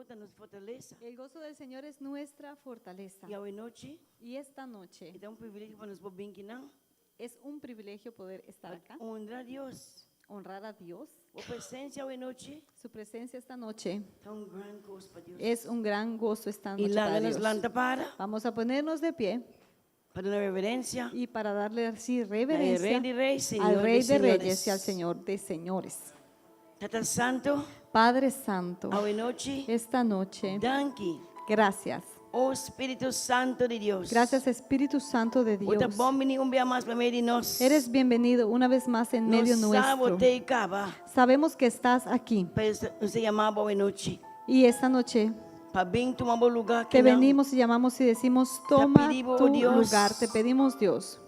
Señor ta nos fortalesa. El gozo del Señor es nuestra fortaleza. I awe nochi, Y esta noche ta un privilegio pa nos por bin akinan. Es un privilegio poder estar acá, Honra Dios. Honrar a Dios. Bo presensia awe nochi Su presencia esta noche ta un gran kos pa Dios. Es un gran gozo esta I noche para laga nos Dios. lanta para, Vamos a ponernos de pie pa duna reverensia y para darle así na reverencia Rei di Rei, Señor al Rey di de Señores. Reyes y al Señor de Señores. Tata Santu, Padre Santo, awe nochi, esta noche, danki. Gracias. O Spiritu Santu di Dios. Gracias, Espíritu Santo de Bo ta Dios. bon bini un bia mas meimei di nos. Eres bienvenido una vez más en medio Nos sa nuestro. bo t'ei kaba. Sabemos que estás aquí Pero nos ta yama bo awe nochi. Y esta noche Pa bin tuma bo lugá te akinan. venimos y llamamos y decimos: toma Pedimos, tu Dios. Lugar. Te pedimos, Dios,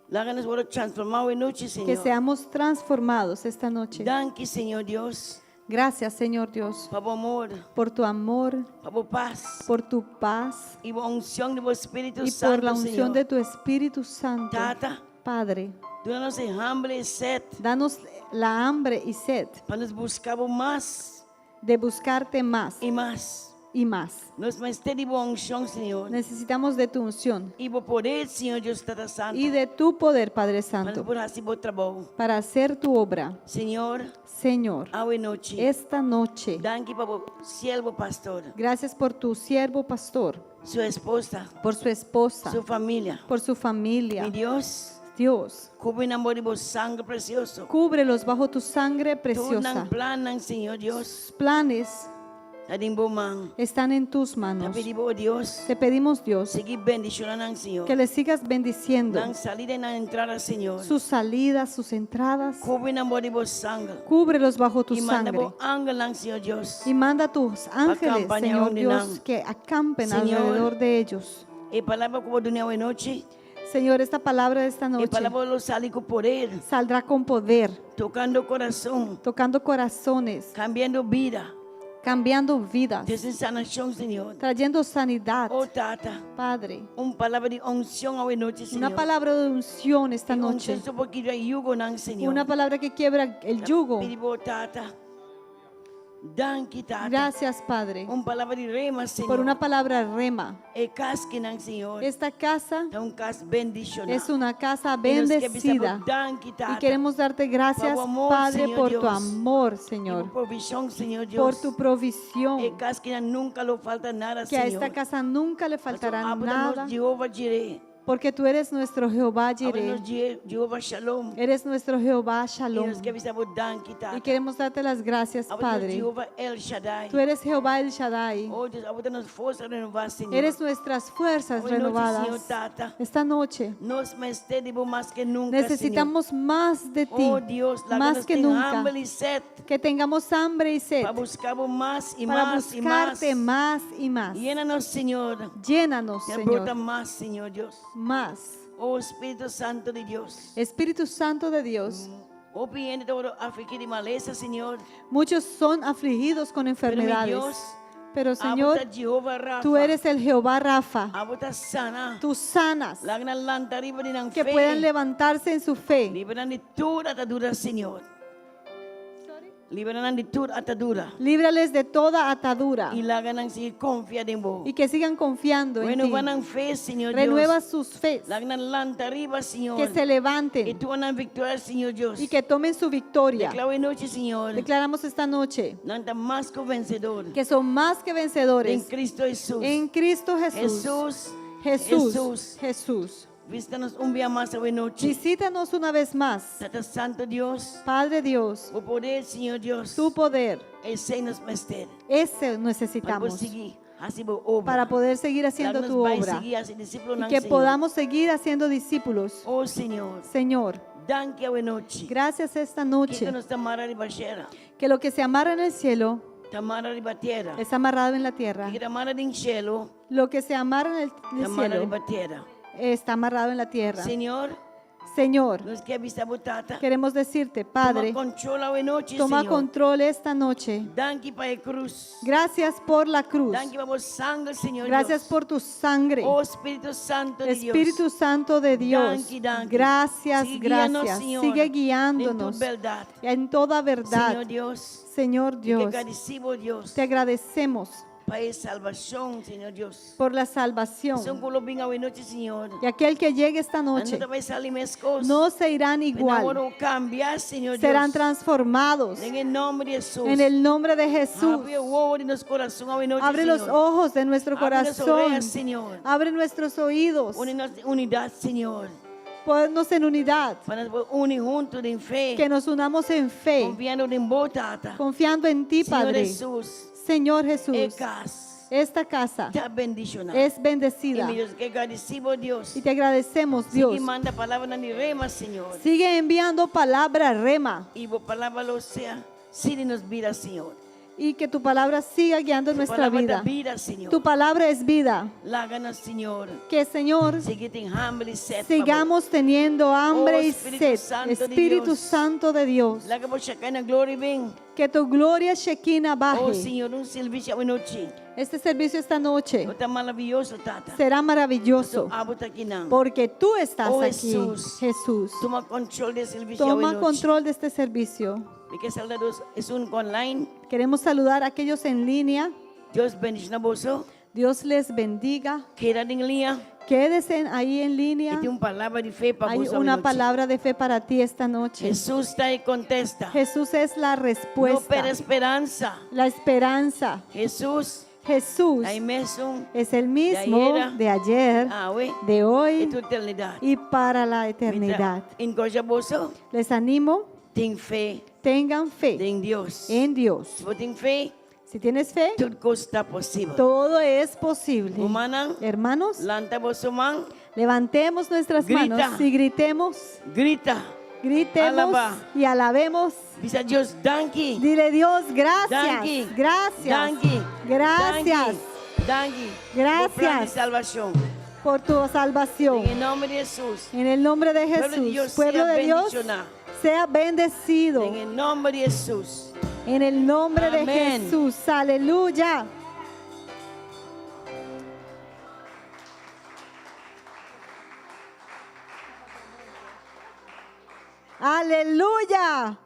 Laga nos wòrdu transformá awe nochi, que Señor. seamos transformados esta noche. Danki, Señor Dios, Gracias, Señor Dios, pa bo amor, por tu amor, pa bo pas por tu paz i bo unshon di bo Spiritu y Santu, por la unción Señor. de tu Espíritu Santo. Tata, Padre, duna nos e hamber i set danos la hambre y sed pa nos buska bo mas de buscarte más i mas. Y más. Nos mester di bo unshon, Señor. Necesitamos de tu unción I bo poder, Señor Dios Tata Santu. Y de tu poder, Padre Pa Santo, por hasi bo trabou. Para hacer tu obra. Señor, Señor, awe nochi. Esta noche, Danki pa bo siervo pastor, gracias por tu siervo pastor, su esposa, por su esposa, su famia. Por su familia. Mi Dios, Dios, kubri nan bou di bo sanger presioso. Cúbrelos bajo tu sangre Tur preciosa. nan plannan, Señor Dios, Sus planes ta den bo man. Están en tus Ta manos. pidi bo, Dios, Te pedimos, Dios, sigui bendishoná nan, Señor. Que les sigas bendiciendo Nan salida i nan entrada, Señor. Sus salidas, sus entradas. Kubri nan bou di bo sanger. Cúbrelos bajo tu I manda sangre. bo angelnan, Señor Dios. Y manda tus ángeles, Akompañá Señor nan. Dios, que acampen Señor. alrededor de ellos. E palabra ku bo duna awe nochi, Señor, esta palabra de esta e noche palabra lo sali ku poder, saldrá con poder, tokando kurason, tocando corazones, kambiando bida, cambiando vidas, trese sanashon, Señor. Trayendo sanidad. Oh Tata, Padre, un palabra di unshon awe nochi, una Señor. Palabra de unción esta E noche. unshon ku por kibra yugonan, Señor. Una palabra que quiebra el yugo. Pidi bo, Tata. Danki, Tata. Gracias, Padre, Un palabra di rema, Señor. Por una palabra rema. E kas akinan, Señor. Esta casa Ta un kas bendishoná. Es una casa I nos ke bisa bo bendecida. Danki, Tata. Y queremos darte gracias, Por tu amor, Padre, Señor por tu Dios. Amor, I Señor, bo provishon, Señor Dios. Por tu provisión. E kas akinan nunka lo falta nada, Que a Señor. esta casa nunca le faltará Abo ta nos nada, Jehová Jireh. Porque tú eres nuestro Jehová Abo ta Jireh. nos Jehová Shalom. Eres nuestro Jehová I Shalom. nos ke bisa bo danki, Tata. Y queremos darte las gracias, Abo ta nos Padre. Jehová El Shaddai. Tú eres Jehová El Shaddai. Oh Dios, abo ta nos forsa renobá, Señor. Eres nuestras fuerzas Awe nochi, renovadas. Señor Tata. Esta noche Nos mester di bo mas ku nunka, necesitamos más de Señor. ti, Oh Dios, laga más nos que tin nunca. hamber i set Que tengamos hambre y sed pa buska bo mas i para mas i mas. Buscarte más y más. Yena nos, Señor. Llénanos, I brota Señor, mas, Señor Dios. Más. Oh Spiritu Santu di Dios. Espíritu Santo de Dios, Hopi hende ta afligí di malesa, Señor. Muchos son afligidos con Pero mi enfermedades. Dios, Pero, Señor, Abo ta Jehová Rafa. Tú eres el Jehová Rafa. Abo ta sana. Tú sanas. Laga nan lanta riba di nan Que fe. puedan levantarse en su fe. Libra nan di tur atadura, Señor. Libra nan di tur atadura. Líbrales de toda atadura I laga nan sigui konfia den bo. Y que sigan confiando en ti. Renobá nan fe, Señor Renueva Dios. sus fe, Laga nan lanta riba, Señor. Que se I levanten tuma nan viktoria, Señor Dios. Y que tomen su victoria. Deklará awe nochi, Señor. Declaramos esta noche Nan ta mas ku vensedó. Que son más que En vencedores Kristu Hesus. En Cristo Jesús. Hesus. Jesús. Hesus. Jesús. Bishitá nos un bia mas awe nochi. Visítanos una vez más. Tata Santu Dios. Padre Dios, Bo poder, Señor Dios. Tu poder, Esei nos mester. Ese Pa necesitamos sigui hasi bo obra. Para poder seguir haciendo tu obra Sigui hasi disipel y que podamos seguir haciendo discípulos. Oh Señor. Señor, Danki awe nochi. Gracias esta Kiko noche. nos ta mara riba shelu. Que lo que se amarra en el cielo Ta mara riba tera. Es amarrado en la tierra. Kiko ta mara den shelu. Lo que se amarra en el Ta mara cielo riba tera. Está amarrado en la tierra. Señor, Señor, nos ke bisa bo, Tata. Queremos decirte, Padre, Tuma kontròl awe nochi, toma Señor. Control esta noche. Danki pa e krus. Gracias por la cruz. Danki pa bo sanger, Señor Gracias Dios. Por tu sangre. Oh Spiritu Santu di Dios. Espíritu Santo de Dios. Danki, danki. Gracias, Sigui guiando nos, gracias. Señor, Sigue en guiándonos tu berdat. En toda verdad. Señor Dios. Señor Te Dios, gradisí bo, Dios. Te agradecemos. Pa e salbashon, Señor Dios. Por la Esun salvación. ku lo bin awe nochi, Señor. Y aquel que llegue esta noche No ta bai sali meskos. no se irán igual, Nan lo kambia, Señor serán Dios. transformados. Den nòmber di Hesus. En el nombre de Jesús. Habri wowo di nos kurason awe nochi, Abre los Señor. ojos de nuestro Abre las corazón. orejas, Señor. Abre nuestros oídos. Uni nos unidat, Señor. Ponnos en unidad. Pa nos uni huntu den fe. Que nos unamos en fe, Konfiando den bo, Tata. confiando en ti, Señor Padre. Hesus. Señor E Jesús, kas. esta casa Ta bendishoná. es I bendecida. mi Dios, ke gradisí Dios. Y te agradecemos, Dios. Sigui manda palabranan di rema, Señor. Sigue enviando palabra rema I bo palabra lo sea. Sigui nos bida, Señor. y que tu palabra siga guiando Tu nuestra palabra vida. ta bida, Señor. Tu palabra es vida. Laga nos, Señor. Que, Señor, Sigui tin hamber i set. sigamos teniendo hambre Oh, y Espíritu sed. Santo de Espíritu Dios. Santo de Dios. Laga bo Shekinah glory bin. Que tu gloria Shekinah Oh, baje. Señor, un servisio awe nochi. Este servicio esta noche Lo ta maravioso, Tata. será maravilloso Abo ta akinan. porque tú estás Oh, aquí, Jesús. Jesús. Tuma kontròl di e servisio awe Toma nochi. control de este servicio. Mi ke saludá esun online. Queremos saludar a aquellos en línea. Dios bendishoná boso. Dios les bendiga. Keda den liña. Quédense ahí en línea. I tin un palabra di fe pa Hay boso una awe nochi. palabra de fe para ti esta noche. Hesus ta e kontesta. Jesús es la No respuesta, pèrdè speransa. la esperanza. Hesus, Jesús ta e mesun, es el mismo ayer, de ayer, awe, de i hoy tur eternidat. y para la eternidad. Enkurashá boso, Les animo, tin fe tengan fe den Dios. en Dios. Si bo tin fe, Si tienes fe, tur kos ta posibel. todo es posible. Rumannan, Hermanos, lanta boso man, levantemos nuestras Grita. manos y gritemos, grita. gritemos Alaba. y alabemos. Bisa Dios, danki. Dile Dios, gracias, Danki. gracias, Danki. gracias Danki. Danki. Gracias. Pa bo plan di salbashon. Por tu salvación. Den nòmber di Hesus. En el nombre de Pueblo de Jesús, Dios, pueblo sea de Dios, bendishoná. sea bendecido. Den nòmber di Hesus. En el nombre de Amén. Jesús, aleluya. Aleluya.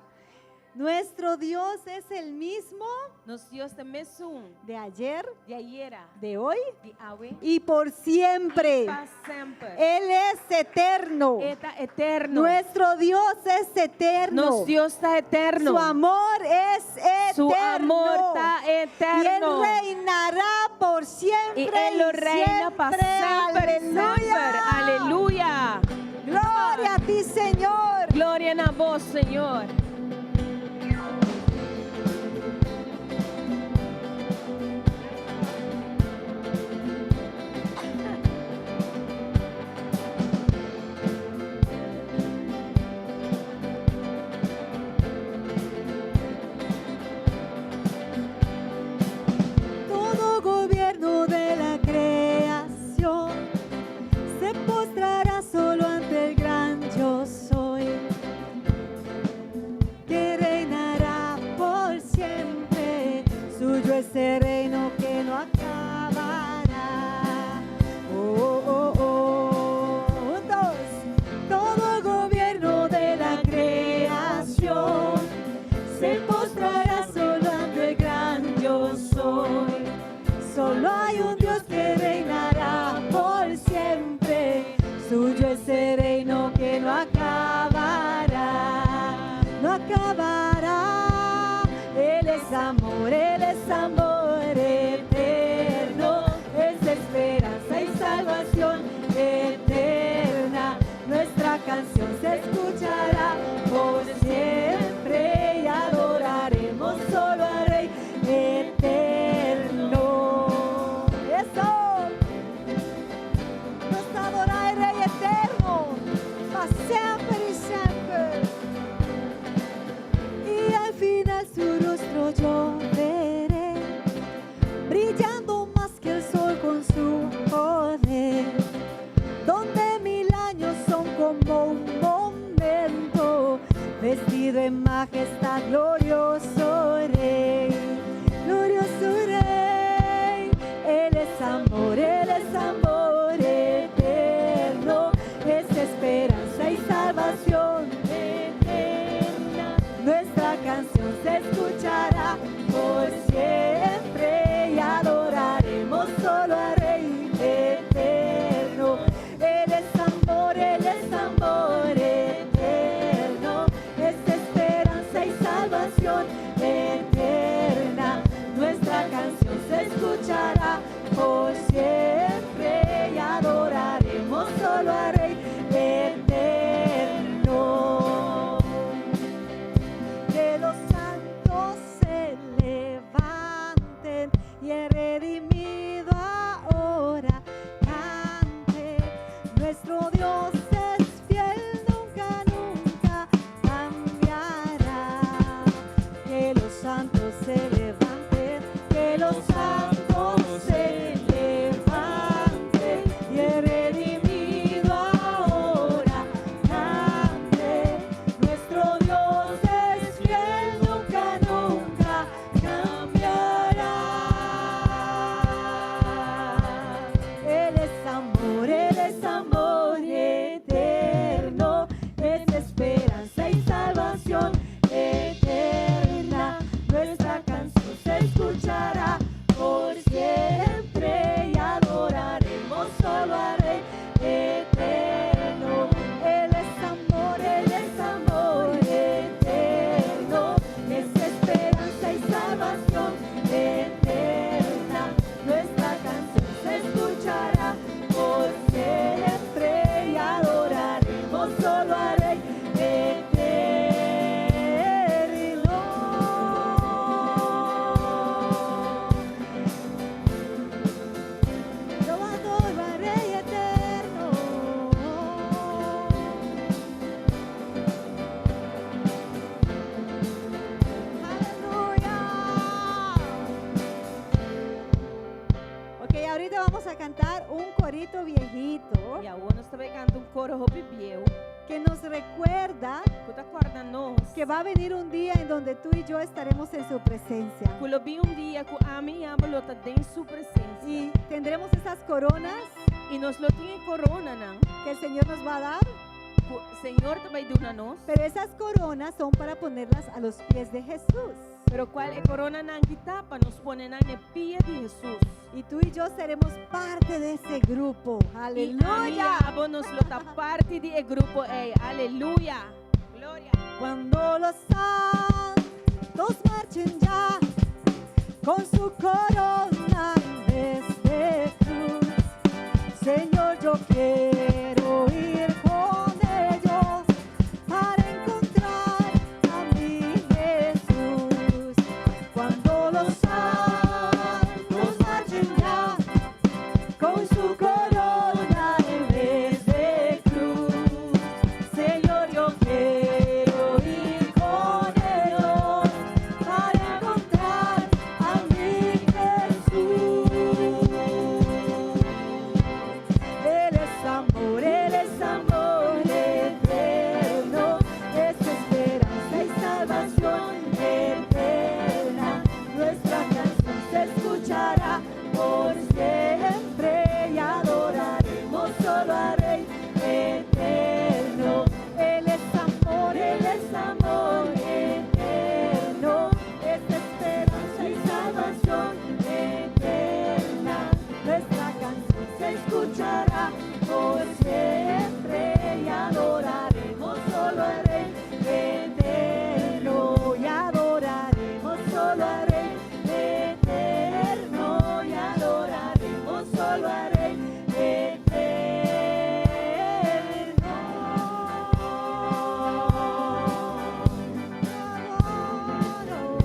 Nuestro Dios es el mismo Nos Dios ta mesun de ayer, di ayera, de hoy di awe, y por siempre. pa semper. Él es eterno. E ta eterno. Nuestro Dios es eterno. Nos Dios ta eterno. Su amor es eterno. Su amor ta Y Él eterno. reinará por siempre. I E lo reina pa siempre. semper, Aleluya. semper. Aleluya. Gloria a ti, Señor. Gloria na bo, Señor. Todo gobierno de la creación se postrará solo ante el gran yo soy, que reinará por siempre. Suyo ese reino que no acabará. Oh, oh, oh. Un, dos. Todo gobierno de la creación se postrará solo ante el gran yo soy. Solo hay un Dios que reinará por siempre. Suyo ese reino que no acabará, no acabará. Él es amor, Él es amor eterno, es esperanza y salvación eterna. Nuestra canción se escuchará por siempre y adoraremos solo al Rey eterno. Eso. Nos adora el Rey eterno, pa semper i semper. Y al final su rostro yo veré, brillando más que el sol con su poder, donde mil años son como un momento, vestido en majestad, glorioso Rey, glorioso Rey. Él es amor, Él es amor eterno, es esperanza y salvación eterna. Nuestra canción se escuchará por siempre y adoraremos. y el redimido ahora cante. Nuestro Dios es fiel, nunca, nunca cambiará. Que los santos se levanten, que los santos se levanten y el redimido ahora cante. Nuestro Dios es fiel, nunca, nunca cambiará. Él es amor, Él es amor eterno, es esperanza y salvación eterna. Nuestra canción se escuchará por siempre y adoraremos solo al Rey eterno. Él es amor, Él es amor eterno, es esperanza y salvación eterna. Nuestra canción se escuchará por siempre y adoraremos solo al Rey eterno. Yo adoro al Rey eterno. Aleluya. Ok, ahorita vamos a cantar un corito viejito I awor nos ta bai kanta un koro hopi bieu. que nos recuerda Ku ta kòrda nos. que va a venir un día en donde tú y yo estaremos en su presencia. Ku lo bin un dia ku ami i abo lo ta den su presensia. Y tendremos esas coronas I nos lo tin e koronanan. que el Señor nos va a dar, Ku Señor ta bai duna nos. pero esas coronas son para ponerlas a los pies de Jesús. Pero kual e koronanan aki ta pa nos pone nan na pia di Hesus. Y tú y yo seremos parte de ese grupo. I Aleluya. ami i abo nos lo ta parti di e grupo ei. Aleluya. Gloria. Cuando los santos marchen ya con su corona en vez de cruz, Señor, yo quiero ir con ellos para encontrar a mi Jesús. Cuando los santos marchen ya con su corona en vez de cruz, Señor, yo quiero ir con ellos para encontrar a mi Jesús. Él es amor, Él es amor eterno, es esperanza y salvación eterna. Nuestra canción se escuchará por siempre y adoraremos solo al Rey eterno. Él es amor, Él es amor eterno, es esperanza y salvación eterna. Nuestra canción se escuchará por siempre y adoraremos solo al Rey eterno. Y adoraremos solo al Rey eterno. Y adoraremos solo al Rey eterno. Adoro.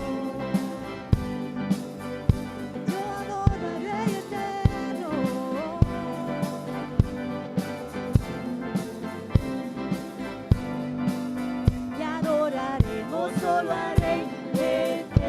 Yo adoro al Rey eterno. Y adoraremos solo al Rey eterno.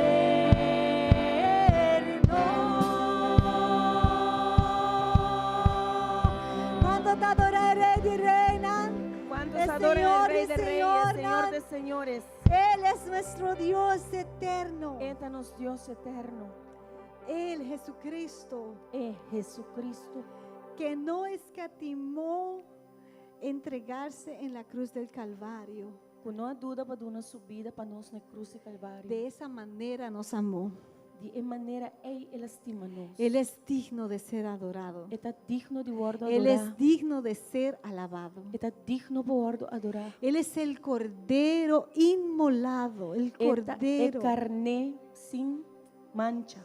Kuantu ta adorá Rei di Reinan? Kuantu El adoran Señor al Rei y de Reyes, Señor, Señor de Señores? Él es nuestro Dios eterno. E ta nos Dios eterno. Él, Jesucristo, E Jesucristo. que no escatimó entregarse en la cruz del Calvario. Ku no a duda pa duna su bida pa nos na krus di Kalvario. De esa manera nos amó. Di e manera ei el a stima nos. Él es digno de ser adorado. E ta digno di wòrdu Él adorá. es digno de ser alabado. E ta digno pa wòrdu adorá. Él es el cordero inmolado, el E ta e cordero karné sin mancha.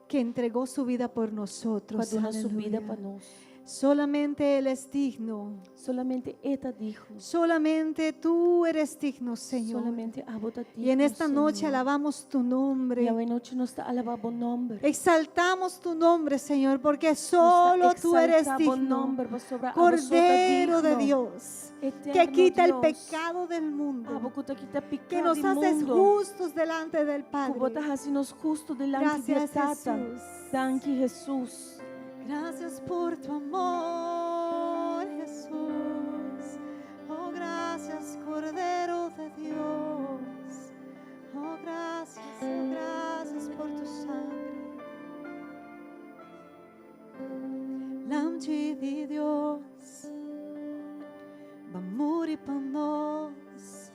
que entregó su vida por nosotros. Pa duna su bida Aleluya. pa nos. Solamente Él es digno. Solamente E ta digno. Solamente tú eres digno, Señor. Solamente Abo ta digno. Y en esta noche Señor. alabamos tu nombre. I awe nochi nos ta alabá bo nòmber. Exaltamos tu nombre, Señor, porque solo tú eres Exaltá bo digno. nòmber, pasobra abo so ta Cordero de digno. Dios, Eterno que quita el Dios. pecado del mundo, Abo ku ta kita piká que nos di haces mundu. justos delante del Ku bo ta Padre. hasi nos hustu dilanti di Gracias, Tata. Jesús. Danki, Jesus. Gracias por tu amor, Jesús. Oh, gracias, Cordero de Dios. Oh, gracias, oh, gracias por tu sangre. Lamchi di Dios, b'a muri pa nos,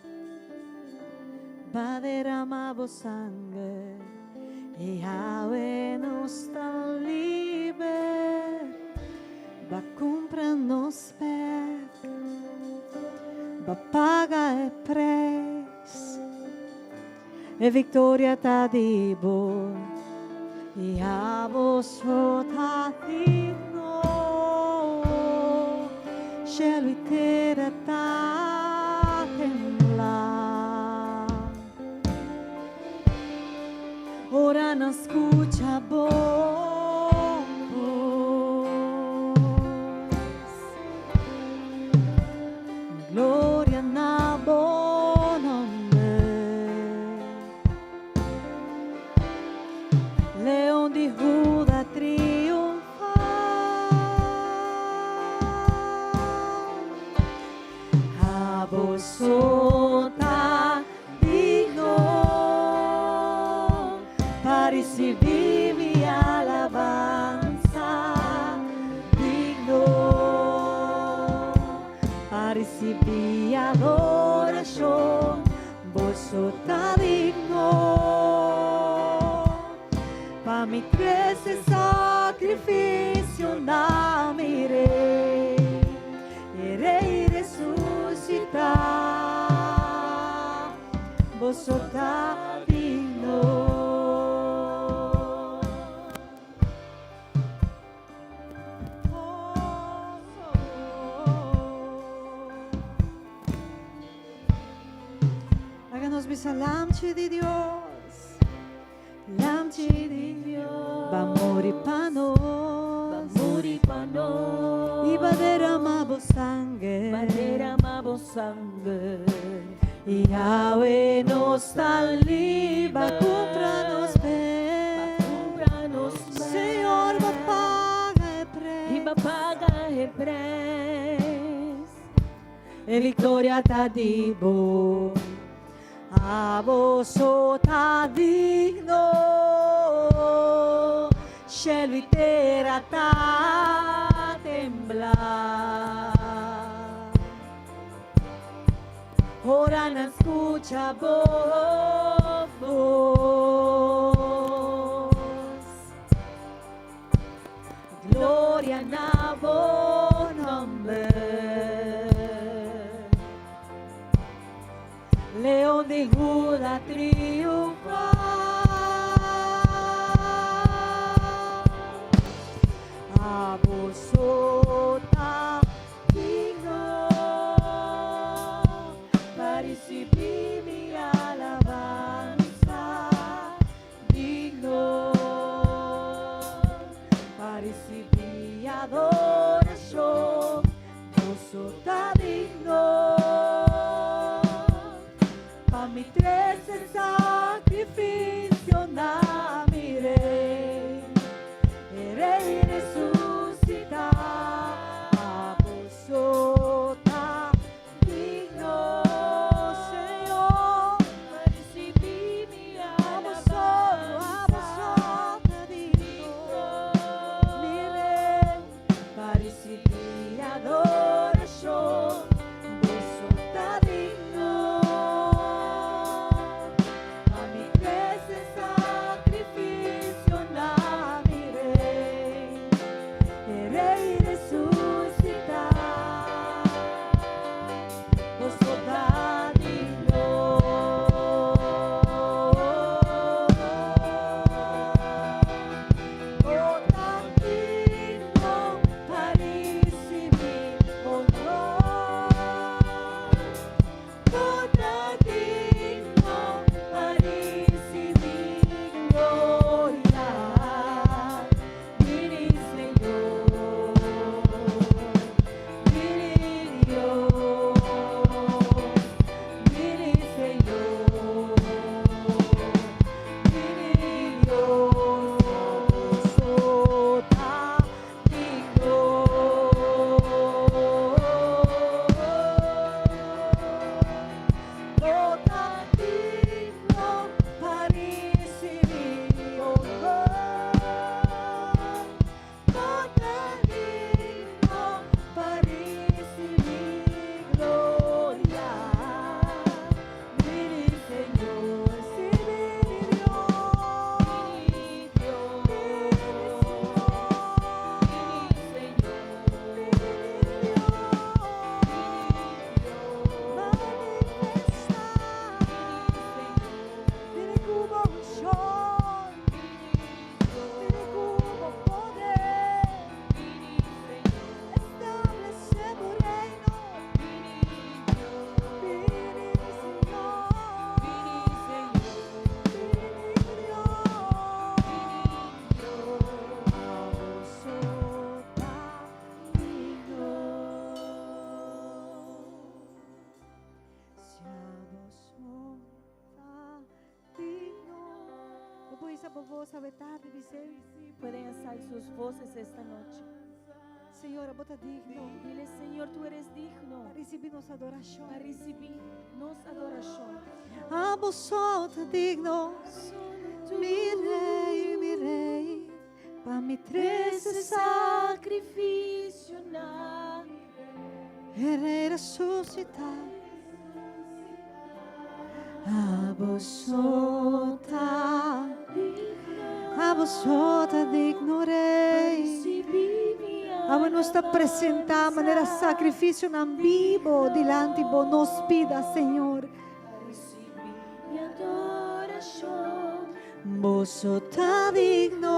b'a derama bo sanger, i awe nos ta liber, b'a kumpra nos bèk, b'a paga e preis, e viktoria ta di bo, i abo so ta digno, shelu i tera ta tembla. Ora nan skucha bo bos. Gloria na bo nòmber. Leon di Huda triunfá. Abo so ta digno pa risibí mi alabansa, digno pa risibí adorashon, bo so ta digno pa mi trese sakrifisio na mi Rei, e Rei resusitá, bo so ta digno. Oh, oh. Laga nos bisa Lamchi di Dios, Lamchi di Dios, b'a muri pa nos, B'a muri pa nos. I b'a derama bo sanger, B'a derama bo sanger. I awe nos ta liber, b'a kumpra nos bèk, Kumpra nos Señor, b'a paga e I b'a preis, paga e preis. E viktoria ta di bo. Abo so ta digno, shelu i tera ta tembla. Ora nan skucha bo bos. Gloria na bo nòmber. Leon di Huda triunfá. Abo so ta digno pa risibí mi alabansa, digno pa risibí adorashon, bo so ta digno pa mi trese sakrifisio na mi Rei, e Rei resusitá, abo so ta digno, Señor, Pa risibí mi abo so, abo so ta digno, mi Rei, pa risibí adorashon, bo so ta digno. awe tardi, bis'é. Pueden alzar sus voces esta noche. Señor, abo ta digno. Dile, Señor, tú eres digno Pa risibí nos adorashon. pa risibí nos adorashon. Abo so ta digno. Mi rei, mi rei. Pa mi trese sakrifisio na E rei resusitá. Abo so ta Abo so ta digno rei. Awe nos ta presentá manera sakrifisionan bibu dilanti bo nos pida, Señor. Mi adorashon. Bo so ta digno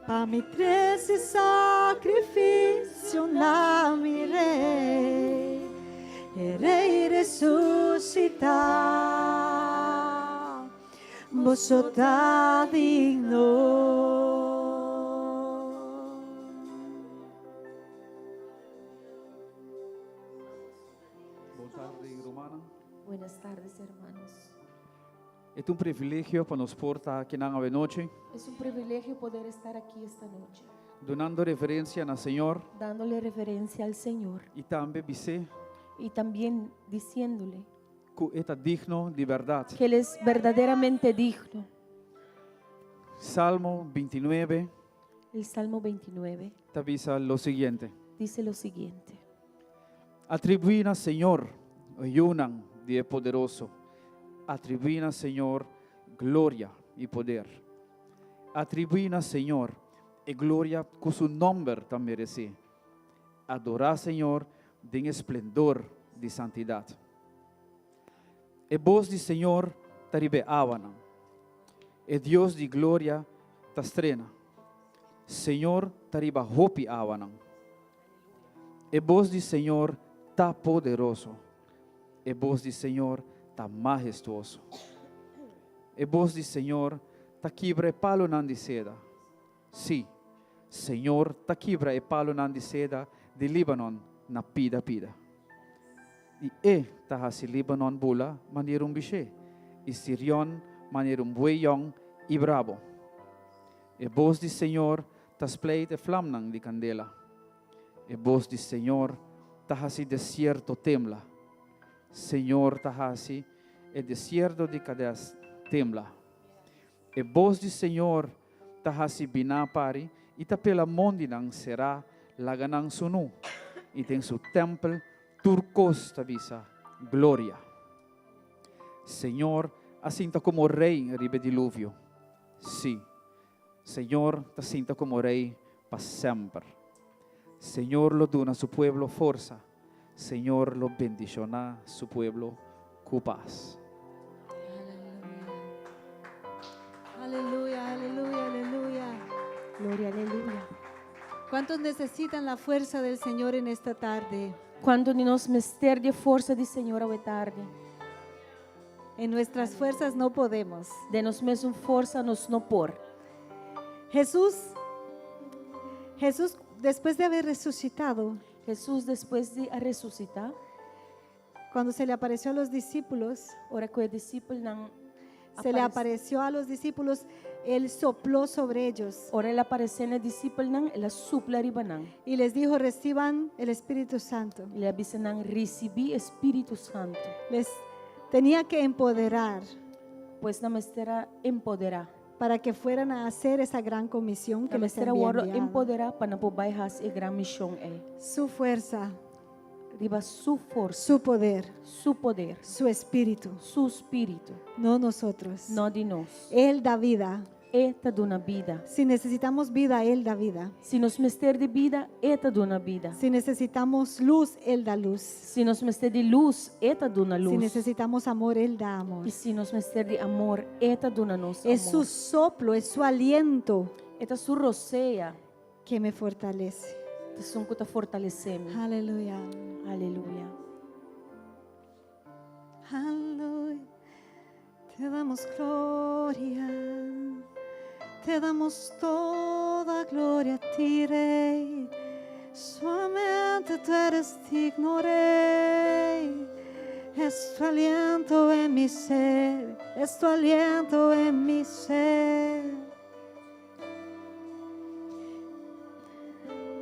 pa mi trese sakrifisio na mi rei, e rei resusitá. Bo so ta digno. Bon tardi, rumannan. Buenas tardes, hermanos. Ta un privilegio pa nos por ta aki awe nochi, Es un privilegio poder estar aquí esta noche, dunando reverensia na Señor dándole reverencia al Señor i tambe bis'é y también diciéndole ku e ta digno di berdat. que Él es verdaderamente digno. Salmo 29 El Salmo 29 ta bisa lo siguiente. dice lo siguiente. Atribuí na Señor, yunan di poderoso. Atribuí na Señor gloria i poder. Atribuí na Señor e gloria ku su nòmber ta meresé. Adorá Señor den esplendor di santidat. E bos di Señor ta riba awanan. E Dios di gloria ta strena. Señor ta riba hopi awanan. E bos di Señor ta poderoso. E bos di Señor ta mahestuoso. E bos di Señor ta kibra e palunan di seda. Sí, Señor ta kibra e palunan di seda di Líbano na pida pida. I e ta hasi Líbano bula manera un bishé. I Sirion manera un buey yòn i brabu. E bos di Señor ta spleit e vlamnan di kandela. E bos di Señor ta hasi desierto tembla. Señor ta hasi e desierto di Kades tembla. E bos di Señor ta hasi biná pari i ta pela mondinan será laga nan sunú. I den su tèmpel tur kos ta bisa gloria. Señor a sinta komo rei riba diluvio. Sí, Señor ta sinta komo rei pa semper. Señor lo duna su pueblo forsa. Señor lo bendishoná su pueblo ku pas. Aleluya, aleluya, aleluya. Gloria, aleluya. ¿Cuántos necesitan la fuerza del Señor en esta tarde? Kuantu di nos mester di forsa di Señor awe tardi? En nuestras fuerzas no podemos. Den nos mes forsa nos no por. Jesús, Jesús, después de haber resucitado, Hesus despues di a resusitá, cuando se le apareció a los discípulos, ora ku e disipelnan se le apareció a los discípulos, Él sopló sobre ellos Ora el a aparesé na e disipelnan, el a supla riba nan. y les dijo, reciban el Espíritu Santo. El a bisa nan risibí Spiritu Santu. Les tenía que empoderar Pues nan mester a empoderá. para que fueran a hacer esa gran comisión que Nan les mester a había wòrdu enviado. empoderá pa nan por bai hasi e gran mishon ei. Su fuerza, Riba su forsa, su poder, su poder, su espíritu, su spiritu, no nosotros. no di nos. Él da vida. E ta duna bida. Si necesitamos vida, Él da vida. Si nos mester di bida, E ta duna bida. Si necesitamos luz, Él da luz. Si nos mester di lus, E ta duna Si lus. necesitamos amor, Él da amor. I si nos mester di amor, E ta duna nos Es su amor. soplo, es su aliento E ta su rosea, que me fortalece. ta esun ku ta fortalesé mi. Aleluya. Aleluya. Aleluya. Te damos gloria. Te damos toda gloria a ti, Rey. Solamente tú eres digno, Rey. Es tu aliento en mi ser, es tu aliento en mi ser.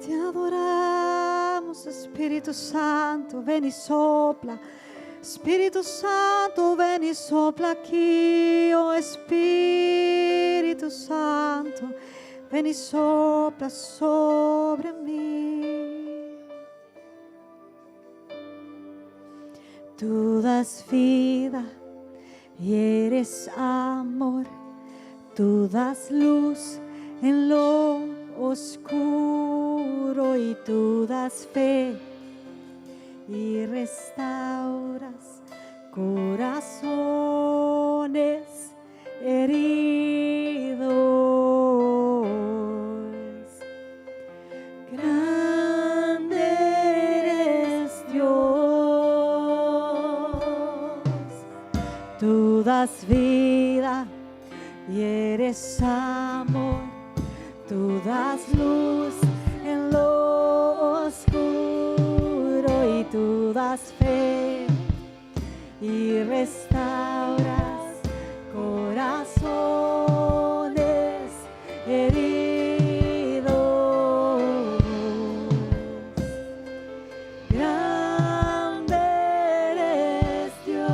Te adoramos, Espíritu Santo, ven y sopla. Espíritu Santo, ven y sopla aquí, oh Espíritu Santo, ven y sopla sobre mí. Tú das vida y eres amor, tú das luz en lo oscuro y tú das fe y restauras corazones heridos. Grande eres Dios, tú das vida y eres amor, tú das luz en lo oscuro y tú das fe y restauras corazones heridos. Grande eres Dios,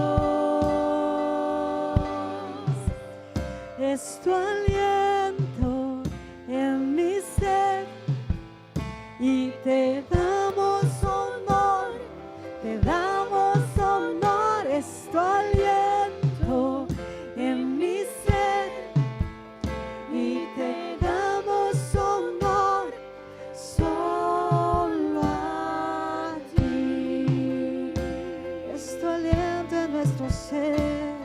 es tu aliento en mi ser y te damos honor, te damos honor, es tu aliento en mi ser y te damos honor solo a ti. Es tu aliento en nuestro ser,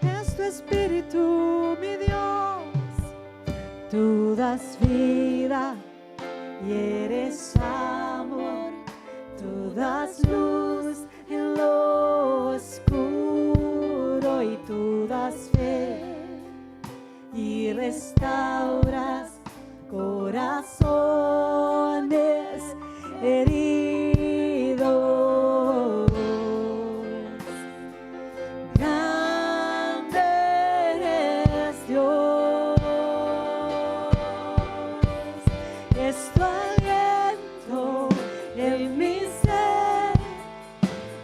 es tu espíritu, mi Dios. Tú das vida y eres amor, tú das luz en lo oscuro y tú das fe y restauras corazones heridos. Grande eres Dios, es tu aliento en mi ser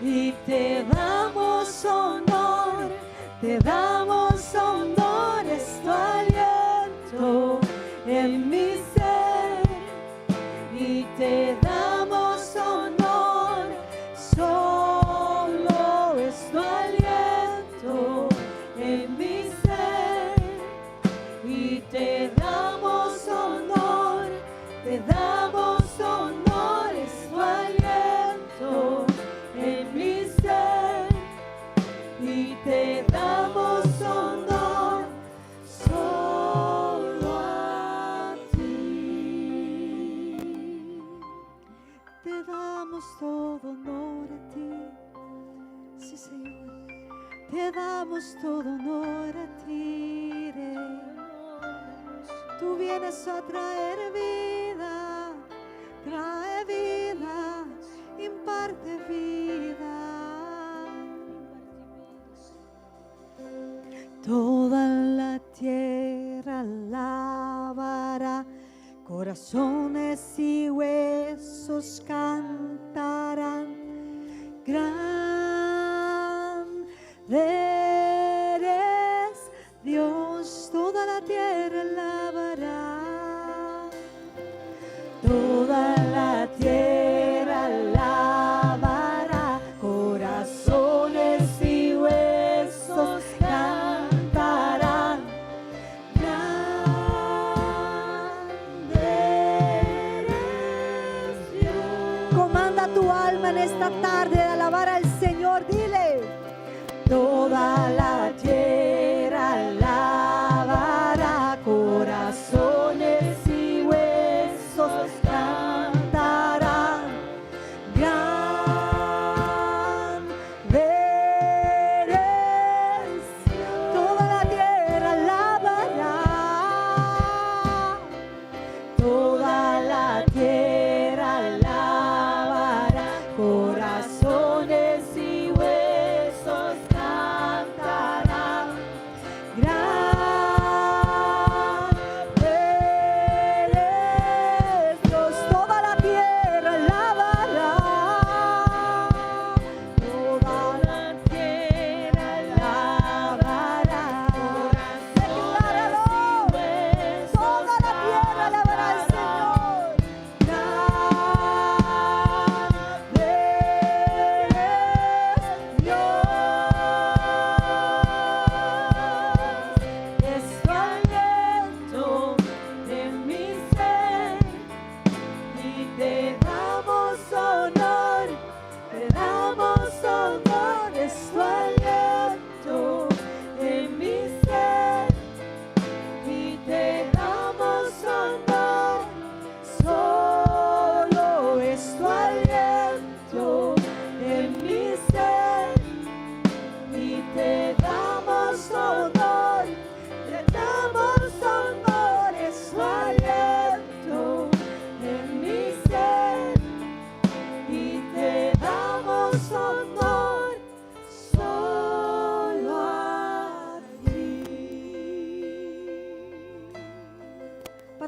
y te damos honor, te damos honor, es tu aliento en mi ser y te damos honor, solo es tu aliento en mi ser y te damos honor, te damos honor, es tu aliento en mi ser y te damos honor solo a ti. Te damos todo honor a ti, sí Señor. Te damos todo honor a ti, Rey. Tú vienes a traer vida, trae vida, imparte vida. Toda la tierra alabará, corazones y huesos cantarán. Grande eres Dios, toda la tierra alabará. Toda la tierra alabará, corazones y huesos cantarán. Grande eres Dios. Comanda tu alma en esta tarde de alabar al Señor, dile. Toda la tierra alabará, corazones y huesos cantarán.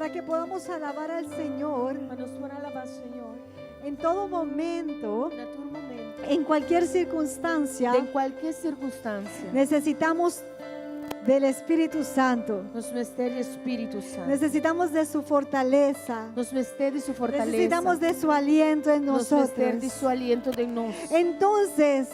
Para que podamos alabar al Señor Pa nos por alabá Señor en todo momento, na tur momento. en cualquier circunstancia, Den kualke sirkunstansia. necesitamos del Espíritu Santo. Nos mester di Spiritu Santu. Necesitamos de su fortaleza. Nos mester di su fortalesa. Necesitamos de su aliento en Nos mester di nosotros. su aliento den nos. Entonces,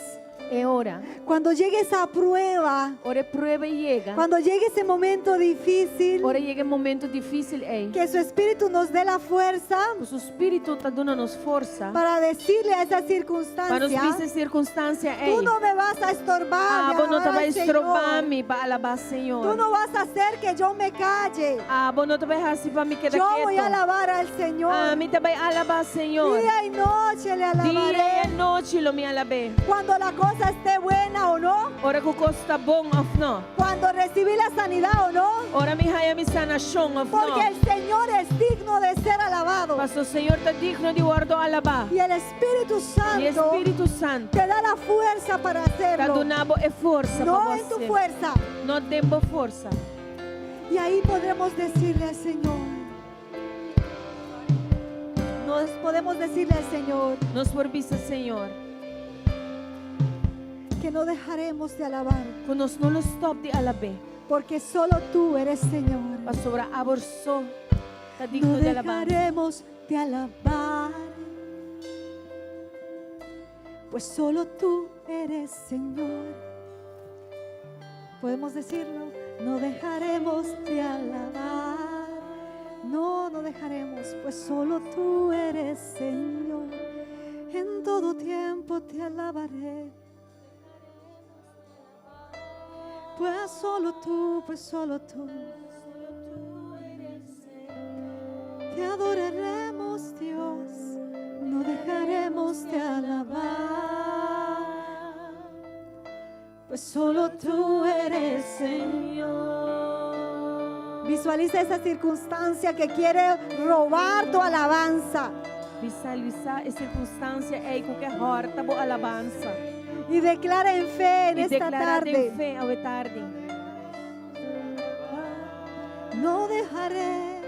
E ora, cuando llegue esa prueba, ora e prueba yega. cuando llegue ese momento difícil, Ora yega e momento difísil ei. que su Espíritu nos dé la fuerza Ku su Spiritu ta duna nos forsa. para decirle a esa Pa nos circunstancia, bisa e sirkunstansia ei. tú no me vas a estorbar, de Abo no alabar ta al bai Señor. stroba mi pa alabá Señor. Tú no vas a hacer que yo me calle. Abo no ta bai hasi pa mi keda Yo voy a ketu. alabar al Señor. Ami ta bai alabá Señor. Día y noche le Dia alabaré. i anochi lo mi alab'é. Cuando la cosa esté buena o no, Ora ku kos ta bon òf no. cuando recibí la sanidad o no, Ora mi haña mi sanashon òf no. porque el Señor es digno de ser alabado. Paso Señor ta digno di wòrdu alabá. Y el Espíritu I Santo Spiritu Santu te da la fuerza para ta hacerlo. duna bo e forsa pa No bo en tu hasi. fuerza. No den bo forsa. Y ahí podremos decirle al Señor. Nos podemos decirle al Señor Nos por bisa Señor que no dejaremos de alabar, ku nos no lo stòp di alab'é. porque solo tú eres Señor. Pasobra abo so ta No digno di alabansa. dejaremos de alabar, pues solo tú eres Señor. Podemos decirlo, no dejaremos de alabar. No, no dejaremos, pues solo tú eres Señor. En todo tiempo te alabaré. Pues solo tú, pues solo tú. Te adoraremos, Dios, no dejaremos de alabar, pues solo tú eres Señor. Visualiza esa circunstancia que quiere robar tu alabanza Visualisá e sirkunstansia ei ku ke hòrta bo alabansa. y declara en fe en I esta deklará den tarde. fe awe tardi. No dejaré,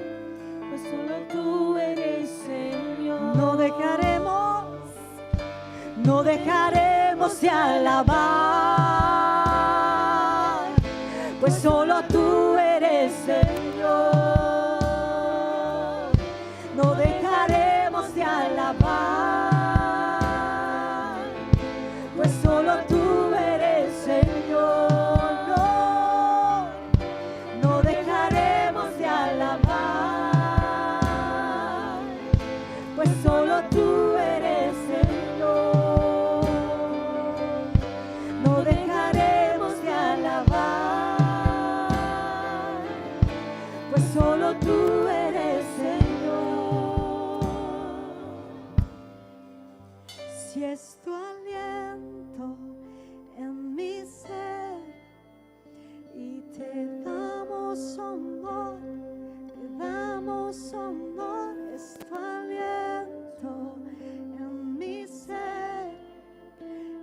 Pues solo tú eres Señor. no dejaremos, no dejaremos de alabar, pues solo tú eres Señor. No dejaremos de alabar, pues solo tú eres Señor. No, no dejaremos de alabar, pues solo tú eres Señor. No dejaremos de alabar, pues solo tú eres Señor. Si es tu aliento en mi ser y te damos honor, te damos honor, es tu aliento en mi ser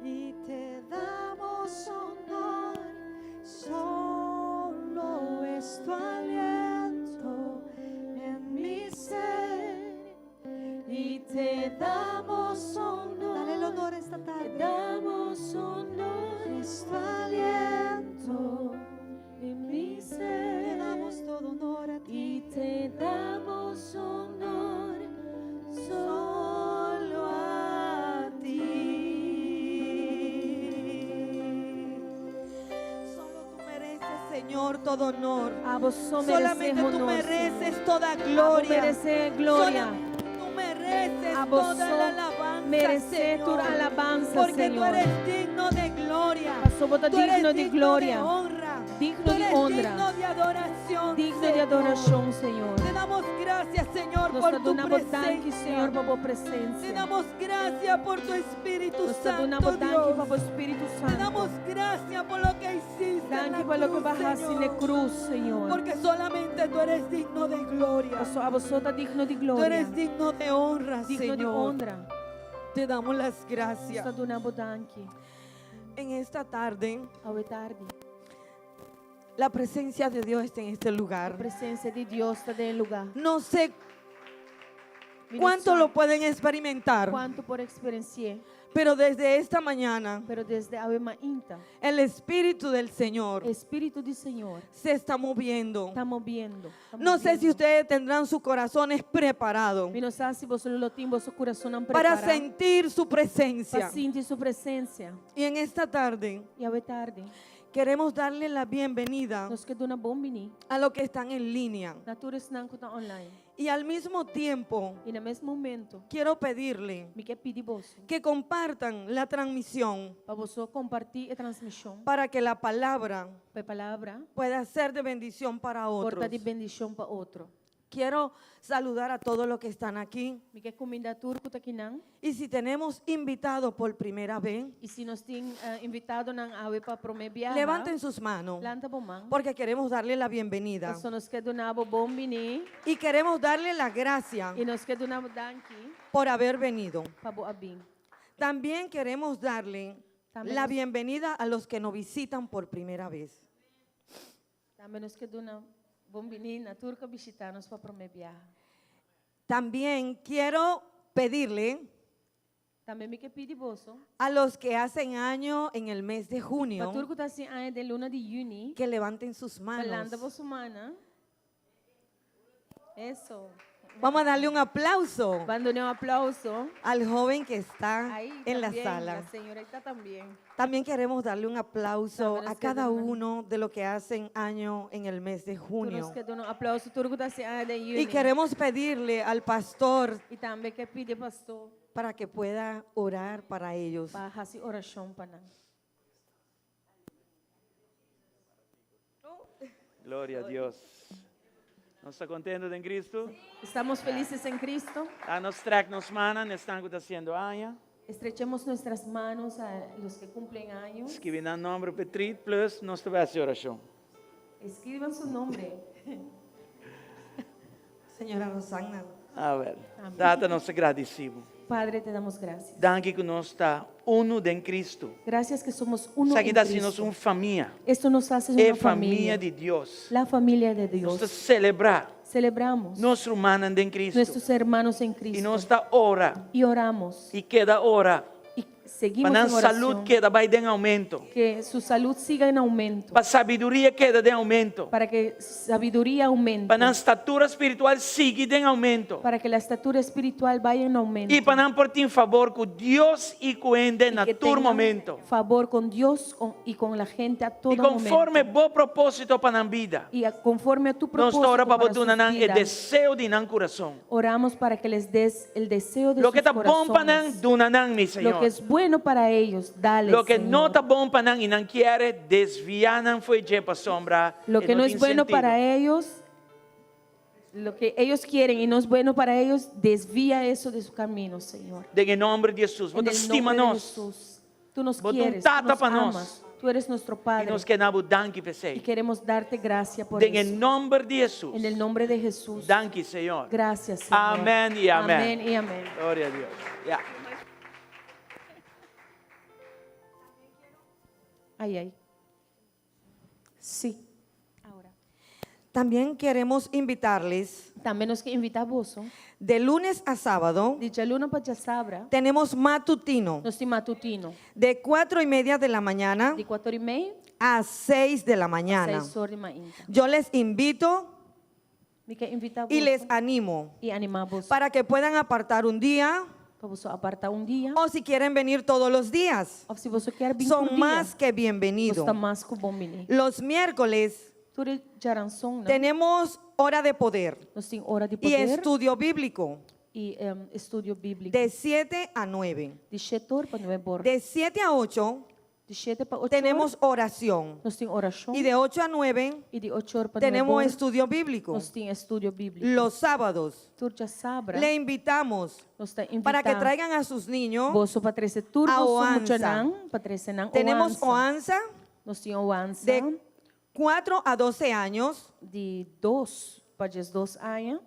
y te damos honor, solo es tu aliento en mi ser Y te damos honor. Dale el honor esta Te tarde. damos honor. Es tu aliento En mi Te ser. damos todo honor a ti. Y te damos honor solo a ti. Solo tú mereces, Señor, todo honor. Abo so merece Solamente tú honor, mereces Señor. toda Abo gloria. merece gloria. Solamente tú mereces Abo toda so la alabanza, merece tu Señor. alabanza, Porque tú Señor. eres digno de gloria. Paso bo ta Tú eres digno di gloria. de honra. Digno Tú di eres honra. digno de adoración. Digno di Señor. adorashon, Señor. Te damos gracias, Señor, Nos por tu ta duna danki, presencia. Señor, pa bo Te presensia. damos gracias por tu Espíritu Nos ta Santo, duna danki Dios. pa bo Spiritu Te Santu. damos gracias por lo que hiciste en Danki la pa loke cruz, bo a hasi na Señor. krus, Señor. Porque solamente tú eres digno de gloria. Paso abo so ta digno di Tú gloria. eres digno de honra, Digno di Señor. honra. Te damos las Nos gracias. ta duna danki. En esta tarde Awe tardi. La presencia de Dios está en este lugar. E presensia di Dios ta den e lugá. No sé Mi no cuánto sa lo pueden experimentar, Kuantu por eksperensi'é, pero desde esta mañana pero desde awe mainta, el Espíritu del Señor e Spiritu di Señor se está moviendo. ta moviendo. Ta No sé si moviendo. ustedes tendrán sus corazones preparados Mi no sa si boso lo tin boso kurason para prepará sentir su pa presencia. sinti su presensia. Y en esta tarde I awe tardi, queremos darle la bienvenida nos ke duna bon biní a los que están en línea. na tur esnan ku ta online. Y al mismo tiempo I na mes momento, quiero pedirle mi ke pidi boso que compartan la transmisión pa boso kompartí e transmishon para que la palabra pa e palabra pueda ser de bendición para por ta otros. di bendishon pa otro. Quiero saludar a todos los que están aquí. Mi ke kumindá tur ku ta akinan. Y si tenemos invitados por primera vez, I si nos tin invitadonan awe pa promé biaha, levanten sus manos lanta bo man. porque queremos darle la bienvenida. Paso nos ke duna bo bon biní Y queremos darle la gracia i nos ke duna bo danki por haber venido. pa bo a bin. También queremos darle También la nos- bienvenida a los que nos visitan por primera vez. Tambe nos ke duna bon biní na tur ku a bishitá nos pa promé biaha. También quiero pedirle Tambe mi ke pidi boso a los que hacen año en el mes de pa junio tur ku ta hasi aña den luna di yüni, que levanten sus pa manos. lanta boso mannan. Eso. Vamos a darle un aplauso Ban dun'é un aplouso. al joven que está Ahí en la también, sala. La señorita también. También queremos darle un aplauso También a nos queda cada una- uno de los que hacen año en el mes de Tur junio. nos ke duna un aplouso tur ku ta hasi aña den yüni. Y queremos pedirle al pastor I tambe ke pidi pastor para que pueda orar para ellos. pa hasi orashon pa nan. Gloria a Dios. Nos ta kontentu den Kristu? Estamos felices en Cristo. Laga nos strek nos mannan, esnan ku ta hasiendo aña. Estrechemos nuestras manos a los que cumplen años. Skirbi nan nòmber Petrit plus nos ta bai hasi orashon. Escriban su nombre. Señora Rosana. A ver. Amén. Tata, nos ta gradisí Bo. Padre, te damos gracias. Danki ku nos ta unu den Kristu. Gracias que somos uno Esaki en ta hasi nos Cristo. un famia. Esto nos hace E una famia familia. di Dios. La familia de Nos ta Dios. selebrá Celebramos nos rumannan den Kristu. nuestros hermanos en I Cristo. nos ta ora. Y oramos. I keda ora. Y seguimos Pa nan en oración. salud keda bai den aumento. Que su salud siga en aumento. Pa sabiduria keda den aumento. Para que sabiduría aumente. Pa nan statura spiritual sigui den aumento. Para que la estatura espiritual vaya en aumento. I pa nan por tin fabor ku Dios i ku hende Y na que tur tengan momento. favor con Dios y con la gente a todo I konforme momento. bo propósito pa nan bida. Y conforme a tu Nos propósito ta ora pa bo para sus duna nan e vidas, deseo di nan kurason. oramos para que les des el deseo de Loke sus ta bon pa nan, corazones. duna nan, mi Lo Señor. que es bueno para ellos, dale, Loke no Señor. ta bon pa nan i nan kier, desviá nan fo'i dje pasobra Lo e que no no es tin bueno sentido. para ellos, lo que ellos quieren y no es bueno para ellos, desvía eso de su camino, Señor. Den e nòmber di Hesus, En bo ta el stima nombre de nos. Jesús. Tú nos Bo ta un quieres, tú tata nos pa nos. amas, tú eres nuestro I Padre nos ke duna bo danki y p'esei. queremos darte gracia por Den e eso. nòmber di Hesus. En el nombre de Jesús. Danki, Señor. Gracias, Señor. Amèn i amèn. Amén y amén. Gloria a Dios. Ya. Ay, ay. Sí. Ahora. También queremos invitarles Tambe nos ke invitá boso. de lunes a sábado. Di djaluna pa djasabra. Tenemos matutino Nos tin matutino. de 4:30 de la mañana Di 4 i mei a 6 de la mañana. 6 or di mainta. Yo les invito Mi ke invitá y boso les animo i animá boso para que puedan apartar un día pa boso apartá un dia. o si quieren venir todos los días. Òf si boso ke bin Son tur dia. más que bienvenidos. Boso ta mas ku bon biní. Los miércoles Tur djaranson, tenemos hora de poder Nos tin ora di y poder estudio bíblico i estudio bíbliko. de 7 a 9. Di 7 or pa 9 or. De 7 a 8 Di 7 pa 8 tenemos oración Nos tin orashon. y de 8 a 9 I di 8 or pa 9 tenemos or. estudio bíblico. Nos tin estudio bíbliko. Los sábados Tur djasabra. le invitamos Nos ta invitá para que traigan a sus niños. boso pa trese tur a boso Oanza. muchanan pa trese nan Tenemos Oanza. Oanza Nos tin Oanza de 4 a 12 años. di 2 pa 12 aña.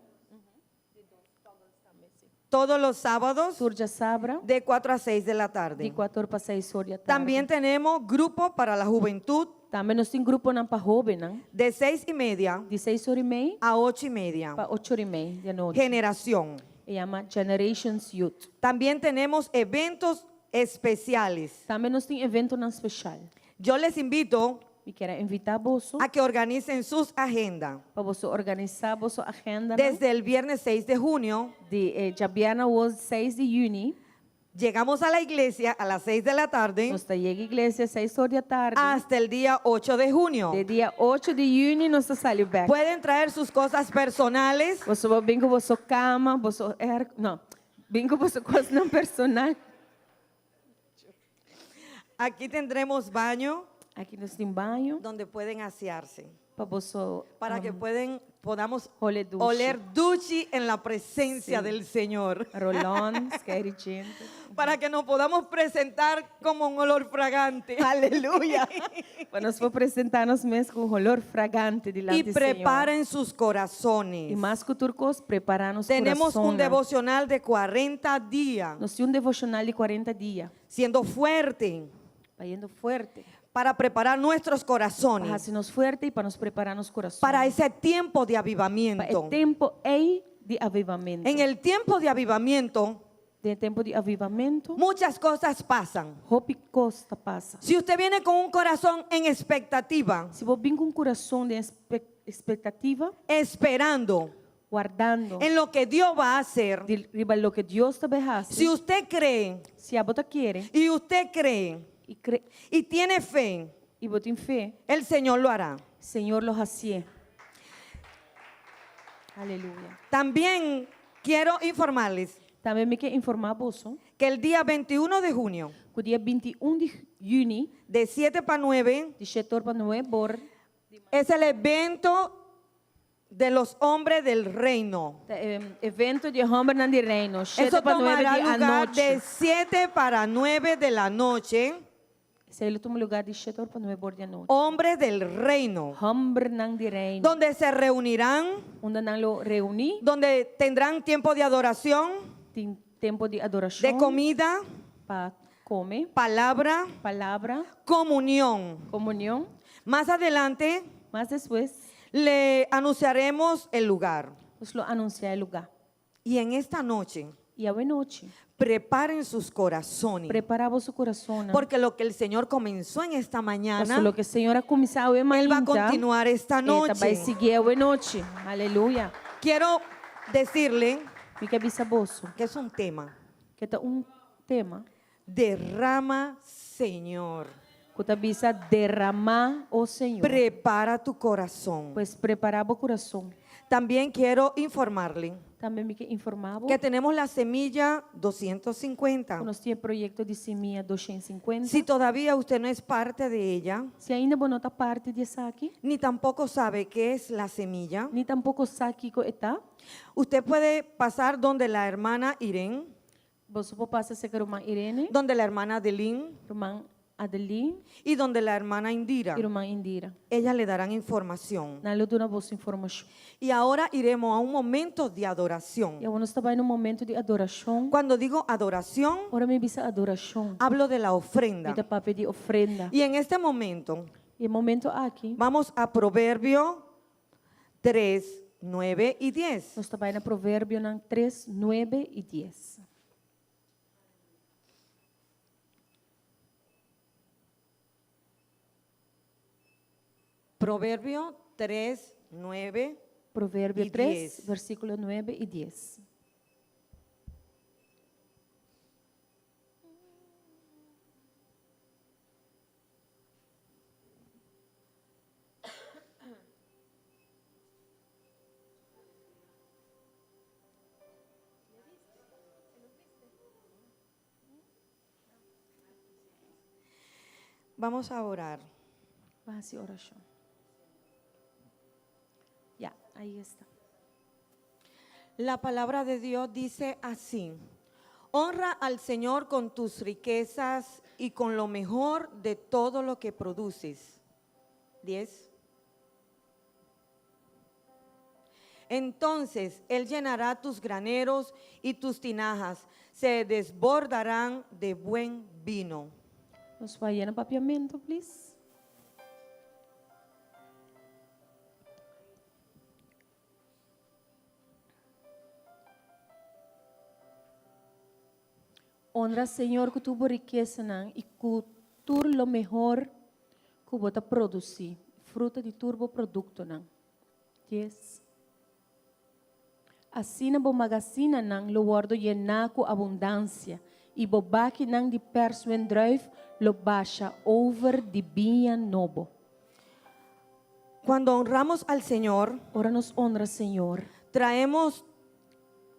Todos los sábados Tur djasabra de 4 a 6 de la tarde. di 4 pa 6 or di atardi. También tenemos grupo para la juventud. Tambe nos tin gruponan pa hóbennan. De seis y media. Di seis or i mei. A ocho y media. Pa ocho or i mei di anochi. Generacion. E yama Generations Youth. Tambien tenemos eventos especiales. Tambe nos tin eventonan special. Yo les invito. Mi kier a invita boso. A que organicen sus agenda. Pa boso organisa boso agendanan. Desde el viernes seis de junio. Di e djabièrnè awor seis di yüni. Llegamos a la iglesia a las seis de la tarde. Nos ta yega iglesia seis or di atardi. Hasta el dia ocho de junio. Te dia ocho di yüni nos ta sali bek. Pueden traer sus cosas personales. Boso por bin ku boso kama, boso air, no, bin ku boso kosnan personal. Aquí tendremos baño. Aki nos tin baño. Donde pueden asearse. Pa boso Para que pueden, podamos hole dushi. oler dushi en la presencia Sí. del Señor. Rolon, scary gente. Para que nos podamos presentar como un olor fragante. Aleluya. Pa nos por presenta nos mes cu un olor fragante dilanti Y Señor. preparen sus corazones. Y mas cu tur cos, prepara nos Tenemos un corazonnan. devocional de 40 días. Nos tin un devocional di cuarenta dia. Siendo fuerte. Bayendo fuerte. Para preparar nuestros corazones. Pa haci nos fuerte y pa nos prepara nos corazon. Para ese tiempo de Pa avivamiento. e tempo ey di avivamento. En el tiempo de avivamiento. Den e tempo di avivamento. Muchas cosas pasan. Hopi cos ta pasa. Si usted viene con un corazón en expectativa. Si bo bin cu un corazon den expectativa. Esperando. Wardando. En lo que Dios va a hacer. Di riba loke Dios ta bay haci. Si usted cree. Si abo ta kere. Y usted cree. Y cre. Y tiene fe. Y bo tin fe. El Señor lo hará. Señor lo hacié. Aleluya. También quiero informarles. Tambe mi ke informa boso. Que el día 21 de junio. Ku dia 21 di juni. De 7 pa 9. Di shete or pa nuebe or. Es el evento de los hombres del reino. Ta e evento di e hombernan di reino. Shete Eso pa nuebe tomará di lugar anochi. de 7 para 9 de la noche. Esei lo tuma lugar di shete or pa nuebe or di anochi. Hombres del reino. Hombernan di reino. Donde se reunirán. Unda nan lo reuní. Donde tendrán tiempo de adoración. Tin tempo di adorashon. De comida. Pa kome. Palabra. Palabra. Comunión. Comunión. Más adelante. Mas despues. Le anunciaremos el lugar. Nos lo anuncia e lugá. Y en esta noche. I awe nochi. Preparen sus corazones. Prepará boso corazonnan. Porque lo que el Señor comenzó en esta mañana. Pasobra loke Señor a kuminsá awe Él va a mainta. continuar esta E ta bai noche. sigui awe nochi. Aleluya. Quiero decirle. Mi ke bisa boso. Que es un tema. Ke ta un tema. Derrama, Señor. Ku ta bisa derramá, o Señor. Prepara tu corazón. Pues prepará bo kurason. También quiero informarle. Tambe mi ke informá bo. Que tenemos la semilla 250. Ku nos tin e proyekto di simia 250. Si todavía usted no es parte de ella. Si ainda bo no ta parti di esaki. Ni tampoco sabe qué es la semilla. Ni tampoko sa kiko e ta. Usted puede pasar donde la hermana Irene. Boso por pasa serka ruman Irene. Donde la hermana Adeline. Ruman Adeline. Y donde la hermana Indira. Y ruman Indira. Ellas le darán información. Nan lo duna boso informashon. Y ahora iremos a un momento de adoración. I awor nos ta bai na un momento di adorashon. Cuando digo adoración, Ora mi bisa adorashon. hablo de la ofrenda. Mi ta papia di ofrenda. Y en este momento, I e momento aki. Vamos a Proverbio 3, 9 y 10. Nos ta bai na Proverbionan 3, 9 i 10. Proverbio 3, 9 Proverbio y 3, 10. versíkulo 9 i 10. Vamos a orar. Ban hasi orashon. Ya, ahí está. La palabra de Dios dice así: Honra al Señor con tus riquezas y con lo mejor de todo lo que produces. 10. Entonces Él llenará tus graneros y tus tinajas se desbordarán de buen vino. Nos bai yena papiamento, please. Honra Señor ku tur bo rikesanan i ku tur lo mehor ku bo ta produsí, fruta di tur bo produktonan. Dies. Asina bo magasinanan lo wòrdu yená ku abundansia, i bo bakinan di pèrs wendrùif lo basha over di biña nobo. Cuando honramos al Señor, Ora nos honra Señor, traemos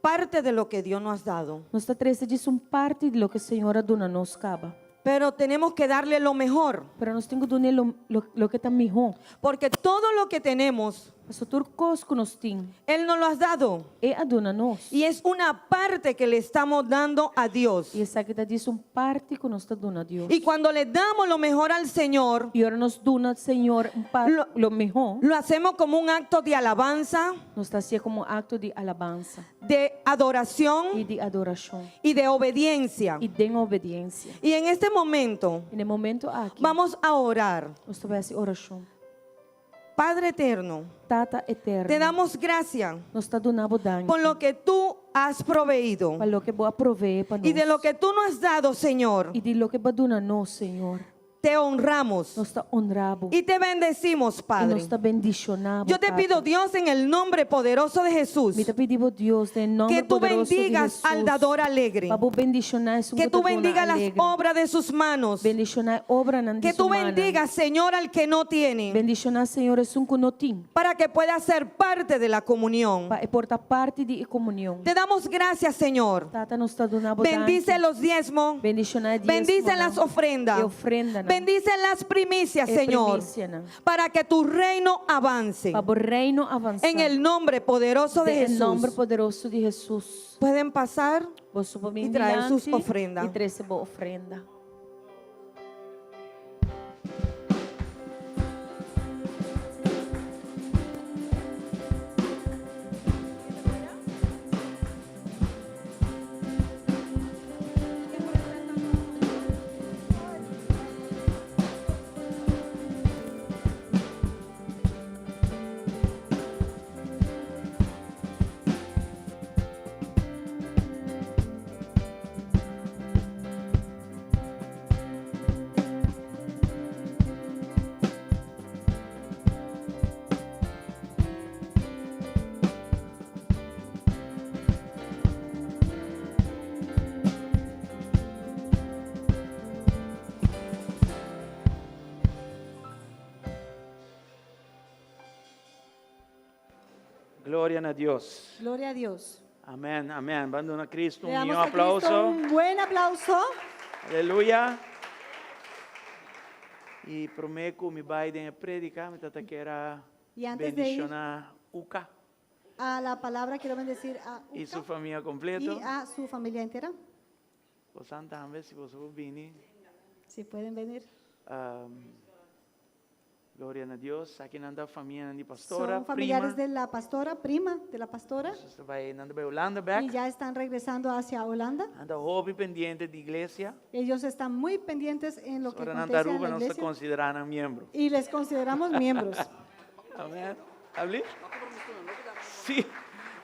parte de lo que Dios nos ha dado. Nos ta trese djis un parti di loke Señor a duna nos kaba. Pero tenemos que darle lo mejor. Pero nos tin ku dun'é lo, lo, loke ta mihó. Porque todo lo que tenemos, Pasobra tur kos ku nos tin, Él nos lo ha dado. E a duna nos. Y es una parte que le estamos dando a Dios. I esaki ta djis un parti ku nos ta duna Dios. Y cuando le damos lo mejor al Señor, I ora nos duna Señor un par, Lo- lo mihó, lo hacemos como un acto de alabanza, Nos ta hasié komo un akto di alabansa. De adoración. I di adorashon. Y de obediencia. I den obediensia. Y en este momento. I na e momento aki. Vamos a orar. Nos ta bai hasi orashon. Padre eterno. Tata eterno. Te damos gracia. Nos ta duna bo danki. Por lo que tú has proveído. Pa loke bo a proveé pa nos. Y de lo que tú nos has dado, Señor. I di loke bo a duna nos, Señor. Te honramos. Nos ta honra bo. Y te bendecimos, Padre. I nos ta bendishoná bo, Yo te pido, Dios, en el nombre poderoso de Jesús. Mi ta pidi bo, Dios, den e nòmber Que tú poderoso di bendigas Hesus. al dador alegre. Pa bo bendishoná esun Que ku ta tú duna bendigas las alegre. obras de sus manos. Bendishoná e obranan di Que su tú mannan. bendigas, Señor, al que no tiene. Bendishoná, Señor, esun ku no tin. Para que pueda ser parte de la comunión. Pa e por ta parti di e komunion. Te damos gracias, Señor. Tata, nos ta duna bo Bendice danki. los diezmos. Bendishoná e diezmonan. Bendice las ofrendas. E ofrendanan. Bendice las primicias, E Señor. primicianan. Para que tu reino avance. Pa bo reino avansá. En el nombre poderoso de Den e Jesús. nòmber poderoso di Hesus. Pueden pasar Boso por bin y traer sus dilanti ofrendas. i trese bo ofrenda. Gloria na Dios. Gloria a Dios. Amén, amén. Ban duna Cristo Le un damos mihó a Cristo aplauso. un buen aplauso. Aleluya. I promé ku mi bai den e prediká, mi tata kier a Y antes de ir bendishoná Uka a la palabra, quiero bendecir a i su Uka famia kompleto. y a su familia entera. Bosan tambe, si boso por bini. Si pueden venir. Um, gloria na Dios. Aki nan ta famianan di pastora, Son familiares prima. de la pastora, prima de la pastora. Nos ta bai, nan ta bai Holanda bek. Y ya están regresando hacia Holanda. Nan ta hopi pendiente di iglesia. Ellos están muy pendientes en lo que Ora nan ta acontece en Aruba, la nos ta iglesia. considera nan miembro. Y les consideramos miembros. Amen. Abli? Sí.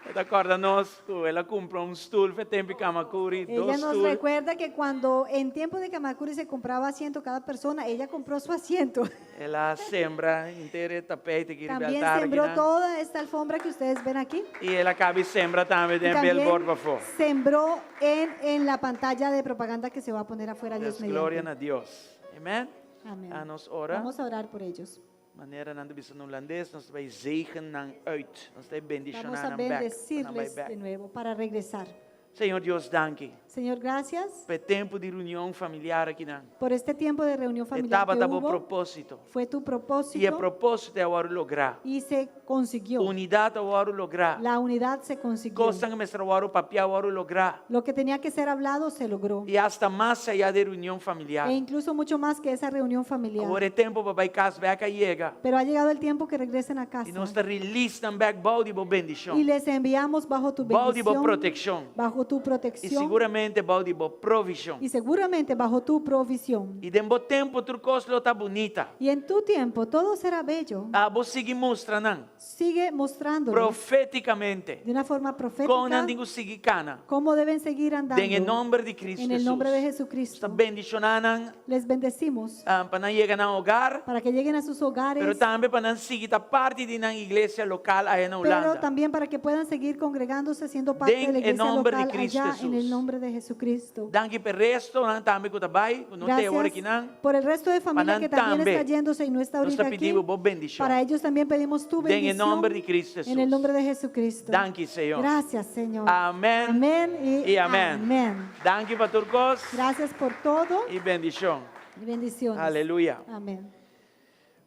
E ta corda nos cu el a cumpra un stoel fe tempo Kamakuri, Ella dos nos stoel. recuerda que cuando en tiempo de Kamakuri se compraba asiento cada persona, ella compró su asiento. El a sembra henter e tapete ki riba También altar sembró akinan. toda esta alfombra que ustedes ven aquí. Y el a cabi sembra tambe Y den también billboard pafó. sembró en, en la pantalla de propaganda que se va a poner afuera, Dios Dus gloria mediante. na Dios. Amen. Amén. A nos ora. Vamos a orar por ellos. Manera nan ta bisa na hulandes, nos ta bai zegen nan uit. Nos ta bai bendiciona Vamos a nan bek. Pa nan bai bendecirles bek. de nuevo para regresar. Señor Dios, danki. Señor, gracias Pa e tempo di reunion familiar akinan. por este tiempo de reunión E familiar que tabata bo hubo. propósito. Fue tu I e propósito propósito a wòrdu lográ. y se consiguió. Unidat a wòrdu lográ. La unidad se consiguió. Kosnan ku mester a wòrdu papiá a wòrdu lográ. Lo que tenía que ser hablado se logró. I asta mas ayá di e reunion familiar. E incluso mucho más que esa reunión familiar. Awor e tempu pa bai kas bèk a yega. Pero ha llegado el tiempo que regresen a I casa. nos ta release nan bèk bou di bo bendishon. Y les enviamos bajo tu Bou di bo bendición, protekshon. bajo bajo tu I protección siguramente bou di bo provishon. y seguramente bajo tu provisión. I den bo tempu tur kos lo ta bunita. Y en tu tiempo todo será bello. Abo sigui mustra nan Sigue mostrándoles profétikamente de una forma kon profética nan tin ku sigui kana. cómo deben seguir andando. Den e nòmber di Kristu En el nombre de Hesus. Jesucristo. Ta bendishoná nan Les bendecimos pa nan yega nan hogar, para que lleguen a sus pero hogares, tambe pa nan sigui ta parti di nan iglesia lokal aya na pero Hulanda. también para que puedan seguir congregándose siendo parte Den de la el iglesia nombre de local Cristo allá en el Jesús. nombre de Jesucristo. Danki pa e resto nan tambe ku ta bai, ku no ta awor Gracias aki nan. por el resto de familia Pa nan que también tambe. está yéndose y no está Nos ahorita ta aquí. pidi bo bendishon. Para ellos también pedimos tu Den e bendición. nòmber di Kristu En el Hesus. nombre de Jesucristo. Danki, Señor. Gracias, Señor. Amèn. Amén y, I amèn. amén. Danki pa tur kos Gracias por todo i bendishon. y bendiciones. Aleluya. Amén.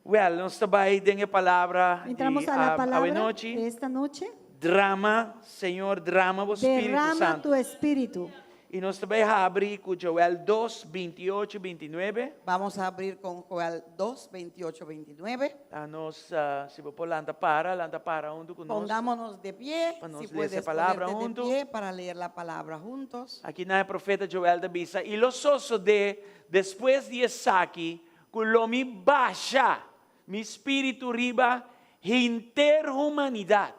Well, nos ta bai den e palabra di Entramos a la palabra anochi. de esta noche. Drama, Señor, drama bo Spiritu Derrama Santu. tu espíritu. I nos ta bai habri ku Joel 2, 28, 29. Vamos a abrir con Joel 2, 28, 29. Ah, nos, ah, si bo por lanta para, lanta para huntu ku nos. Pongámonos de pie, Pa nos si leer puedes esa palabra ponerte de junto. pie para leer la palabra juntos. Akinan e profeta Joel ta bisa, I lo sosodé despues di esaki, ku lo mi basha mi spiritu riba henter humanidat,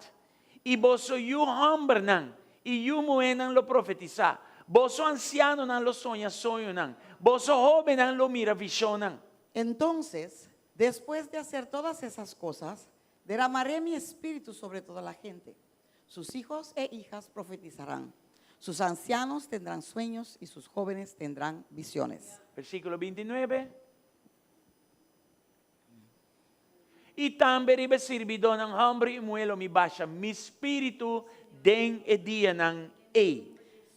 i boso yu hòmbernan i yu muhénan lo profetisá, boso ansianonan lo soña soñonan, boso hóbennan lo mira vishonnan. Entonces, después de hacer todas esas cosas, derramaré mi espíritu sobre toda la gente. Sus hijos e hijas profetizarán. Sus ancianos tendrán sueños y sus jóvenes tendrán visiones. Versíkulo 29. I tambe riba e sirbidónan hòmber i muhé lo mi basha mi spiritu den e dianan ei.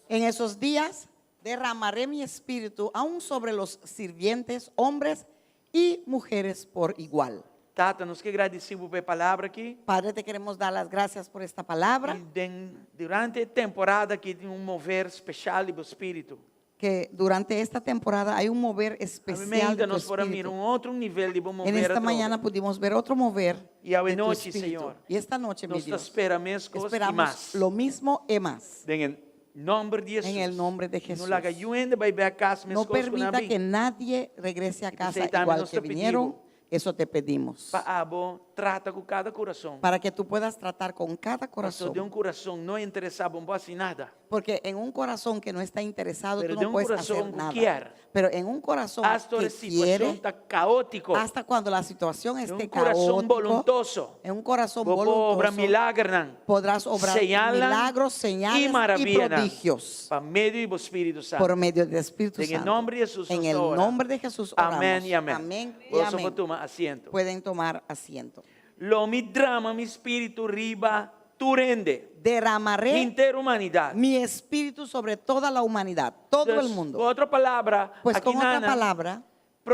En esos días derramaré mi espíritu aún sobre los sirvientes, hombres y mujeres por igual. Tata, nos ke gradisí bo pa e palabra aki. Padre, te queremos dar las gracias por esta palabra. I den, durante e temporada aki tin un mover spesial di bo spiritu. Que durante esta temporada hay un mover Awe especial mainta de tu nos por a mira espíritu. un otro nivel di bo En mover esta atrobe. mañana pudimos ver otro mover I awe de tu nochi, espíritu. Señor, Y esta noche, mi nos ta Dios, spera meskos i esperamos mas. lo mismo y más. Den e nòmber di En el Hesus. nombre de No Jesús. laga niun hende bai bèk kas No meskos ku nan permita bin. que nadie regrese a Y casa p'esei tambe igual nos que ta pidi vinieron. bo. Eso te pedimos. Pa abo trata ku kada kurason. Para que tú puedas tratar con cada Pasobra corazón. den un kurason no interesá bo no por hasi nada. Porque en un corazón que no está interesado, Pero tú de no un puedes corazón hacer que nada. quiere. Pero en un corazón Hasta que la situación quiere, ta kaótiko. hasta cuando la situación Den esté un kurason caótico, boluntoso. en un corazón Bo por obra voluntoso, milagernan. podrás obrar Señalnan milagros, señales i y maravianan. prodigios Pa medio di bo Spiritu Santu. por medio del Espíritu En el Santo. nombre de Jesús En nos el ora. nombre de Jesús oramos. Amén y amén. Amén y Boso amén. por tuma asiento. Pueden tomar asiento. Lo mi drama mi spiritu riba tur hende. Derramaré Henter humanidat. mi espíritu sobre toda la humanidad, todo el Dus, mundo. Ku otro palabra, Pues aki con otra nana, palabra,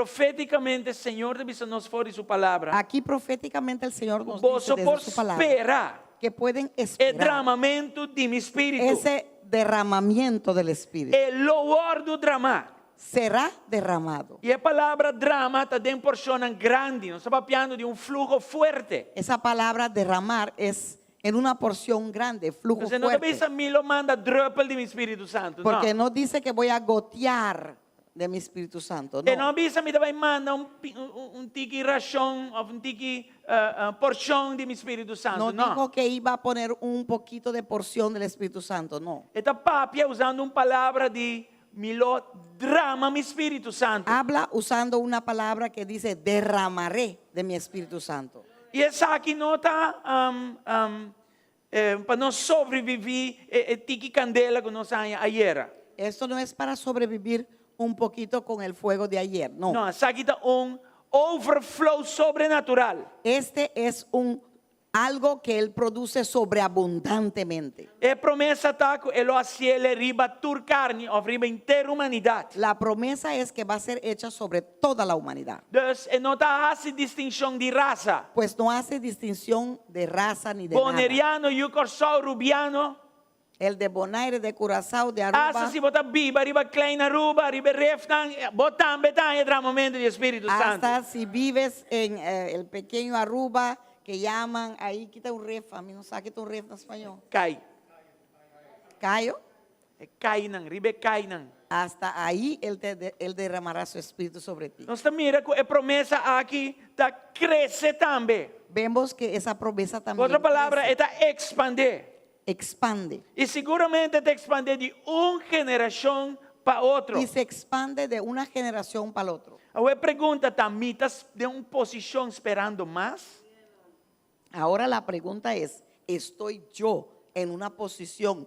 profétikamente Señor ta bisa nos for di su palabra. aquí proféticamente el Señor nos dice Boso desde por su palabra spera que pueden e esperar dramamentu di mi spiritu. ese derramamiento del espíritu. E lo wòrdu dramá. Será derramado. I e palabra drama ta den porshonnan grandi. Nos ta papiando di un fluho fuerte. Esa palabra derramar es en una porción grande, flujo Entonces no ta fuerte. bisa mi lo manda druppel di mi Spiritu Santu. No. Porque no dice que voy a gotear de mi Espíritu Santo. E no No. bisa mi ta bai manda un, un tiki rashon òf un tiki eh, eh, porshon di mi Spiritu Santu. No No. dijo que iba a poner un poquito de porción del Espíritu Santo, no. E ta papia usando un palabra di mi lo drama mi Spiritu Santu. Habla usando una palabra que dice derramaré de mi Espíritu Santo. I esaki no ta um, um, eh, pa nos sobreviví e, e tiki kandela ku nos a haña ayera. Esto no es para sobrevivir un poquito con el fuego de ayer, no. No, esaki ta un overflow sobrenatural. Este es un algo que él produce sobreabundantemente. E promesa ta ku e lo hasié riba tur karni òf riba henter humanidat. La promesa es que va a ser hecha sobre toda la humanidad. Dus e no ta hasi distinshon di rasa. Pues no hace distinción de raza ni de nada. Boneriano, yu Kòrsou, Rubiano. El de Bonaire, de Curazao, de Aruba. Asta si bo ta biba riba Klein Aruba, riba refnan, bo tambe ta haña dramamentu di Spiritu Santu. Hasta si vives en eh, el pequeño Aruba, que llaman, ahí quita un ref, a mí no sabe quita un ref en español. Kai. Cayo. E kainan, riba e kainan. Hasta ahí Él, te, Él derramará su espíritu sobre ti. Nos ta mira ku e promesa aki ta krese tambe. Vemos que esa promesa Ku también otro palabra, crece, e ta ekspandé. expande. I siguramente ta ekspandé di un generashon pa otro. Y se expande de una generación para el otro. Awor e pregunta ta, mi ta den un posishon sperando mas? Ahora la pregunta es, ¿estoy yo en una posición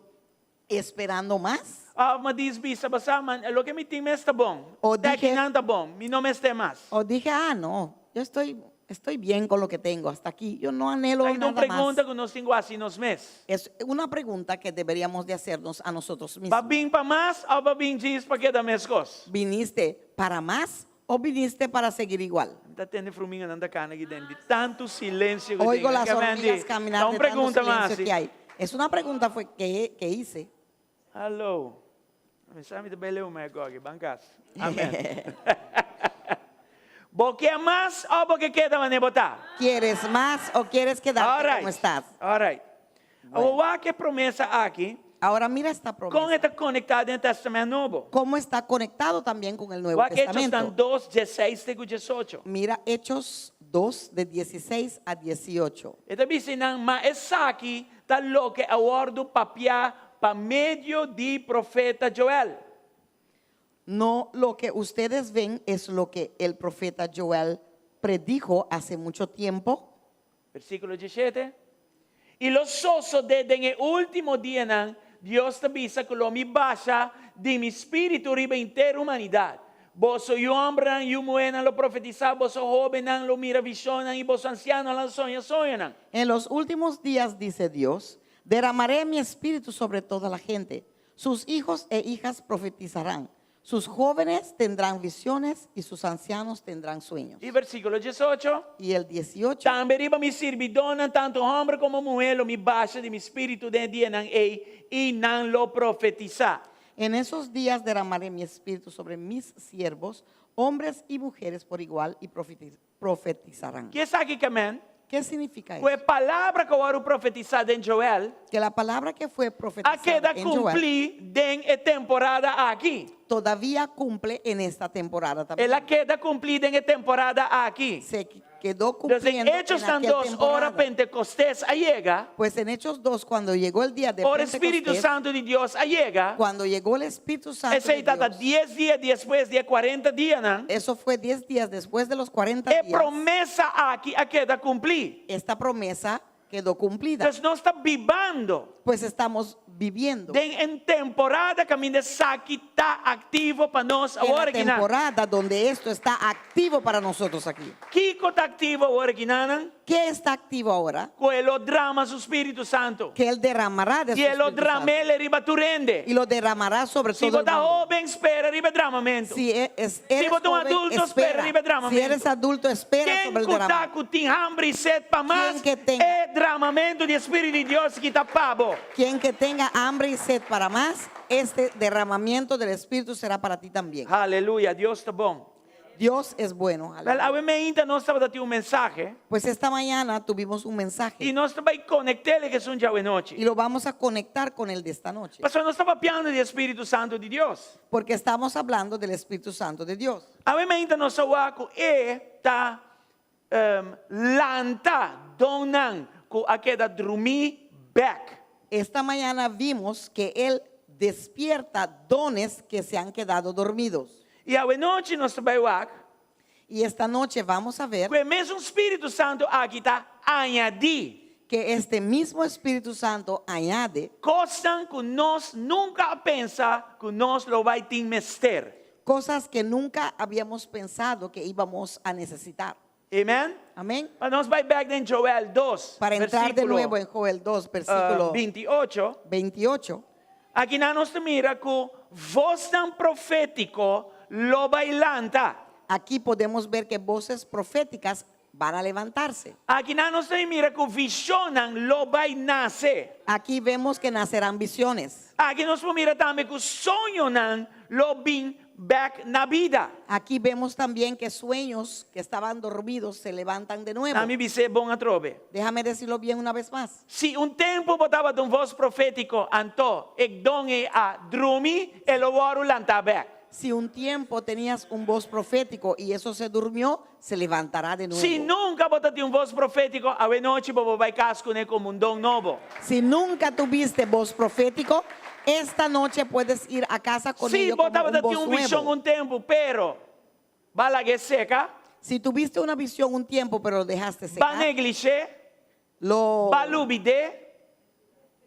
esperando más? Òf mi a djis bisa, Bo sa man, loke mi tin mes ta bon. O Te dije- akinan ta bon, mi no mester mas. O dije, ah, no, yo estoy, estoy bien con lo que tengo hasta aquí, yo no anhelo Esaki ta un nada más. pregunta ku nos tin ku hasi nos mes. Es una pregunta que deberíamos de hacernos a nosotros B'a mismos. bin pa mas òf b'a bin djis pa keda meskos? ¿Viniste para más o viniste para seguir igual? Mi ta tende fruminganan ta kana aki den di tantu silensio ku Oigo tin. las Ke men di, hormigas Ta caminar un de tanto pregunta mas. silencio que hay. Es una pregunta fue que, que hice. Hallo. Mi sa mi ta bai leu mei agogi. Ban kas. Amen. Bo ke mas òf bo ke keda manera bo ta? ¿Quieres más o quieres quedarte All right. como estás? All right. Awor wak e promesa aki. Ahora mira esta Kon promesa. e ta konektá den Tèstamènt Nobo? ¿Cómo está conectado también con el Nuevo Wak Hechosnan Testamento? dos, dieseis te ku diesocho. Mira Hechos 2 de 16 a 18. E ta bisa nan, Ma esaki ta loke a wòrdu papiá pa medio di profeta Joel. No lo que ustedes ven es lo que el profeta Joel predijo hace mucho tiempo. Versíkulo diesshete, I lo sosodé den e último dianan, Dios ta bisa, ku lo mi basha di mi spiritu riba henter humanidat. Boso yu hòmbernan i yu muhénan lo profetisá, boso hóbennan lo mira vishonnan i boso ansianonan lo soña soñonan. En los últimos días, dice Dios, derramaré mi espíritu sobre toda la gente. Sus hijos e hijas profetizarán, sus jóvenes tendrán visiones y sus ancianos tendrán sueños. I versíkulo diesocho. Y el 18. Tambe riba mi sirbidónan, tantu hòmber komo muhé, lo mi basha di mi spiritu den e dianan ei, i nan lo profetisá. En esos días derramaré mi espíritu sobre mis siervos, hombres y mujeres por igual, y profetizarán. Ke esaki ke men? ¿Qué significa Ku e eso? palabra ku a wòrdu profetisá den Joel Que la palabra que fue a profetizada keda en Joel kumplí den e temporada aki. todavía cumple en esta temporada también. El a keda kumplí den e temporada aki. Se quedó Entonces, cumpliendo en Hechosnan aquel dos, ora temporada. Pentecostés a yega, Pues en Hechos 2, cuando llegó el día de ora Spiritu Pentecostés, Santu di Dios a yega, cuando llegó el Espíritu Santo de esei tata Dios, dies dia despues di e kuarenta dianan, eso fue 10 días después de los 40 e días, promesa aki a keda kumplí. esta promesa quedó cumplida. Entonces nos ta bibando Pues estamos viviendo den en temporada kaminda esaki ta aktivo pa nos en la awor akinan. temporada donde esto está activo para nosotros aquí. Kiko ta aktivo awor akinanan? ¿Qué está activo ahora? Ku e lo drama su Spiritu Santu. Que Él derramará de su I e lo Espíritu Santo. dram'é riba tur hende. Y lo derramará sobre Si todo bo el ta mundo. hóben, spera riba e dramamentu. Si e-, es, eres Si bo ta un joven, adulto, spera espera. riba e dramamentu. Si eres adulto, espera Ken sobre el ku ta derramamiento. ku tin hamber i set pa mas, Ken que tenga- e dramamentu di e Spiritu di Dios aki ta pa bo. Quien que tenga hambre y sed para más, este derramamiento del Espíritu será para ti también. Aleluya, Dios ta bon. Dios es bueno. Wel, Aleluya. awe meinta nos tabata tin un mensahe. Pues esta mañana tuvimos un mensaje. I nos ta bai konekt'é ku esun djawe nochi. Y lo vamos a conectar con el de esta noche. Pasobra nos ta papiando di e Spiritu Santu di Dios. Porque estamos hablando del Espíritu Santo de Dios. Awe meinta nos a wak ku e ta lanta donnan ku a keda drumí bèk. Esta mañana vimos que Él despierta dones que se han quedado dormidos. I awe nochi nos ta bai wak Y esta noche vamos a ver ku e mesun Spiritu Santu aki ta añadí que este mismo Espíritu Santo añade kosnan ku nos nunka a pensa ku nos lo bai tin mester. cosas que nunca habíamos pensado que íbamos a necesitar. Amen? Amén. Pa nos bai bèk den Joel dos, Para entrar de versíkulo, nuevo en Joel 2, versículo 28. 28. Akinan nos ta mira ku vosnan profétiko lo bai lanta. Aquí podemos ver que voces proféticas van a levantarse. Akinan nos ta mira ku vishonnan lo bai nase. Aquí vemos que nacerán visiones. Aki nos por mira tambe ku soñonan lo bin. bèk na bida. Aquí vemos también que sueños que estaban dormidos se levantan de nuevo. Laga mi bis'é bon atrobe. Déjame decirlo bien una vez más. Si un tempu bo tabatin un vos profétiko, anto e don ei a drumi, e lo wòrdu lantá bèk. Si un tiempo tenías un voz profético y eso se durmió, se levantará de nuevo. Si nunka bo tatin un vos profétiko, awe nochi bo por bai kas kuné komo un don nobo. Si nunca tuviste voz profético, esta noche puedes ir a casa con Si ello bo como un tabata voz tin un vishon nuevo. un tempu, pero b'a lag'é seka, Si tuviste una visión un tiempo, pero lo dejaste b'a secar, neglish'é, lo b'a lubid'é,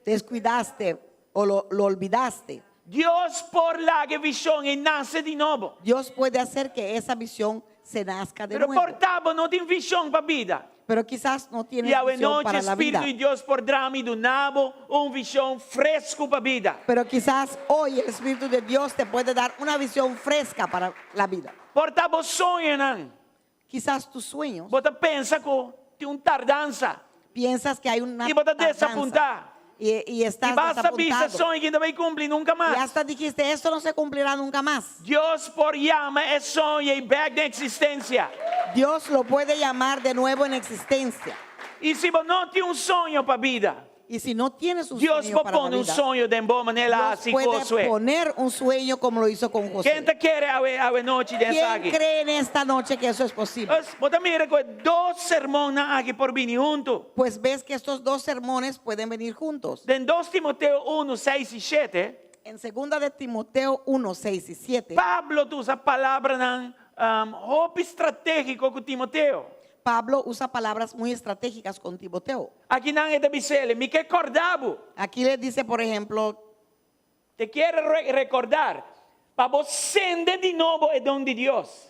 descuidaste o lo olvidaste. Dios por laga e vishon ei nase di nobo. Dios puede hacer que esa visión se nazca de Pero nuevo. por ta bo no tin vishon pa bida. Pero quizás no tienes I awe visión nochi para la Spiritu vida. di Dios por drama i duna bo un vishon fresku pa bida. Pero quizás hoy el Espíritu de Dios te puede dar una visión fresca para la vida. Por ta bo soñonan. Quizás tus sueños. Bo ta pensa ku tin un tardansa. Piensas que hay una I bo ta tardanza. desapuntá. Y, y estás I basta bisa desapuntado. soño aki no ta bai kumpli nunka Y mas. hasta dijiste, esto no se cumplirá nunca más. Dios por yama e soño ei bèk den eksistensia. Dios lo puede llamar de nuevo en existencia. I si bo no tin un soño pa bida, Y si no tienes un Dios sueño por para la pone un vida, soño den bo manera Dios hasi puede Josué. poner un sueño como lo hizo con José. Ken ta kere awe awe nochi den ¿Quién esaki? cree en esta noche que eso es posible? Pues, bo ta mira ku e dos sermonnan aki por bini huntu. Pues ves que estos dos sermones pueden venir juntos. Den 2 Timoteo 1, 6 i 7, En segunda de Timoteo 1, 6 y 7, Pablo ta usa palabranan um, hopi stratégiko ku Timoteo. Pablo usa palabras muy estratégicas con Timoteo. Akinan e ta bis'é, mi ke kòrda bo. Aquí le dice, por ejemplo, Te quiero re recordar, pa bo sende di nobo e don di Dios.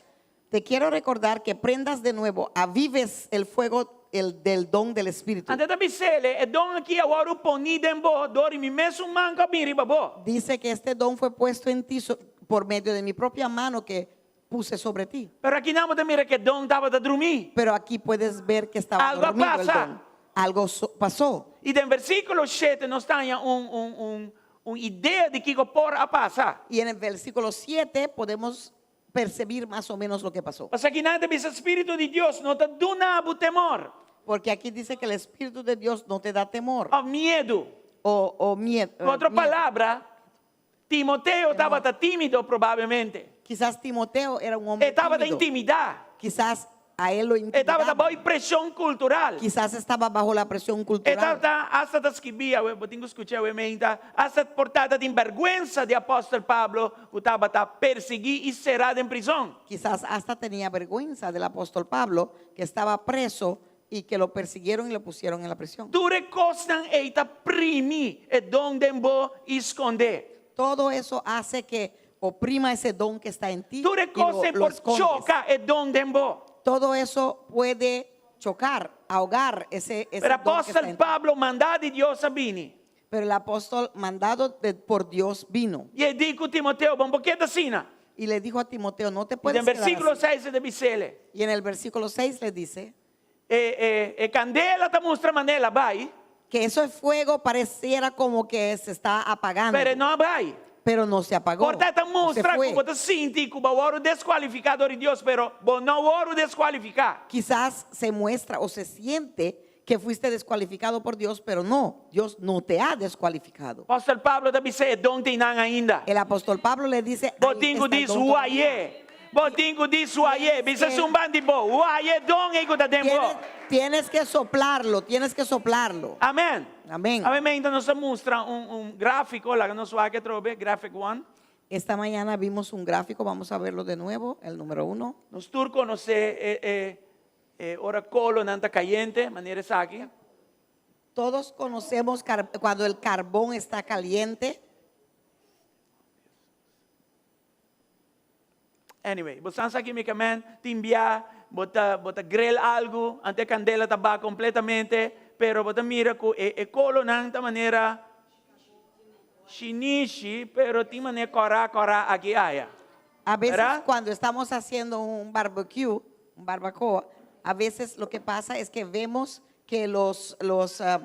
Te quiero recordar que prendas de nuevo, avives el fuego el, del don del Espíritu. Anto e ta bis'é, e don aki a wòrdu poní den bo, dor di mi mesun man ku a bin riba bo. Dice que este don fue puesto en ti por medio de mi propia mano que puse sobre ti. Pero akinan bo ta mira ku e don tabata drumí. Pero aquí puedes ver que estaba Algo dormido el pasa. don. Algo pasó. I den versíkulo 7 nos ta haña un, un, un, un idea di kiko por a pasa. Y en el versículo 7 podemos percibir más o menos lo que pasó. Pasobra akinan e ta bisa Spiritu di Dios no ta duna bo temor. Porque aquí dice que el Espíritu de Dios no te da temor. Òf miedu. O miedo. Ku otro miedo. palabra, Timoteo tabata tímido probablemente. Quizás Timoteo era un hombre E tabata tímido. intimidá. Quizás a él lo E tabata intimidaban. bou preshon kultural. Quizás estaba bajo la presión E cultural. tabata asta ta skibí, bo tin ku skucha awe meinta, asta por tabata tin bèrgwensa di apòstel Pablo ku tabata persiguí i será den prizòn. Quizás hasta tenía vergüenza del apóstol Pablo que estaba preso y que lo persiguieron y lo pusieron en la prisión. Tur e kosnan ei ta primi e don den bo i skond'é. Todo eso hace que oprima ese don que está en ti Tur e y lo, kos ei lo por escondes. choka e don den bo. Todo eso puede chocar, ahogar ese, ese Pero don que está apòstel en ti. Pablo mandá di Dios a bini. Pero el apóstol mandado por Dios vino I e di ku Timoteo, bo no por keda asina. y le dijo a Timoteo, no te I puedes den quedar versíkulo así. 6 e ta bis'é. Y en el versículo 6 le dice E, e, e kandela ta mustra manera el a bai. que eso fuego pareciera como que se está apagando, Pero e no a bai. pero no se apagó. Por ta ta no se mustra fue. ku bo ta sinti ku bo a wòrdu deskualifiká dor di Dios, pero bo no a wòrdu deskualifiká. Quizás se muestra o se siente que fuiste descualificado por Dios, pero no, Dios no te ha descualificado. Apòstel Pablo ta bis'é e don t'einan ainda. El apóstol Pablo le dice, ahí Bo tin ku está el dis don todavía. way'é. Bo tin ku dis way'é. Bisa esun band'i bo. Waya e don ei ku ta den bo. Tienes, tienes que soplarlo, tienes que soplarlo. Amèn. Amèn. Awe mainta nos a mustra un, un gráfiko, laga nos wak atrobe, graphic one. Esta mañana vimos un gráfico, vamos a verlo de nuevo, el número uno. Nos tur konosé e, e, e ora kolonan ta kayente, manera esaki. Todos conocemos cuando el carbón está caliente. Anyway, bo sa ki mi ke men, tin bia, bo ta, bo ta grill algu, anto e kandela ta baha kompletamente, pero bo ta mira ku e, e kolonan ta manera shinishi, pero tin manera kòrá kòrá aki aya. A veces ¿Verdad? cuando estamos haciendo un barbecue, un barbacoa, a veces lo que pasa es que vemos que los, los ah,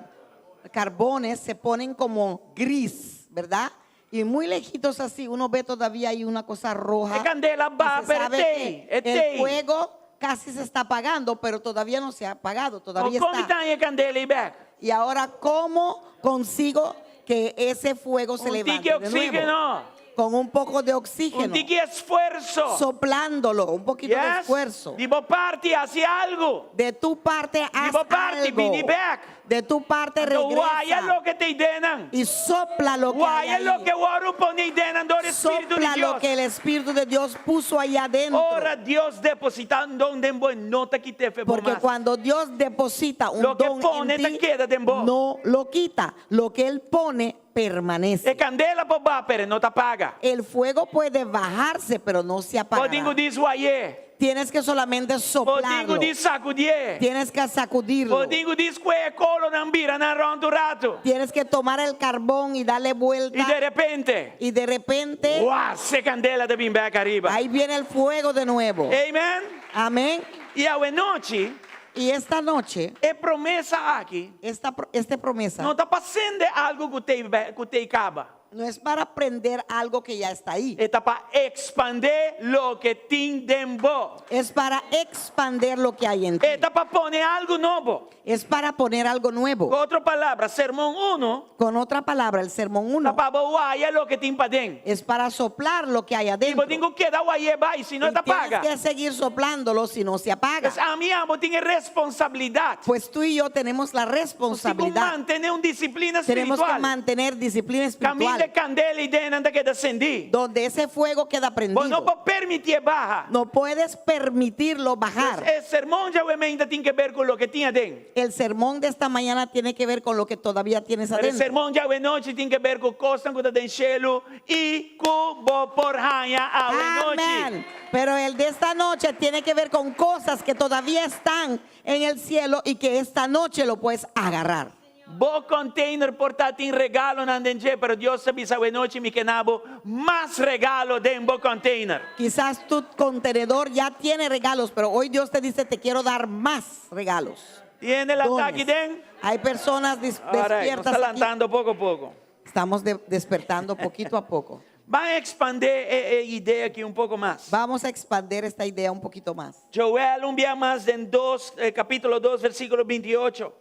carbones se ponen como gris, ¿verdad? Y muy lejitos así, uno ve todavía ahí una cosa roja. E kandela Y baha, se pero sabe t'ei, que e t'ei. el fuego casi se está apagando, pero todavía no se ha apagado, todavía Kon mi está. ta haña e kandela ei bèk? Y ahora, ¿cómo consigo que ese fuego se Un levante tiki de nuevo? oxígeno. Con un poco de Un oxígeno. tiki esfuerso. Soplándolo, un poquito de Yes? esfuerzo. Di bo parti, hasi algu. De tu parte, haz Di bo parti, algo. bini bèk. De tu parte, Anto waya regresa. loke t'ei den nan. Y sopla lo que hay Waya ahí. loke a wòrdu poné den nan dor Spiritu di Sopla lo Dios. que el Espíritu de Dios puso ahí adentro. Ora Dios depositá un don den bo, no ta kit'é fo'i bo Porque mas. cuando Dios deposita un Lo que don pone en ta ti, keda den bo. no lo quita. Lo que Él pone permanece. E kandela por baha, pero no ta paga. El fuego puede bajarse, pero no se apagará. Bo tin ku djis way'é. Tienes que solamente Bo tin ku soplarlo. djis sakudié. Tienes que sacudirlo. Bo tin ku djis kue e kolonan bira nan rònt un ratu. Tienes que tomar el carbón y darle vuelta. I de repente, Y de repente, guau, e kandela ta bin bèk ariba. ahí viene el fuego de nuevo. Amen. Amén. I awe nochi, Y esta noche, e promesa aki, esta, esta promesa, no ta pa sende algu ku t'ei ku t'ei kaba. no es para prender algo que ya está ahí. E ta pa ekspandé loke tin den bo. Es para expander lo que hay en ti. E ta pa pone algu nobo. Es para poner algo nuevo. Ku otro palabra, sermon 1 Con otra palabra, el sermón ta 1 pa bo waya loke tin paden. es para soplar lo que hay I adentro. bo tin ku keda way'é bai, si no Y e ta tienes paga. que seguir soplándolo si no se apaga. Pues ami ku abo tin e responsabilidat. Pues tú y yo tenemos la Nos tin ku responsabilidad. mantené un disiplina Tenemos que spiritual. mantener disciplina Kaminda espiritual. e kandela ei den ta keda sendí. Donde ese fuego queda Bo prendido. no por permitié baha. No puedes permitirlo bajar. E sermon di awe mainta tin ke ber ku loke tin aden. El sermón de esta mañana tiene que ver con lo que todavía tienes Pero e adentro. sermon di awe nochi tin ke ber ku kosnan ku ta den shelu i ku bo por haña awe nochi. Amén. Pero el de esta noche tiene que ver con cosas que todavía están en el cielo y que esta noche lo puedes agarrar. Bo container por ta tin regalonan den dje, pero Dios ta bisa awe nochi mi ke duna bo mas regalo den bo container. Quizás tu contenedor ya tiene regalos, pero hoy Dios te dice, te quiero dar más regalos. Tin hende Dones. aki den? Hay personas All right, nos despiertas ta aquí. lantando poko poko. Estamos despertando poquito a poco. Ban ekspandé e, e idea aki un poko mas. Vamos a expandir esta idea un poquito más. Joel, un biaha mas, den 2, eh, kapítulo 2, versíkulo 28.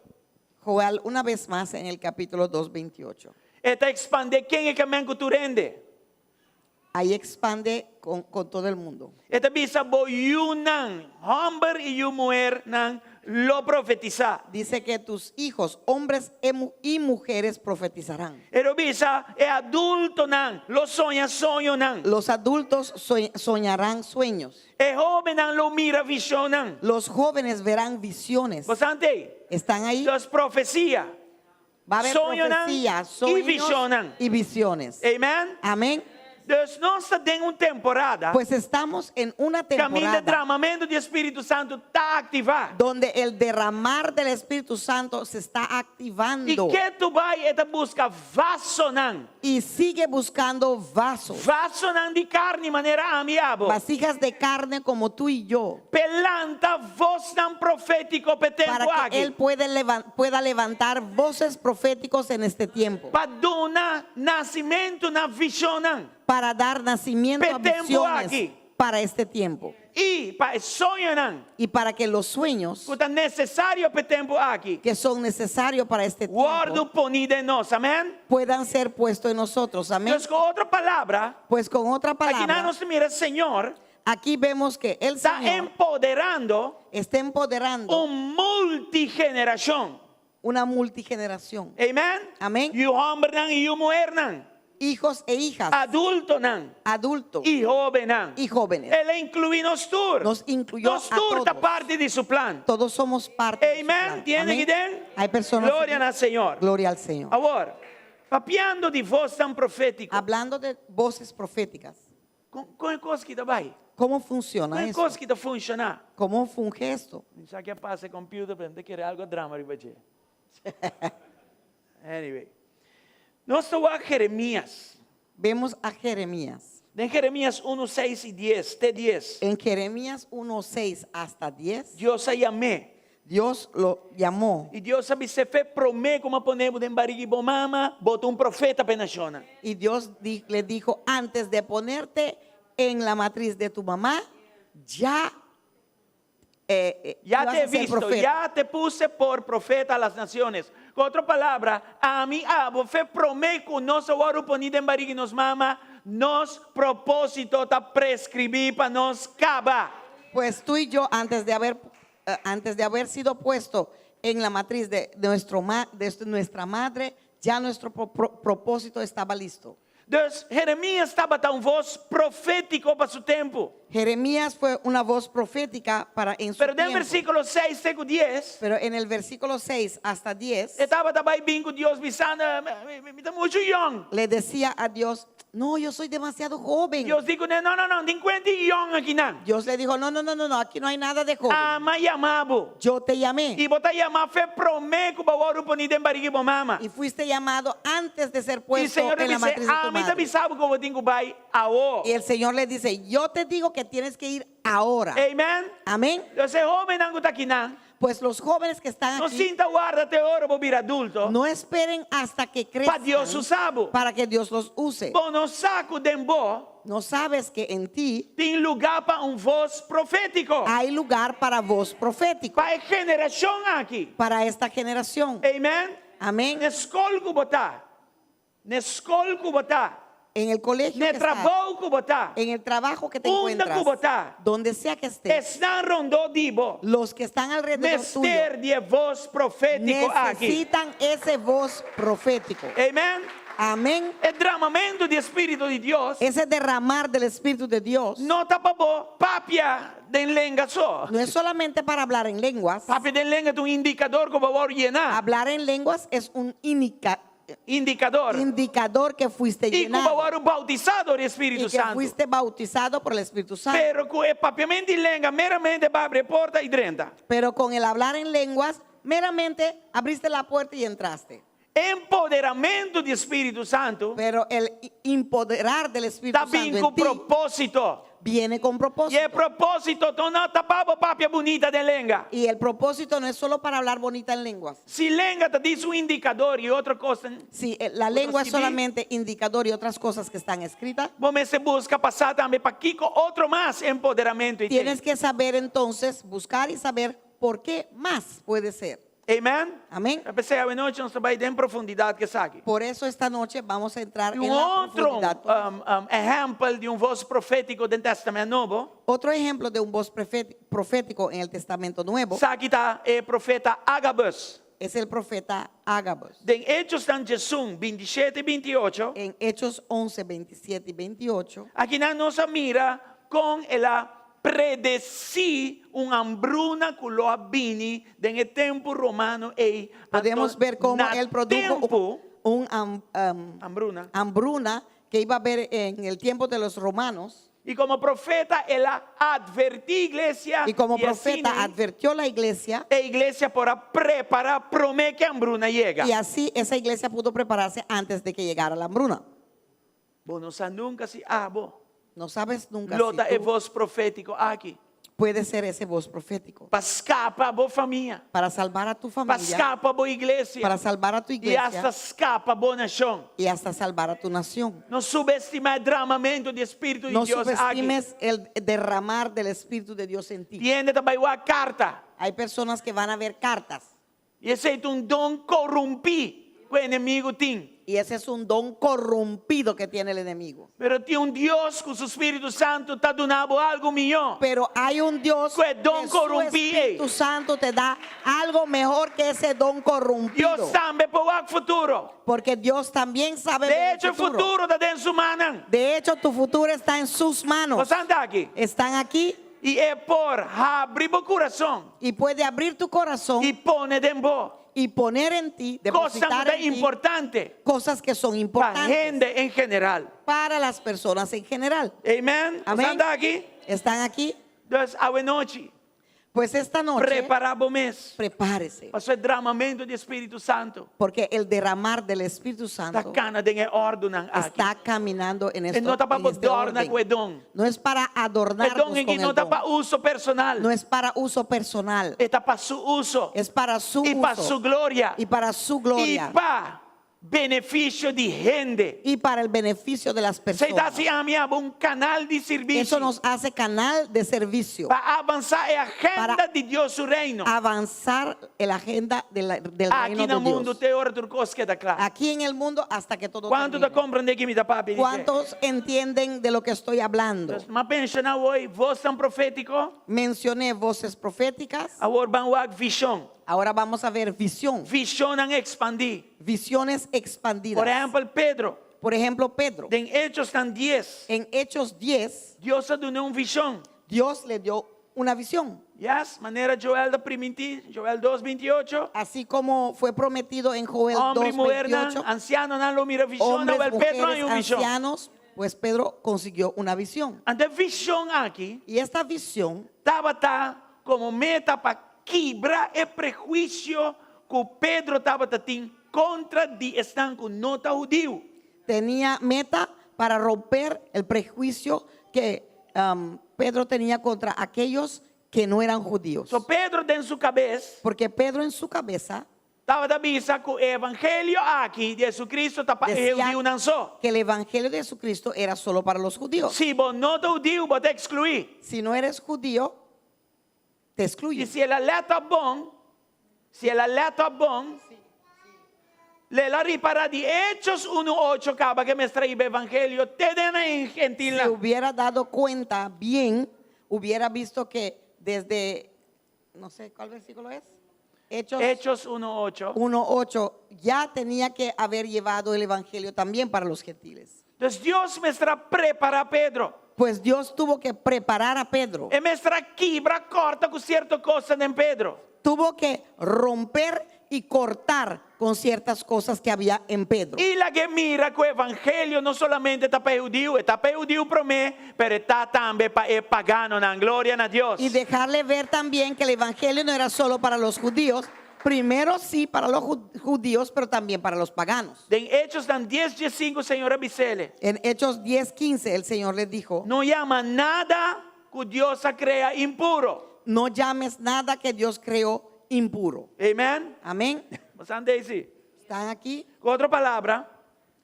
Joel, una vez más en el capítulo 2, 28. E ta ekspandé ken e ke men ku tur hende. Ahí expande con, con todo el mundo. E ta bisa bo yunan, hòmber i yu muhénan lo profetisá. Dice que tus hijos, hombres e y mujeres, profetizarán. E ta bisa e adultonan lo soña soñonan. Los adultos soñarán sueños. E hóbennan lo mira vishonnan. Los jóvenes verán visiones. Boso t'ei? ¿Están ahí? Entonses profesia. Va a haber Soñonan profecía, y sueños visionan. y visiones. Amen? Amén. Dus nos ta den un temporada. Pues estamos en una Kaminda temporada dramamentu di Spiritu Santu ta aktivá. donde el derramar del Espíritu Santo se está I activando ketu bai e ta buska vasonan. y sigue buscando vasos, Vasonan di karni manera ami abo. vasijas de carne como tú y yo, P'e lanta vosnan profétiko p'e tempu para que aki. Él pueda levantar voces proféticos en este tiempo, Pa duna nasementu na vishonnan. para dar nacimiento a P'e tempu visiones aki. para este tiempo I pa e soñonan y para que los sueños ku ta nesesario p'e tempu aki. que son necesarios para este tiempo Wòrdu poní den nos, amèn? puedan ser puestos en nosotros, amén. Entonses, ku otro palabra, Pues con otra aki palabra, nos ta mira Señor aquí vemos que el ta Señor empoderando está empoderando un multigenerashon. una multigeneración, Amèn? Amèn. Yu hòmbernan i yu muhénan, hijos e hijas, adultonan adultos i hóbennan. y jóvenes. El a inkluí nos tur. Nos incluyó Nos a tur ta todos. parti di su plan. Todos somos parte. de su Amèn. plan. Tin Amén. aki den? Hay personas. Gloria aquí. al Señor. Gloria al Señor. Awor, papiando di vosnan profétiko. Hablando de voces proféticas, Kon kon e kos aki ta bai? ¿cómo funciona Kon e eso? kos aki ta funshoná? ¿Cómo funge esto? Sa ku a pasa e computer, pero kere algu drama riba dje. Anyway. Nos ta wak Jeremias. Vemos a Jeremías. Den Jeremias 1, 6 i 10, te 10. En Jeremías 1, 6 hasta 10, Dios a yam'é. Dios lo llamó. I Dios a bis'é, Fe promé ku m'a pone bo den barig'i bo mama, bo ta un profeta pa e nashonnan. Y Dios le dijo, antes de ponerte en la matriz de tu mamá, ya eh, eh, Ya ibas te he a ser visto, profeta. ya te puse por profeta a las naciones. Ku otro palabra, ami, abo, fe promé ku nos a wòrdu poní den barig'i nos mama, nos propósito ta preskribí pa nos kaba. Pues tú y yo, antes de haber, eh, antes de haber sido puesto en la matriz de, nuestro ma- de nuestra madre, ya nuestro propósito estaba listo. Dus Jeremias tabata un voz profétiko pa su tempu. Jeremías fue una voz profética para en su Pero den tiempo. versíkulo seis te ku dies, Pero en el versículo 6 hasta 10, e tabata bai bin ku Dios bisando, Mi ta muchu yòn. le decía a Dios, no, yo soy demasiado joven. Dios di kuné, No, no, no, tin kuenta di yòn akinan. Dios le dijo, no, no, no, no, no, aquí no hay nada de joven. Ami a yama bo. Yo te llamé I bo ta yamá fe promé ku bo a wòrdu poní den barig'i bo mama. y fuiste llamado antes de ser I puesto Señor en la bis'é, matriz de tu Ami ta madre. bisa bo ku bo tin ku bai awor. Y el Señor le dice, yo te digo que tienes que ir ahora. Amen. Amén. Entonces, hóbennan ku ta akinan, Pues los jóvenes que están no aquí, sinta warda te ora bo bira adulto no esperen hasta que pa crezcan Dios usa bo. para que Dios los use. Bo no sa ku den bo No sabes que en ti tin lugá pa un voz profétiko. hay lugar para voz profética, Pa e generashon aki. para esta generación. Amen. Amén. Na skol ku bo ta. Na skol ku bo ta. En el colegio Na que estás, trabou ku bo ta. en el trabajo que te Unda encuentras, ku bo ta. donde sea que estés, Esnan rondó di bo. los que están alrededor tuyo Mester di e voz profétiko aki. necesitan ese voz profético. Amen. Amén. E dramamentu di Spiritu di Dios Ese derramar del Espíritu de Dios no ta pa bo papia den lenga so. no es solamente para hablar en lenguas. Papia den lenga ta un indikador ku bo a wòrdu yená. Hablar en lenguas es un Indikador. indicador que fuiste I ku llenado bo a wòrdu boutisá dor di y Spiritu que Santu. fuiste bautizado por el Espíritu Santo. Pero ku e papiamentu di lenga meramente bo a habri e porta i drenta. Pero con el hablar en lenguas, meramente abriste la puerta y entraste. Empoderamentu di Spiritu Santu Pero el empoderar del Espíritu ta bin Santo ku en ti propósito. viene con I propósito. e propósito no ta pa bo papia bunita den lenga. Y el propósito no es solo para hablar bonita en lenguas. Si lenga ta djis un indikador i otro kos, Si eh, la lengua es skibí. solamente indicador y otras cosas que están escritas, bo mester buska pa sa tambe pakiko otro mas empoderamentu ei tin. tienes que saber entonces, buscar y saber por qué más puede ser. Amen? Amén. P'esei anochi nos ta bai den profundidat ku esaki. Por eso esta noche vamos a entrar I un en la otro profundidad. um, um, ehèmpel di un vos profétiko den Tèstamènt Nobo, Otro ejemplo de un voz profético en el Testamento Nuevo esaki ta e profeta Agabus. es el profeta Ágabus. Den Hechosnan 11, 27 i 28, En Hechos 11, 27 y 28, akinan nos a mira kon el a predesí un hambruna ku lo a bini den e tempu romano ei. Podemos Anto, ver cómo na él produjo tempu, un hambruna. hambruna que iba a haber en el tiempo de los romanos. I komo profeta el a atvertí iglesia Y como i asina profeta advirtió la iglesia e iglesia por a prepará promé ku e hambruna yega. y así esa iglesia pudo prepararse antes de que llegara la hambruna. Bo no sa nunka si abo No sabes nunca lo si ta e tú vos profétiko aki. puede ser ese voz profético Pa skapa bo famia. para salvar a tu Pa familia, skapa bo iglesia. para salvar a tu I iglesia asta skapa bo nashon. y hasta salvar a tu nación. No subestimá e dramamentu di Spiritu di No Dios aki. subestimes el derramar del Espíritu de Dios en ti. Tin hende ta bai wak karta. Hay personas que van a ver cartas I esei ta un don korumpí ku e enemigu tin. y ese es un don corrompido que tiene el enemigo. Pero tin un Dios ku su Spiritu Santu ta duna bo algu mihó. Pero hay un Dios Ku e don que su korumpí ei. Espíritu Santo te da algo mejor que ese don corrompido. Dios tambe por wak futuro. Porque Dios también sabe De ver el echo, e futuro. futuro ta den su mannan. De hecho, tu futuro está en sus manos. Boso ta aki. Están aquí I e por habri bo kurason y puede abrir tu corazón i pone den bo. y poner en ti, Kosnan depositar ku ta en ti importante cosas que son pa importantes hende en general. para las personas en general. Amen. Amén. Boso ta aki? Están aquí. Dus, awe nochi. Pues esta noche, Prepará bo mes. prepárese. Paso e dramamentu di Spiritu Santu. Porque el derramar del Espíritu Ta Santo kana den e òrdunan aki. está caminando en E esto, no ta pa en este dòrna orden. ku e don. No es para E adornarnos don con no el ta don. pa uso personal. No es para uso personal. E ta pa su uso. Es para su I pa uso. su gloria. Y para su gloria. I pa benefisio di hende. Y para el beneficio de las Esei ta personas. hasi ami i abo un kanal di servisio. Eso nos hace canal de servicio. Pa avansá e agenda Para di Dios su reino. Avanzar la agenda de la- del Aki reino na de mundu Dios. te ora tur kos keda kla. Aquí en el mundo hasta que todo Kuantu ta termine. komprondé kiko mi ta papia? ¿Cuántos entienden de lo que estoy hablando? M'a menshoná awe vosnan profétiko. Mencioné voces proféticas. Awor ban wak vishon. Ahora vamos a ver visión. Vishonnan ekspandí. Visiones expandidas. Por ehèmpel, Pedro. Por ejemplo, Pedro. Den Echonan 10. En Hechos 10, Dios a dun'é un vishon. Dios le dio una visión. Yes, manera Joel a primintí, Joel 2:28. Así como fue prometido en Joel Hòmber i muhénan, 2:28. ansianonan lo mira vishon, Hombres, awèl Pedro mujeres, a un vishon. ancianos, pues Pedro consiguió una visión. Anto e vishon aki Y esta visión tabata komo meta pa kibra e prehuisio ku Pedro tabatin kontra di esnan ku no ta hudiu. Tenía meta para romper el prejuicio que um, Pedro tenía contra aquellos que no eran judíos. So Pedro den su kabes Porque Pedro en su cabeza tabata bisa ku e evangelio aki di Jesucristo ta pa decía hudiunan so. que el evangelio de Jesucristo era solo para los judíos. Si bo no ta hudiu, bo ta ekskluí. Si no eres judío, te I excluyen. si el a lèt op bon, si el a lèt op bon, lo el a ripará di Hechos 1.8 kaba ku mester a hiba evangelio te den e gentilnan. Si hubiera dado cuenta bien, hubiera visto que desde, no sé cuál versículo es, Hechos, Hechos 1.8. 1.8, ya tenía que haber llevado el evangelio también para los gentiles. Entonses Dios mester a prepará Pedro. Pues Dios tuvo que preparar a Pedro. E mester a kibra kòrta ku sierto kos den Pedro. Tuvo que romper y cortar con ciertas cosas que había en Pedro. I lag'é mira ku e evangelio no solamente ta pa hudiu, ta pa hudiu promé, pero ta tambe pa e paganonan. Gloria na Dios. Y dejarle ver también que el evangelio no era solo para los judíos, primero sí para los judíos, pero también para los paganos. Den Echonan 10, 15, Señor a bis'é. En Hechos 10, 15, el Señor les dijo, No yama nada ku Dios a krea impuru. no llames nada que Dios creó impuro. Amèn? Amén. Boso t'ei? ¿Están aquí? Ku otro palabra,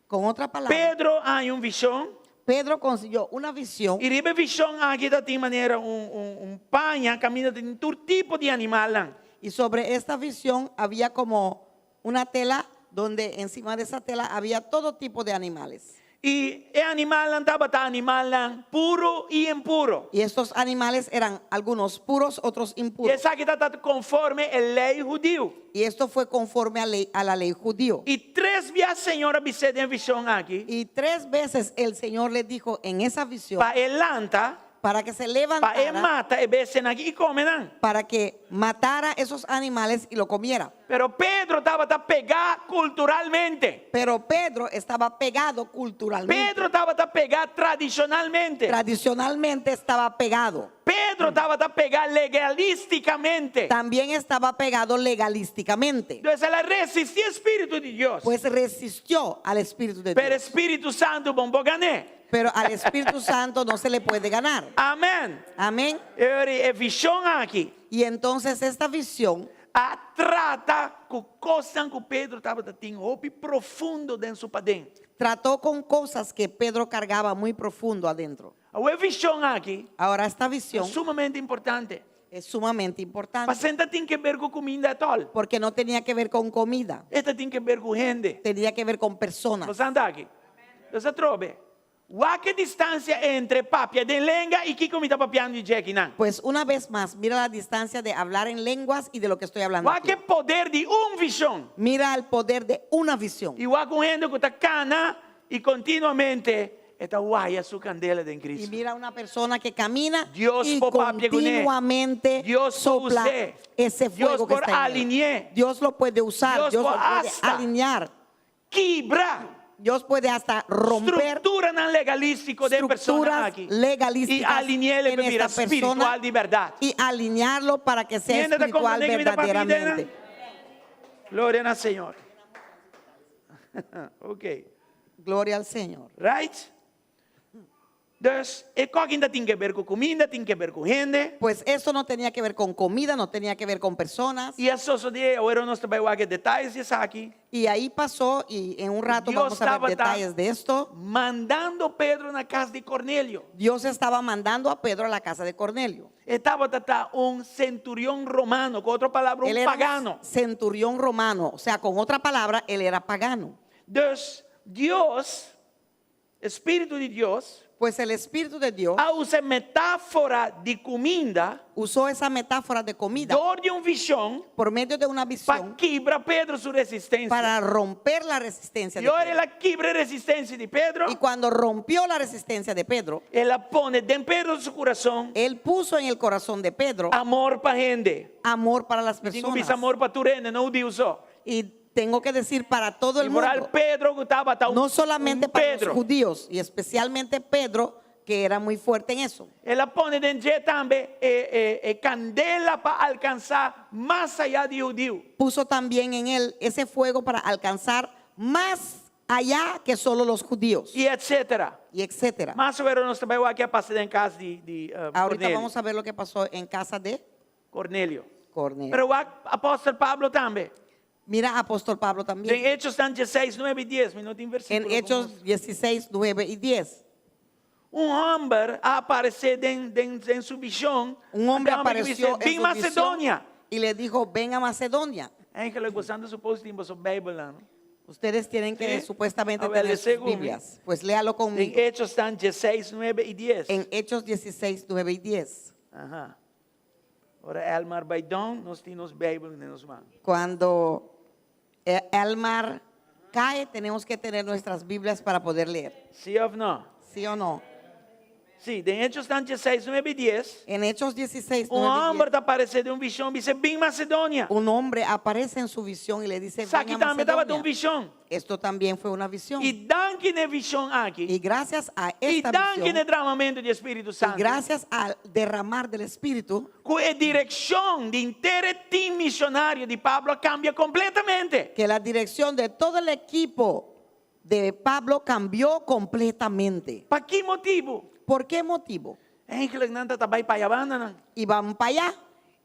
Con otra palabra, Pedro a haña un vishon. Pedro consiguió una visión. I riba e vishon aki tabatin manera un, un, un paña, kaminda tin tur tipo di animal. Y sobre esta visión había como una tela donde encima de esa tela había todo tipo de animales. I e animalnan tabata animalnan puru i impuru. Y estos animales eran algunos puros, otros I impuros. esaki tabata konforme e lei hudiu. Y esto fue conforme a, ley- a la ley judío. I tres biaha Señor a bis'é den e vishon aki. Y tres veces el Señor le dijo en esa visión Pa e lanta, para que se pa e levantara, mata e bestianan aki i kome nan. para que matara esos animales y lo comiera. Pero Pedro tabata pegá kulturalmente. Pero Pedro estaba pegado culturalmente. Pedro tabata pegá tradishonalmente. Tradicionalmente estaba pegado. Pedro tabata pegá legalístikamente. También estaba pegado legalísticamente. Entonses el a resistí e Spiritu di Dios. Pues resistió al Espíritu de Pero Dios. Spiritu Santu bo n' por gan'é. Pero al Espíritu Santo no se le puede ganar. Amèn. Amén. E vishon aki Y entonces esta visión a trata ku kosnan ku Pedro tabatin hopi profundo den su paden. trató con cosas que Pedro cargaba muy profundo adentro. E vishon aki Ahora esta ta visión sumamente importante. es sumamente importante Pasobra e n' tin ke ber ku kuminda tòg. porque no tenía que ver con comida, E tin ke ber ku hende. tenía que ver con personas. Boso ta aki. Boso atrobe. Wak e distansia entre papia den lenga i kiko mi ta papiando di dje akinan. Pues una vez más, mira la distancia de hablar en lenguas y de lo que estoy hablando. Wak aquí. e poder di un vishon. Mira el poder de una visión. I wak un hende ku ta kana i kontinuamente e ta waya su kandela den Y Kristu. mira una persona que camina Dios y por papia con él. continuamente Dios por sopla us'é. ese Dios fuego que por está en él. aline'é. Dios lo puede usar, Dios Dios por lo puede hasta. alinear. Kibra. Dios puede hasta romper Strukturanan legalístiko den e persona estructuras aki. I legalísticas alini'é en pa bira esta persona spiritual di bèrdat. y alinearlo para que sea Hende ta espiritual komprendé ku mi ta papia verdaderamente. Gloria na Señor. Ok. Gloria al Señor. Right? Dus, e kos aki no tin ke ber ku kuminda, tin ke ber ku hende. Pues eso no tenía que ver con comida, no tenía que ver con personas. I a sosodé, awor nos ta bai wak detaye di esaki. Y ahí pasó, y en un rato Dios vamos a ver estaba detalles de esto. mandando Pedro na kas di Cornelio. Dios estaba mandando a Pedro a la casa de Cornelio. E tabata un centurión romano, ku otro palabra, Él un era pagano. un centurión romano, o sea, con otra palabra, él era pagano. Dus, Dios, Spiritu di Dios, Pues el Espíritu de Dios a usa metáfora di kuminda, usó esa metáfora de comida dor di un vishon, por medio de una pa visión kibra Pedro su resistensia. para romper la resistencia I de ora Pedro. el a kibra e resistensia di Pedro, Y cuando rompió la resistencia de Pedro, el a pone den Pedro su kurason él puso en el corazón de Pedro amor pa hende. amor para las Tin ku personas. bisa amor pa tur hende, no hudiu so. Y tengo que decir para todo el I foral mundo, Pedro ku tabata un, no solamente un para los Pedro. judíos, y especialmente Pedro, que era muy fuerte en eso. El a pone den dje tambe e, e, e kandela pa alkansá mas ayá di hudiu. Puso también en él ese fuego para alcanzar más allá que solo los judíos, I etcétera. y etcétera. Mas awor nos ta bai wak kiko a pasa den kas di, di Ahorita Cornelio. vamos a ver lo que pasó en casa de Cornelio. Cornelio. Pero apòstel Pablo tambe. Mira, apóstol Pablo también. Den Echonan 16, 9 i 10, mi no tin versíkulo. En Hechos 16, 9 y 10. Un hòmber a aparesé den, den, den su vishon. Un hombre Un hòmber ku apareció dice, en Ven su Macedonia. visión y le dijo, ven a Macedonia. Eigenlijk, boso supuesto tin boso Beibel no? Ustedes tienen que Sí. supuestamente A ver, tener sus según. Biblias. Pues léalo Den conmigo. Echonan 16, 9 i 10. En Hechos 16, 9 y 10. Aham. Ora Elmar bai down, nos tin nos Beibel den nos man. Cuando eh, Elmar cae, tenemos que tener nuestras Biblias para poder leer. Sí òf no? ¿Sí o no? Sí, den Echonan 16, 9 i 10. En Hechos 16, Un 9 y hòmber 10, ta aparesé den un vishon, bisa, bin Macedonia. un hombre aparece en su visión y le dice, ven Esaki a tambe tabata un Macedonia. vishon. Esto también fue una visión. I danki na e vishon aki. Y gracias a I esta danki visión, na e dramamentu di Spiritu y Santu. gracias al derramar del Espíritu, Ku e direkshon di henter team mishonario di Pablo a kambia kompletamente. que la dirección de todo el equipo de Pablo cambió completamente. Pa ki motibu? ¿Por qué motivo? Eigenlijk nan tabata bai pa e bandanan. Iban para allá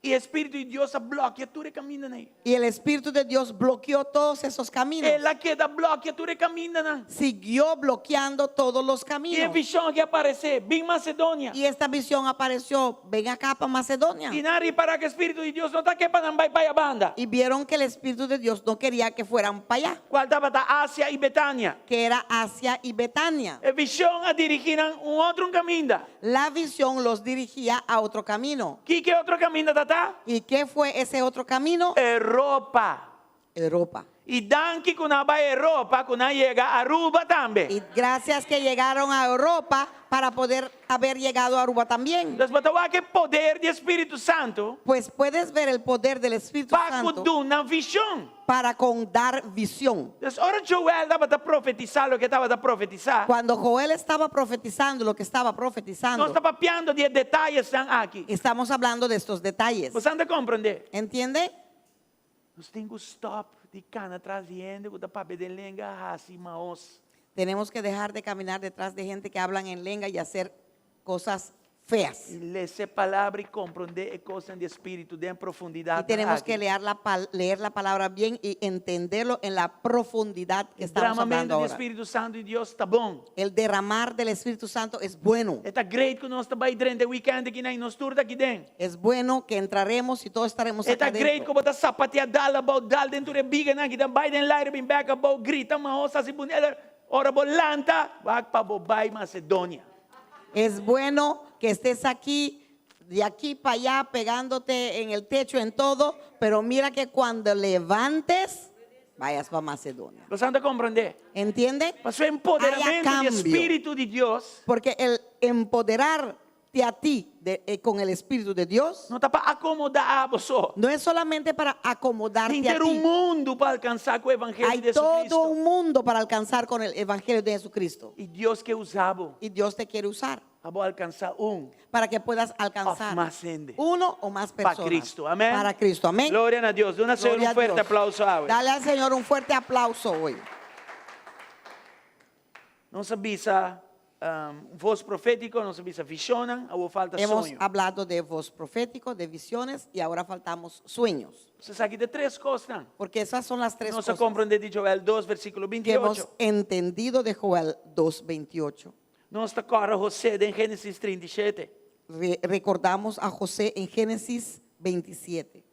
I Spiritu di Dios a blòkia tur e kamindanan. y el Espíritu de Dios bloqueó todos esos caminos. El a keda blòkia tur e kamindanan. Siguió bloqueando todos los I e caminos. vishon aki a aparesé, bin Macedonia. Y esta visión apareció, ven acá para Macedonia. I nan a ripará ku Spiritu di Dios no ta ke pa nan bai pa e banda. Y vieron que el Espíritu de Dios no quería que fueran para allá, Kual tabata Asia i Betania. que era Asia y Betania. E vishon a dirigí nan un otro kaminda. La visión los dirigía a otro camino. Ki e otro kaminda tabata? ¿Y qué fue ese otro camino? Europa. Europa. I danki ku nan a bai Europa, ku nan a yega Aruba tambe. Y gracias que llegaron a Europa para poder haber llegado a Aruba también. Dus bo ta wak e poder di Spiritu Santu Pues puedes ver el poder del Espíritu pa Santo duna vishon. para con dar visión. Dus ora Joel tabata profetisá loke e tabata profetisá. Cuando Joel estaba profetizando lo que estaba profetizando, Nos ta papiando di e detayenan aki. estamos hablando de estos detalles. Bo ta komprondé? ¿Entiende? Nos tin ku stòp di kana tras di hende ku ta papia den lenga hasi mahos. Tenemos que dejar de caminar detrás de gente que hablan en lengua y hacer cosas feas. I lesa e palabra i komprondé e kosnan di spiritu den profundidat. Y tenemos aki. que leer la, pal- leer la palabra bien y entenderlo en la profundidad que estamos hablando Dramamentu di ahora. Spiritu Santu di Dios ta bon. El derramar del Espíritu Santo es bueno. Ta great ku nos ta bai drenta weekend aki i nos tur ta aki den. Es bueno que entraremos y todos estaremos acá Ta great dentro. ku bo ta sapatia dal abou dal den tur e biganan aki dan bai den laira bin bèk abou grita mahos hasi bunita ora bo lanta wak pa bo bai Macedonia. Es bueno que estés aquí, de aquí para allá, pegándote en el techo, en todo, pero mira que cuando levantes, vayas para Macedonia. Bo ta komprondé? ¿Entiende? Pasobra e empoderamentu Haya di cambio. Spiritu di Dios Porque el empoderarte a ti con el Espíritu de Dios, no ta pa akomodá abo so. no es solamente para acomodarte a Henter un ti. mundu pa alkansá ku Evangelio Hay di todo Jesucristo. un mundo para alcanzar con el Evangelio de Jesucristo. I Dios ke usa bo Y Dios te quiere usar pa bo alkansá un para que puedas alcanzar òf mas hende. uno o más Pa personas. Cristo. Amèn. Para Cristo. Amén. Gloria na Dios. Duna Señor Gloria un a fuerte Dios. aplauso awe. Dale al Señor un fuerte aplauso hoy. Nos a bisa um, voz profétiko, nos a bisa vishonnan, awor falta Hemos soño. hablado de voz profético, de visiones y ahora faltamos sueños. Esaki ta tres kosnan. Porque esas son las tres Nos a cosas komprondé di Joel 2, versíkulo que hemos 28. entendido de Joel 2.28. Nos ta kòrda José den Génesis 37. Recordamos a José en Génesis 27.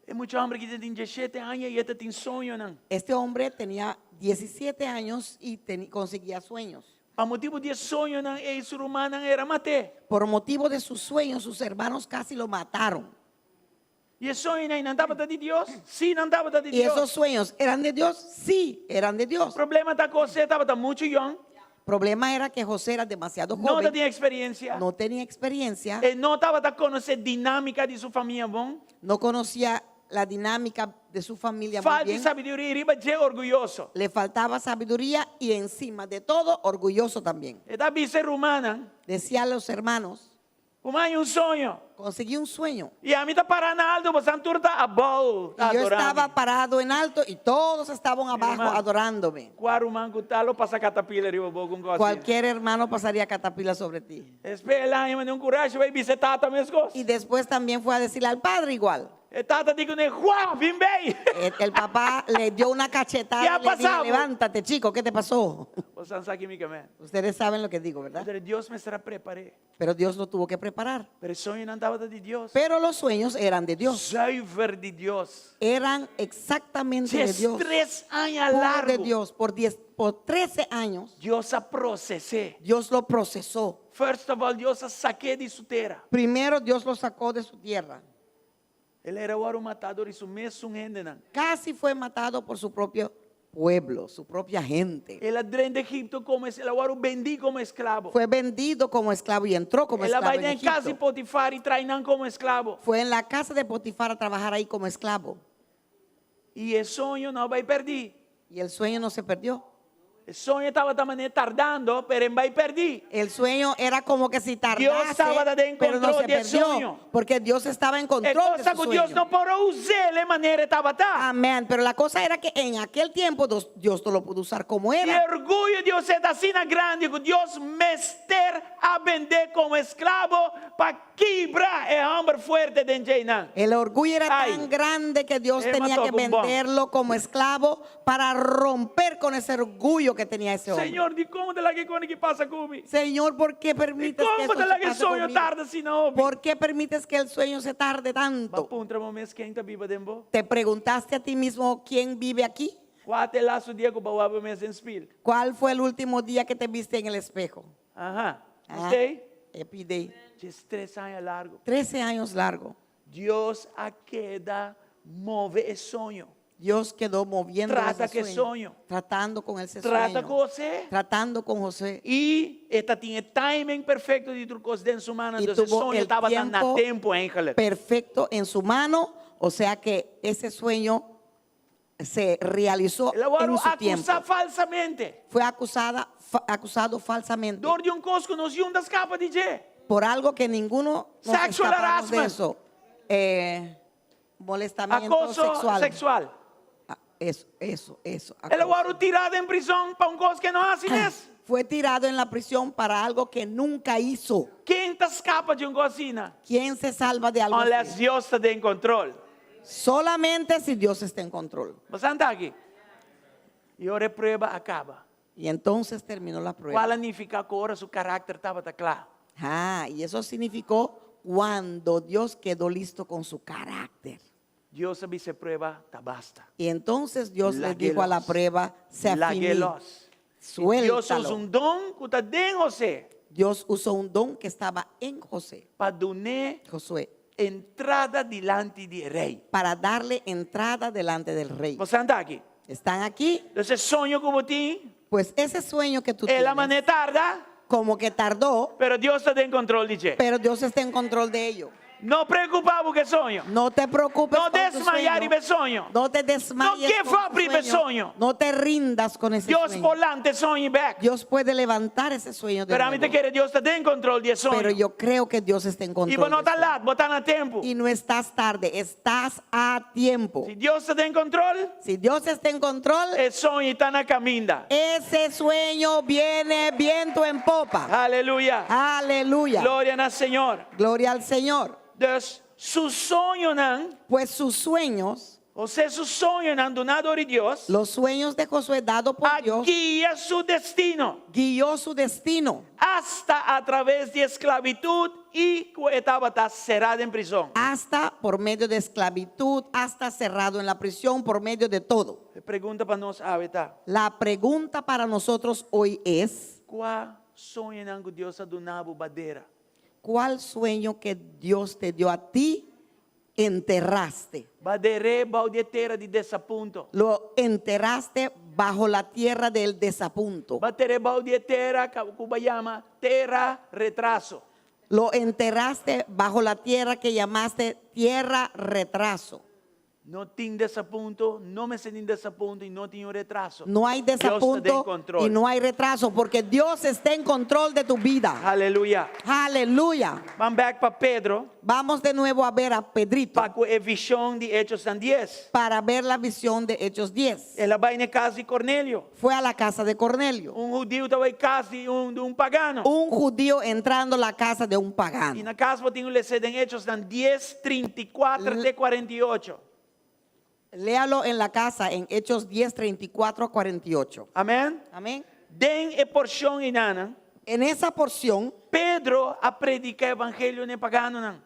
E mucha hòmber aki tin 17 aña i e tin soñonan. Este hombre tenía 17 años y conseguía sueños. Pa motibu di e soñonan ei su rumannan a mat'é. Por motivo de sus sueños, sus hermanos casi lo mataron. I e soñonan nan tabata di Dios? Sí, nan tabata di ¿Y Dios. esos sueños eran de Dios? Sí, eran de Dios. Problema ta ku José tabata muchu yòn. Problema era que José era demasiado No joven. tabatin eksperensia. No tenía experiencia. E no tabata konosé dinámika di su famia bon. No conocía la dinámica de su familia muy Falta bien. sabiduria i riba dje orguyoso. Le faltaba sabiduría y encima de todo orgulloso también. E ta bisa e rumannan. Decía a los hermanos, Mi a haña un soño. Conseguí un sueño. I ami ta pará na altu, boso tur ta abou. Y yo estaba parado en alto y todos estaban abajo Hermano. adorándome. Kua ruman ku ta lo pasa katapila riba bo ku un kos. Cualquier hermano pasaría catapila sobre ti. Despues el a haña un kurashi bai bisa tata meskos. Y después también fue a decirle al padre igual. E tata di kuné, Juan, bin bei. El papá le dio una cachetada ¿Qué ha y le dijo, pasado? levántate chico, ¿qué te pasó? Boso sa ki mi ke men. Ustedes saben lo que digo, ¿verdad? Pero Dios mester a prepar'é. Pero Dios lo tuvo que preparar. Pero e soñonan tabata di Dios. Pero los sueños eran de Dios. Zuiver di Dios. Eran exactamente de Dios. 13 aña Puro de largu. Dios. Por 10, por 13 años, Dios a proses'é. Dios lo procesó. First of all, Dios a sak'é di su tera. Primero Dios lo sacó de su tierra. El a wòrdu matá dor di su mesun hendenan. Casi fue matado por su propio pueblo, su propia gente. El a drenta Egipto komo el a wòrdu bendí komo esklabo. Fue vendido como esclavo y entró como El a esclavo bai en den kas di Egipto. Potifar i traha einan komo esklabo. Fue en la casa de Potifar a trabajar ahí como esclavo. I e soño no a bai pèrdí. Y el sueño no se perdió. E soño tabata manera tardando, pero e n' bai pèrdí. El sueño era como que si tardase, Dios tabata den pero no control se di e perdió, soño. porque Dios estaba en E control de cosa su ku Dios sueño. no por a us'é manera e tabata. Amén. Pero la cosa era que en aquel tiempo Dios no lo pudo usar como E era. orguyo di José ta asina grandi ku Dios mester a bend'é komo esklabo pa kibra e hòmber fuerte den dje einan. El orgullo era Ay. tan grande que Dios Él tenía mató que con un bon. venderlo como esclavo para romper con ese orgullo que tenía ese hombre. Señor, dikon bo ta laga e kos aki pasa ku mi? Señor, ¿por qué permites que Dikon esto bo ta se laga e pase soño conmigo? tarda asina hopi? ¿Por qué permites que el sueño se tarde tanto? B'a puntra bo mes ken ta biba den bo? ¿Te preguntaste a ti mismo quién vive aquí? Kua ta e lastu dia ku b'a wak bo mes den spil? ¿Cuál fue el último día que te viste en el espejo? Aha. Ah, Stay? Epidei. 13 aña largu. 13 años largo. Dios a keda move e soño. Dios quedó moviendo Trata ese ku e sueño, soño. Tratando con ese Trata sueño. ku José. Tratando con José. I e tabatin e timing perfekto di tur kos den su man. Y Entonses tuvo soño el tabata na tiempo tempu eigenlijk. perfecto en su mano. O sea que ese sueño se realizó El a en su tiempo. akusá falsamente. Fue acusada, acusado falsamente Dor di un kos ku nos niun ta skapa di dje. por algo que ninguno nos Sexual escapamos de harassment. eso. Eh, molestamiento Acoso sexual. sexual. Ah, eso, eso, eso. El a acoso. wòrdu tirá den prizòn pa un kos ku e no a hasi mes. Fue tirado en la prisión para algo que nunca hizo. Ken ta skapa di un kos asina? ¿Quién se salva de algo Unless así? Dios ta den kontrol. Solamente si Dios está en control. Bo ta aki. I ora e prueba a kaba. Y entonces terminó la prueba. Kual a nifiká ku ora su karakter tabata kla. Ah, y eso significó cuando Dios quedó listo con su carácter. Dios a bisa e prueba, ta basta. Y entonces Dios le dijo a la Lagu'é los. prueba, se afiní, Lagu'é los. I Dios a usa suéltalo. un don ku ta den José Dios usó un don que estaba en José, pa dun'é Josué, entrada dilanti di rei. para darle entrada delante del rey. Bo ta aki. ¿Están aquí? Entonses e soño ku bo tin, Pues ese sueño que tú el a tienes, manera tarda. Como que tardó, Pero Dios ta den control di dje. pero Dios está en control de ello. No preocupa bo cu e soño. No te preocupes No con tu desmaya sueño. riba e soño. No te desmayes No give con up tu riba e sueño. soño. No te rindas con ese Dios sueño. por lanta e soño bek. Dios puede levantar ese sueño de Pero ami ta nuevo. kere Dios ta den control di e soño. Pero yo creo que Dios está en Y control. bo no del ta sueño. laat, bo ta na tempo. Y no estás tarde, estás a tiempo. Si Dios ta den control, Si Dios está en control, e soño ta na caminda. ese sueño viene viento en popa. Aleluya. Aleluya. Gloria na Señor. Gloria al Señor. Dus su soñonan, Pues sus sueños, José su soñonan duna door di Dios, los sueños de Josué dado por a Dios, guia su destino. guió su destino. Hasta a traves di esclavitud y cu e tabata cera den prison. Hasta por medio de esclavitud, hasta cerrado en la prisión, por medio de todo. E pregunta pa nos awe ta. La pregunta para nosotros hoy es, Cua soñonan cu Dios a duna bo b'a dera? ¿Cuál sueño que Dios te dio a ti enterraste? B'a der'é bou di e tera di desapunto. Lo enterraste bajo la tierra del desapunto. B'a der'é bou di e tera ku b'a yama tera retraso. Lo enterraste bajo la tierra que llamaste tierra retraso. No tin desapunto, no mester tin desapunto y no tin un retraso. No hay Dios ta den desapunto control. y no hay retraso porque Dios está en control de tu vida. Aleluya. Aleluya. Ban back pa Pedro. Vamos de nuevo a ver a Pedrito. Pa cu e vision di Hechos 10. Para ver la visión de Hechos 10. El a bay na cas di Cornelio. Fue a la casa de Cornelio. Un hudiu ta bay cas di un, di un pagano. Un judío entrando a la casa de un pagano. Y na cas bo tin cu lesa den Hechos 10, 34 te 48. Léalo en la casa en Hechos 10, 34 a 48. Amén. Amén. Den e porcion eynan. En esa porción. Pedro a predica evangelio na e paganonan.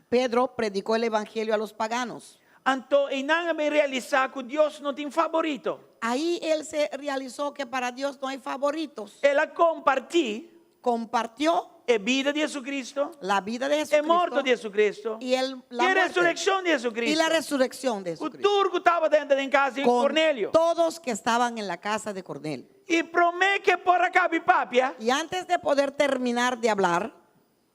Pedro predicó el evangelio a los paganos. Anto eynan el a bin realisa cu Dios no tin favorito. Ahí él se realizó que para Dios no hay favoritos. El a comparti. Compartió. E bida di Jesucristo. La vida de E Jesucristo. morto di Jesucristo. Y el, la Y e muerte. resurreccion di Jesucristo. Y la resurrección de Cu Jesucristo. tur cu tabata den cas di Con Cornelio. todos que estaban en la casa de Cornelio. Y prome cu e por a caba di papia. Y antes de poder terminar de hablar.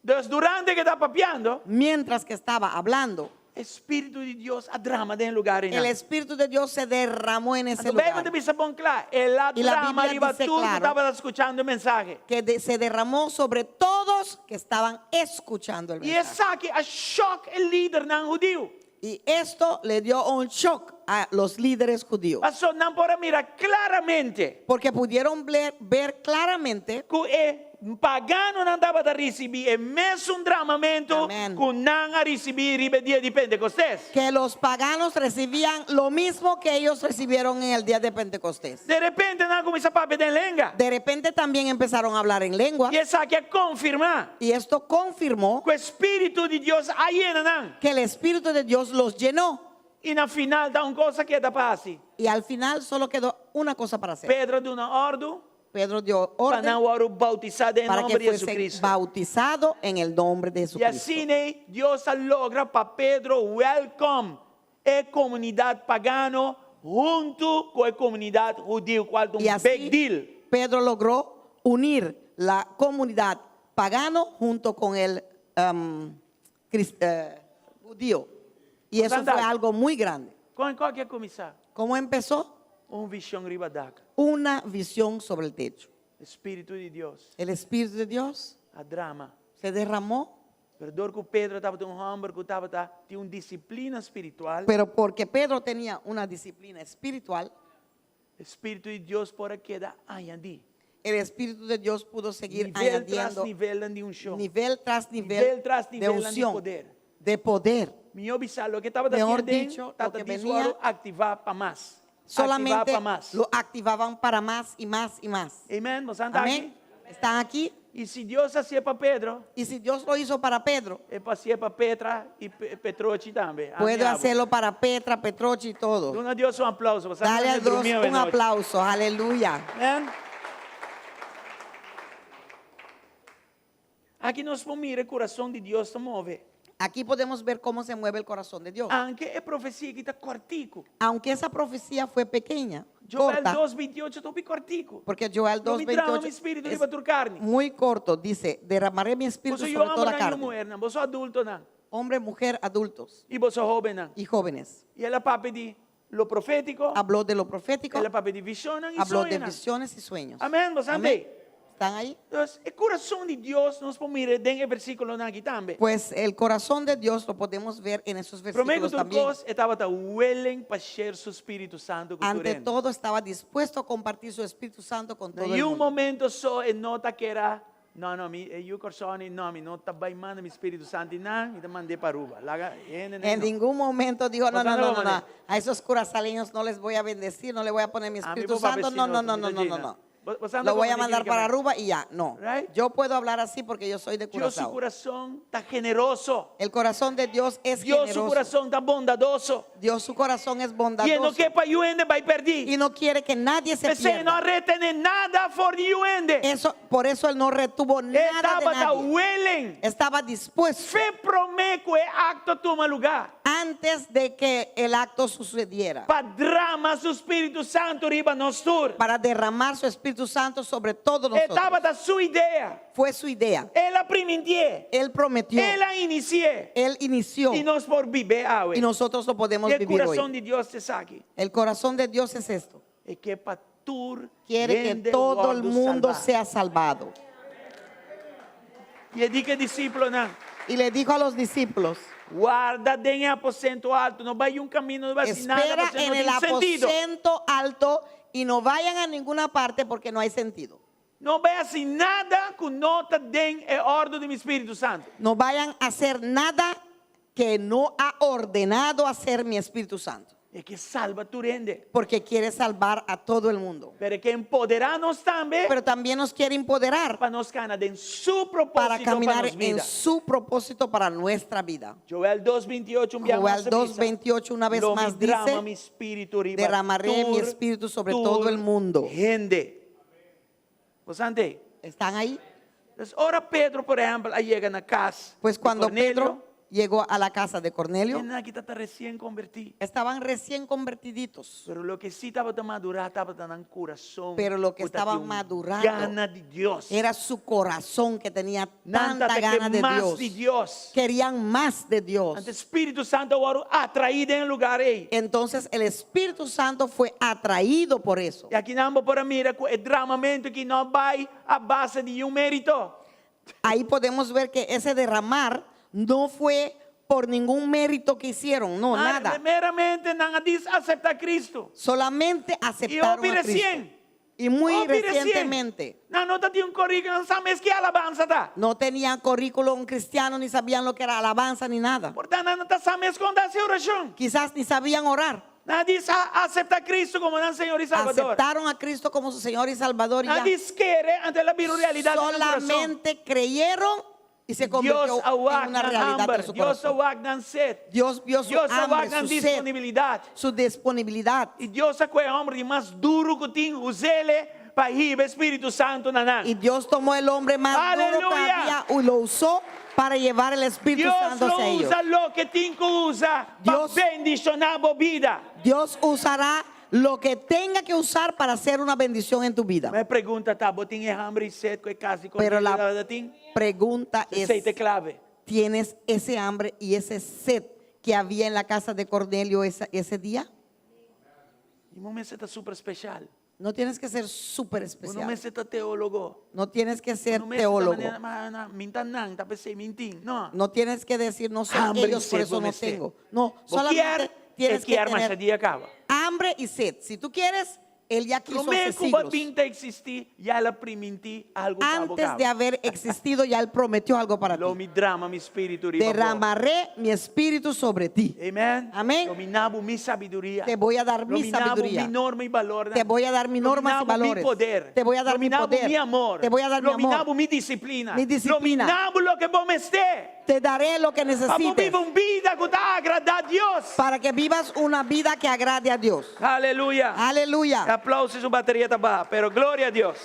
Dus durante cu e ta papiando. Mientras que estaba hablando. E Spirito di Dios a drama den e lugar El Espíritu de Dios se derramó en ese Anto Bijbel lugar. ta bisa bon cla, el a Y la drama Biblia riba dice tur cu claro tabata scuchando e mensahe. que de, se derramó sobre todos que estaban escuchando el Y mensaje. esaki a shock e lidernan hudiu. Y esto le dio un shock a los líderes judíos. Paso nan por a mira claramente. Porque pudieron ver, ver claramente Cu e paganonan tabata ricibi e mesun dramamento cu nan a ricibi riba e dia di Pentecostés. Que los paganos recibían lo mismo que ellos recibieron en el día de Pentecostés. De repente nan a cuminsa papia den lenga. De repente también empezaron a hablar en lengua. Y esaki a confirma. Y esto confirmó Cu e Spirito di Dios a yena nan. que el Espíritu de Dios los llenó. Y na final ta un cos a keda pa haci. Y al final solo quedó una cosa para hacer. Pedro a duna ordo. Pedro dio orden Pa nan wordo bautisa den para que nomber di fuesen Jesucristo. bautizado en el nombre de Y Jesucristo. asina Dios a logra pa Pedro welcome e comunidad pagano hunto cu e comunidad hudiu, cual ta un Y así big deal. Pedro logró unir la comunidad pagano junto con el um, eh, judío. Y eso fue algo muy grande. Con con a cuminsa? ¿Cómo empezó? Un vision riba dak. Una visión sobre el techo. Spirito di Dios. El Espíritu de Dios A drama. se derramó. Pero dor cu Pedro tabata un homber cu tabata tin un disciplina spiritual. Pero porque Pedro tenía una disciplina espiritual, Spirito di Dios por a keda añadi. El Espíritu de Dios pudo seguir Nivel tras añadiendo nivel di unción. nivel tras nivel, Nivel tras de nivel di unción, poder. de poder. Mihor bisa loke tabata Mejor den, dicho, lo tata que di venía suaro activa pa mas. Activa solamente pa mas. lo activaban para más y más y más. Amen. Boso ta Amén. aki? ¿Están aquí? Y si Dios a haci'e pa Pedro, Y si Dios lo hizo para Pedro, e por haci'e pa Petra y Petrochi tambe. puede hacerlo para Petra, Petrochi y todo. Duna Dios un aplauso. Dale a Dios un aplauso. Aleluya. Amén. Aki nos por mira e curason di Dios ta move. Aquí podemos ver cómo se mueve el corazón de Dios. Aunke e profesia aki ta kòrtiku. Aunque esa profecía fue pequeña, Joel corta, 2.28 ta hopi kòrtiku. porque Joel Lo mi drama mi 2.28 spiritu es riba tur karni. muy corto, dice, derramaré mi espíritu Boso sobre toda hòmbernan i carne. muhernan, boso adultonan Hombre, mujer, adultos i boso hóbennan. y jóvenes. I el a papia di lo profétiko, Habló de lo profético, el a papia di vishonnan i habló de soñonan. visiones y sueños. Amèn, boso Amén. anda. ¿Están ahí? Entonces, e kurason di Dios nos por mira den e versíkulonan aki tambe. Pues el corazón de Dios lo podemos ver en esos Promé ku versículos tur también. kos, e tabata willing pa share su Spiritu Santu ku tur Ante hende. todo estaba dispuesto a compartir su Espíritu Santo con Na todo el un mundo. momento so e no ta ker a, no, no, mi e yu Kòrsou ni, no, mi no ta bai manda mi Spiritu Santu nan, mi ta mand'é pa Aruba. Laga hende En no. ningún momento dijo, no, Pues no, anda no, no, como no, ne. a esos curazaleños no les voy a bendecir, no le voy a poner mi A mi Espíritu papá Santo, no, vecino, no, no, mi no, no, no, gallina. no. Vos anda Lo voy a como mandar ne para que Aruba y ya, no. Right? Yo puedo hablar así porque yo soy de Dios su Curazao. kurason ta generoso. El corazón de Dios es Dios su generoso. kurason ta bondadoso. Dios su corazón es I e no bondadoso ke pa niun hende bai pèrdí. y no quiere que nadie se P'esei no pierda. retené nada for di niun hende. Eso, por eso él no retuvo E nada de tabata nadie. willing. Estaba dispuesto Fe promé ku e akto tuma lugá. antes de que el acto sucediera Pa drama su Spiritu Santu riba nos tur. para derramar su Espíritu Santo sobre todos E nosotros. tabata su idea. Fue su idea. El a primintié. Él prometió. El a inisi'é. Él inició. I nos por bib'é awe. Y nosotros lo podemos E vivir kurason hoy. di Dios ta esaki. El corazón de Dios es esto. E ke pa tur Quiere que hende todo el wòrdu mundo salvá. sea salvado. I e di ku e disipelnan. Y le dijo a los discípulos, Warda den aposento altu, no bai un kaminda, no bai hasi nada, espera pasobra en no el tin sentido. aposento alto y no vayan a ninguna parte porque no hay sentido. No bai hasi nada ku no ta den e òrdu di mi Spiritu Santu. No vayan a hacer nada que no ha ordenado hacer mi Espíritu Santo, E ke salba tur hende. porque quiere salvar a todo el mundo. Pero e ke empoderá nos tambe Pero también nos quiere empoderar pa nos kana den su para propósito pa caminar nos en bida. su propósito para nuestra vida. Joel 2.28, un biaha Joel mas a bisa, 2:28 una vez Lo mi más drama dice, mi spiritu riba derramaré mi tur- espíritu sobre tur todo el mundo. Hende. Boso t'ei? ¿Están ahí? Entonces, ora Pedro, por ehèmpel, a yega na kas Pues di cuando Cornelio, Pedro llegó a la casa de Cornelio, Nan aki tabata resien kombertí. estaban recién convertiditos. Pero loke sí tabata madurá, tabata nan kurason. Pero lo que ku ta estaba tin madurado Gana di Dios. Era su corazón que tenía Nan tanta tabata ke gana de mas Dios. di Dios. Querían más de Dios. Anto Spiritu Santu a wòrdu atraí den e lugá ei. Entonces el Espíritu Santo fue atraído por eso. I akinan bo por mira ku e dramamentu aki no a bai a base di un mérito. Ahí podemos ver que ese derramar no fue por ningún mérito que hicieron, no, Ah, nada. Meramente nan a djis aseptá Kristu. Solamente I aceptaron hopi a Cristo. resien. Y muy Hopi resien. recientemente. Nan no tabatin un kuríkulo, nan no sa mes ki alabansa ta. No tenían currículum cristiano, ni sabían lo que era alabanza, ni nada. Por tantu, nan no sa mes kon ta hasi orashon. Quizás ni sabían orar. Nan a djis aseptá Kristu komo nan Señor i Salbador. Aceptaron a Cristo como su Señor y Salvador. y Nan ya. a djis kere, anto el a bira un realidat den nan kurason. Solamente creyeron y se convirtió Dios en a wak una nan realidad hamber. en su Dios corazón. a wak nan set. Dios vio su Dios hambre, a wak nan su sed, disponibilidat. su disponibilidad. I Dios a kohe e hòmber di mas duru ku tin, us'é pa hiba Spiritu Santu na nan. Y Dios tomó el hombre más duro que Aleluya. había y lo usó para llevar el Espíritu Dios Santo lo hacia ellos. usa loke tin ku usa pa Dios- bendishoná bo bida. Dios usará lo que tenga que usar para hacer una bendición en tu vida. Mi pregunta ta, bo tin e hamber i set ku e kas di Pero la Cornelio tin? pregunta es, Esei ta e klave. ¿tienes ese hambre y ese sed que había en la casa de Cornelio ese día? No mester ta super spesial. No tienes que ser súper No especial. mester ta teólogo. No tienes que ser No mester ta teólogo. manera, ma, na, mi n' ta nan, ta p'esei mi n' tin. No. No tienes que decir, no son Hambre y ellos, por sed, eso no bo mester. tengo. No, Bo solamente kier, tienes e que kier masha tener dia kaba. hambre y sed. Si tú quieres, él ya quiso Promé hace ku bo siglos. bin ta eksistí, ya el a primintí algu pa bo Antes de haber existido, ya él prometió algo para Lo ti. mi drama mi spiritu riba bo. Derramaré mi espíritu sobre ti. Amen. Amén. Lo mi duna bo mi sabiduria. Te voy a dar Lo mi mi duna bo sabiduría. mi norma i balor. Te voy a dar mi Lo mi normas y duna bo mi valores. poder. Te voy a dar Lo mi mi duna bo poder. mi amor. Te voy a dar Lo mi mi duna amor. bo mi disiplina. Mi disciplina. Lo mi duna bo loke bo mester. Te daré lo que Pa bo necesites biba un bida ku ta agradá Dios. para que vivas una vida que agrade a Dios. Aleluya. Aleluya. Aplouso su bateria ta baha, pero gloria a Dios.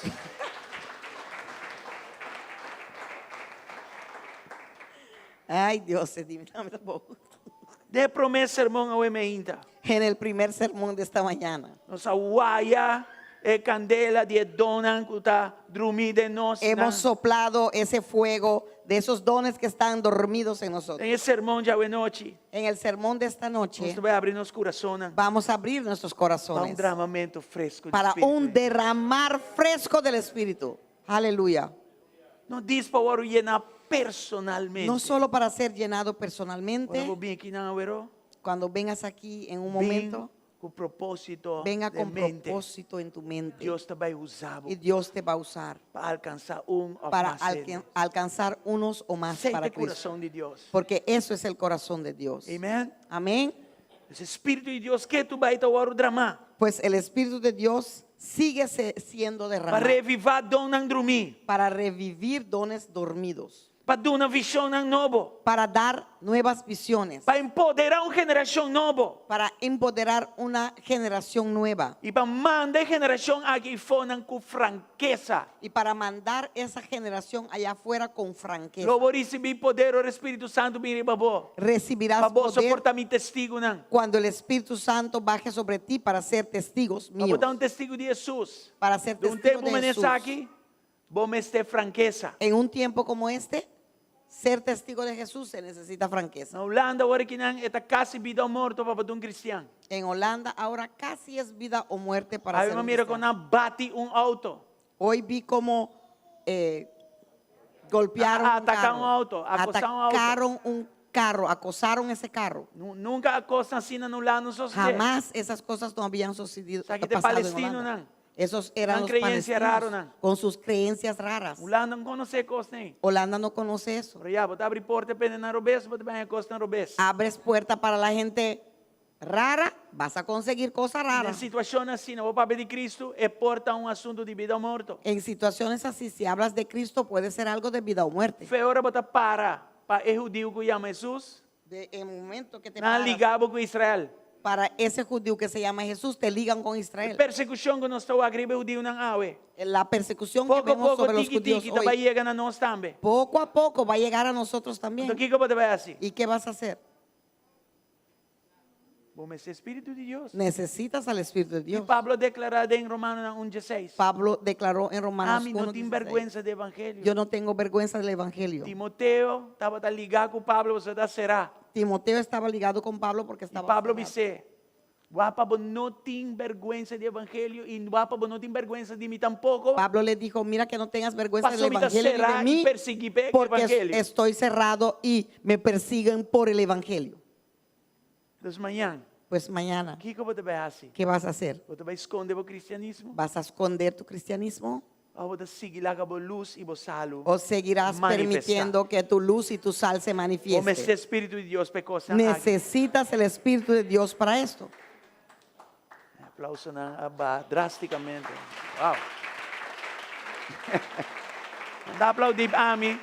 Ay, Dios, se dime tampoco. Den e promé sermon awe meinta. En el primer sermón de esta mañana. Nos a waya e kandela di e donnan ku ta drumí den nos. Hemos soplado ese fuego de esos dones que están dormidos en nosotros. Den e sermon di awe nochi. En el sermón de esta noche. Nos ta bai habri nos kurasonnan. Vamos a abrir nuestros corazones. Pa un dramamentu fresku di Para Spiritu. un derramar fresco del Espíritu. Aleluya. No dis pa wòrdu yená personalmente. No solo para ser llenado personalmente. Ora bo bin akinan aweró. Cuando vengas aquí en un momento. Bin ku propósito Venga den con mente. propósito en tu mente. Dios ta bai usa bo. Y Dios te va a usar. Pa alkansá un òf Para mas hende. alcanzar unos o más Esei ta para e Cristo. kurason di Dios. Porque eso es el corazón de Dios. Amen. Amén. E Spiritu di Dios ketu bai ta wòrdu dramá. Pues el Espíritu de Dios sigue siendo derramado. Pa revivá donnan drumí. Para revivir dones dormidos. Pa duna vishonnan nobo. Para dar nuevas visiones. Pa empoderá un generashon nobo. Para empoderar una generación nueva. I pa manda e generashon aki eifonan ku frankesa. Y para mandar esa generación allá afuera con franqueza. Lo bo risibí poder ora e Spiritu Santu bin riba bo. Recibirás Pa boso poder por ta mi testigunan. cuando el Espíritu Santo baje sobre ti para ser testigos Pa bo míos. ta un testigu di Hesus. Para ser Den un testigo tempu de manera Jesús. esaki, bo mester frankesa. En un tiempo como este, ser testigo de Jesús se necesita franqueza. Na Hulanda awor akinan e ta kasi bida o morto pa bo ta un kristian. En Holanda ahora casi es vida o muerte para Awe ser mi un mira con cristiano. nan bati un auto. Hoy vi cómo eh, golpearon un Atacaron carro. un auto, acosaron un auto. Atacaron un carro, acosaron ese carro. Nunca cosnan asina na Hulanda no sosodé. Jamás esas cosas no habían sucedido, Sa ki te pasado en palestino Holanda. nan. Esos eran Nan los creencia palestinos raro nan. con sus creencias raras. Hulanda no konosé kosnan ei. Holanda no conoce eso. Pero ya, bo ta abri porta pa hende nan robes, bo ta haña kosnan robes. Abres puerta para la gente rara, vas a conseguir cosas Den raras. situashon asina, bo papia di Cristo, e por ta un asuntu di bida o morto. En situaciones así, si hablas de Cristo, puede ser algo de vida o muerte. Fe ora bo ta para pa e hudiu ku yama Hesus, De el momento que te nan paras liga bo ku Israel. para ese judío que se llama Jesús, te ligan con Israel. E persekushon ku nos ta wak riba e hudiunan awe, La persecución que poko vemos poko, sobre los tiki judíos tiki, ta hoy, bai yega na nos tambe. poco a poco va a llegar a nosotros también. Anto kiko bo ta bai hasi? ¿Y qué vas a hacer? Bo mester Spiritu di Dios. Necesitas al Espíritu de I Dios. Pablo a deklará den Romanonan un dieseis. Pablo declaró en Romanos Ami no tin 1:16, bèrgwensa di evangelio. Yo no tengo vergüenza del Evangelio. Timoteo tabata ligá ku Pablo pasobra ta será. Timoteo estaba ligado con Pablo porque I estaba Pablo cerrado. bis'é, Wak pa bo no tin bèrgwensa di evangelio i wak pa bo no tin bèrgwensa di mi tampoko. Pablo le dijo, mira que no tengas vergüenza del Pasobra mi ta Evangelio ni de será i mí, persiguí p'e porque evangelio. estoy cerrado y me persiguen por el Evangelio. Dus mañan, Pues mañana, kiko bo ta bai hasi? ¿qué vas a hacer? Bo ta bai skonde bo kristianismo? ¿Vas a esconder tu cristianismo? Òf bo ta sigui laga bo lus i bo salu ¿O seguirás manifestá? permitiendo que tu luz y tu sal se Bo manifieste? mester Spiritu di Dios pa e kosnan aki. Necesitas el Espíritu de Dios para esto. E aplausonan a baha drásticamente. Wow. Nan ta aplaudí ami.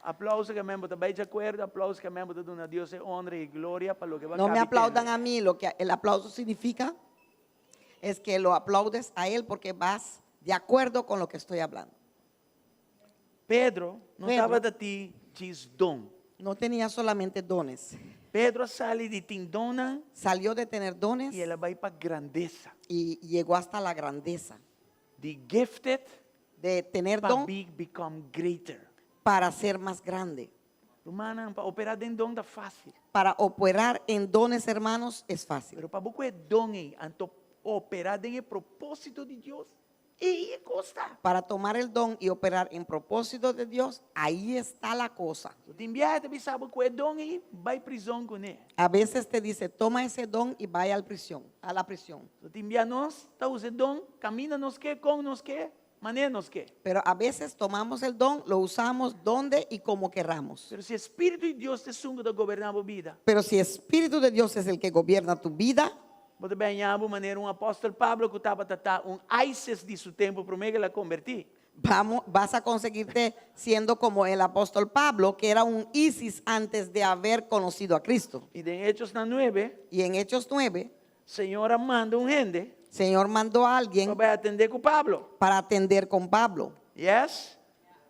Aplauso ke men bo ta bai di akuerdo, aplauso ke men bo ta duna Dios e honra i gloria pa loke bo a No me kabi aplaudan tende. a mí, lo que el aplauso significa es que lo aplaudes a él porque vas de acuerdo con lo que estoy hablando. Pedro no Pedro tabata tin djis don. No tenía solamente dones. Pedro a sali di tin donnan Salió de tener dones i el a bai pa grandesa. y llegó hasta la grandeza. Di gifted De tener pa don be become greater. para ser más grande. Rumannan, pa operá den don ta fásil. Para operar en dones, hermanos, es fácil. Pero pa bo ku e don ei, anto operá den e propósito di Dios, ei e kos ta. Para tomar el don y operar en propósito de Dios, ahí está la cosa. So tin biaha ta bisa bo ku e don ei, bai prizon kuné. A veces te dice, toma ese don y vaya al prisión, a la prisión. So tin biaha nos ta usa e don, kaminda nos ke, kon nos ke, manera nos ke. Pero a veces tomamos el don, lo usamos donde y como querramos. Pero si e Spiritu di Dios ta esun ku ta goberná bo bida. Pero si Espíritu de Dios es el que gobierna tu vida, Bo ta bay haña bo manera un apòstel Pablo ku tabata ta un ISIS di su tempu promé ku el a kombertí. Vamos, vas a conseguirte siendo como el apóstol Pablo, que era un ISIS antes de haber conocido a Cristo. I den Hechosnan nuebe, Y en Hechos 9, Señor a manda un hende Señor mandó a alguien pa bay atendé ku Pablo. para atender con Pablo. Yes?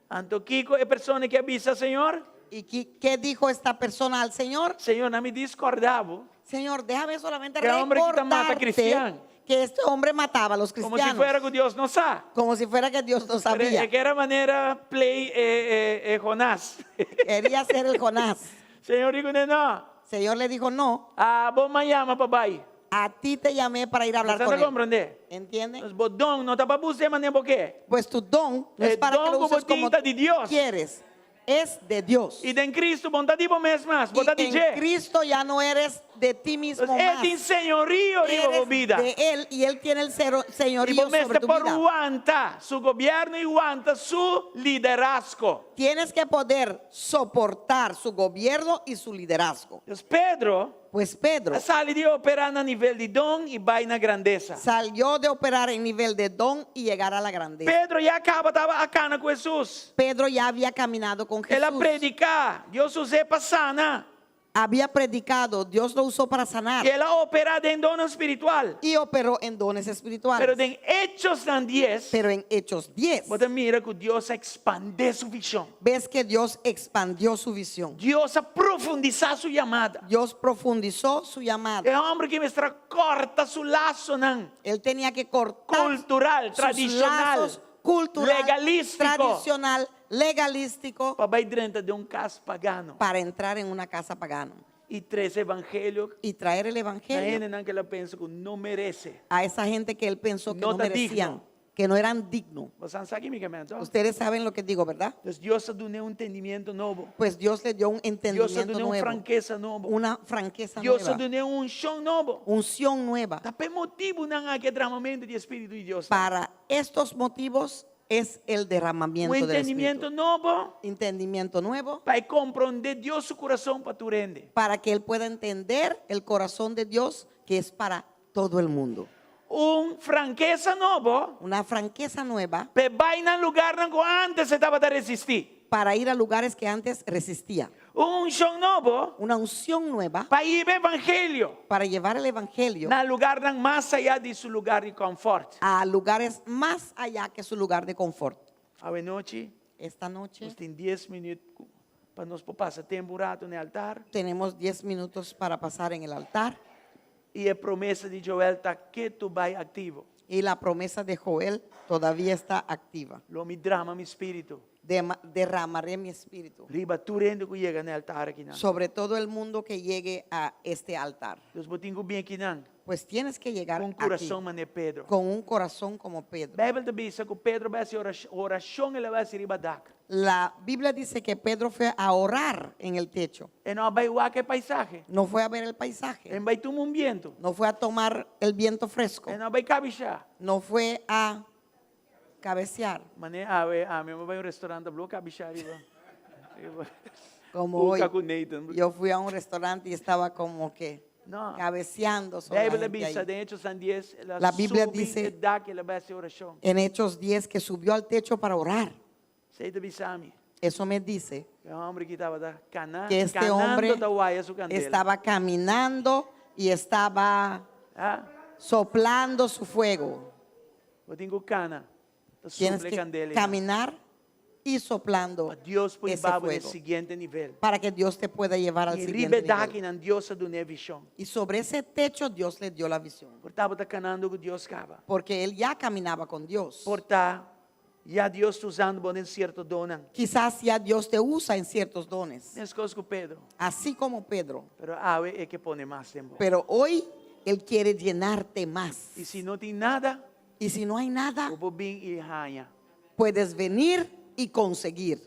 Anto kiko e persona ke a bisa Señor? ¿Y qué, qué dijo esta persona al Señor? Señor, laga mi djis kòrda bo. Señor, déjame solamente Que hombre que ta mata recordarte kristian. que este hombre mataba a los Komo si cristianos. fuera ku Dios no sa. Como si fuera que Dios no Pero sabía. e ker a manera play e, e, e Jonás. Quería ser el Jonás. Señor di kuné no. Señor le dijo, no, Abo m'a yama pa bai. a ti te llamé para ir a hablar Bo con ta él. komprondé? ¿Entiende? Bo don no ta pa bo usa manera bo ke. Pues tu don no es El para que don lo uses como como tinta de Dios. quieres, es de Dios. I den Kristu bo n' ta di bo mes mas, bo ta Y en di dje. Cristo ya no eres de ti mismo E más. tin señorío riba bo Eres bida. de Él y Él tiene el I señorío bo mester sobre tu por vida. wanta su gobièrnu i wanta su liderazgo. Tienes que poder soportar su gobierno y su liderazgo. Pues Pedro Pues Pedro a sali di operá na nivel di don i bai na grandesa. salió de operar en nivel de don y llegar a la grandeza. Pedro ya kaba tabata kana ku Hesus. Pedro ya había caminado con El a Jesús. prediká, Dios a us'é pa sana. Había predicado, Dios lo usó para sanar I el a operá den don spiritual. y operó en dones espirituales. Pero den Echonan 10, Pero en Hechos 10 bo ta mira ku Dios a ekspandé su vishon. ves que Dios expandió su visión. Dios a profundisá su yamada. Dios profundizó su llamada. E hòmber ku mester a kòrta su lasonan Él tenía que cortar kultural, sus tradishonal, lazos cultural, legalístiko, tradicional, legalístico, pa bai drenta den un kas pagano para entrar en una casa pagana i trese evangelio y traer el na evangelio hendenan ku el a pensa ku no meresé. a esa gente que él pensó que No no ta merecían, digno. que no eran dignos. Boso sa kiko mi ke men? Ustedes saben lo que digo, ¿verdad? Pues Dios a dun'é un entendimentu nobo. Pues Dios le dio un Dios a entendimiento dun'é un nuevo, frankesa nobo. una franqueza Dios nueva, a dun'é un unshon nobo. unción nueva. Ta pa e motibunan aki e dramamentu di Spiritu di Dios. Para estos motivos es el Un derramamiento del entendimentu Espíritu. nobo Entendimiento nuevo pa komprondé Dios su kurason pa tur hende. para que él pueda entender el corazón de Dios que es para todo el mundo. Un frankesa nobo Una franqueza nueva pa bai na lugánan ku antes e tabata resistí. para ir a lugares que antes resistía. Un unshon nobo Una unción nueva pa hiba evangelio para llevar el evangelio na lugánan mas ayá di su lugá di confort. a lugares más allá que su lugar de confort. Awe nochi, Esta noche nos tin 10 minüt pa nos pasa tempu ratu na altar. tenemos 10 minutos para pasar en el altar I e promesa di Joel ta ketu bai aktivo. y la promesa de Joel todavía está activa. Lo mi drama mi spiritu. Derramaré mi espíritu Riba tur hende ku yega na altar akinan. sobre todo el mundo que llegue a este altar. Dus bo tin ku bin akinan. Pues tienes que llegar Ku un aquí kurason manera Pedro. con un corazón como Pedro. Beibel ta bisa ku Pedro a bai hasi orashon, el a bai hasi riba dak. La Biblia dice que Pedro fue a orar en el techo. E no a bai wak e paisahe. No fue a ver el paisaje. E n' bai tuma un bientu. No fue a tomar el viento fresco. E no a bai kabishá. No fue a cabecear Manera awe, ami a bai un restorant, blo kabishá riba. Riba. como Uka hoy. ku Nathan. Yo fui a un restaurante y estaba como que No. cabeceando sobre la Beibel gente bisa ahí. den Echonan 10, el a La Biblia subi dice- e dak, el a bai hasi orashon. En Hechos 10 que subió al techo para orar. Esei ta bisa mi. Eso me dice E hòmber aki tabata kana, que este kanando hombre ta waya su kandela. estaba caminando y estaba Ah, soplando su fuego. Bo tin ku kana. Ta Tienes supla que kandela. caminar y soplando Pa Dios por ese hiba bo na fuego siguiente nivel. para que Dios te pueda llevar al I siguiente riba e dak nivel. nan Dios a dun'é vishon. Y sobre ese techo Dios le dio la visión, Por ta e tabata kanando ku Dios kaba. porque él ya caminaba con Dios. Por ta ya Dios ta usando bo den sierto donnan. Quizás ya Dios te usa en ciertos dones, Meskos ku Pedro. así como Pedro. Pero awe e ke pone mas den bo. Pero hoy Él quiere llenarte más. I si no tin nada, Y si no hay nada, bo por bin i haña. puedes venir y conseguir.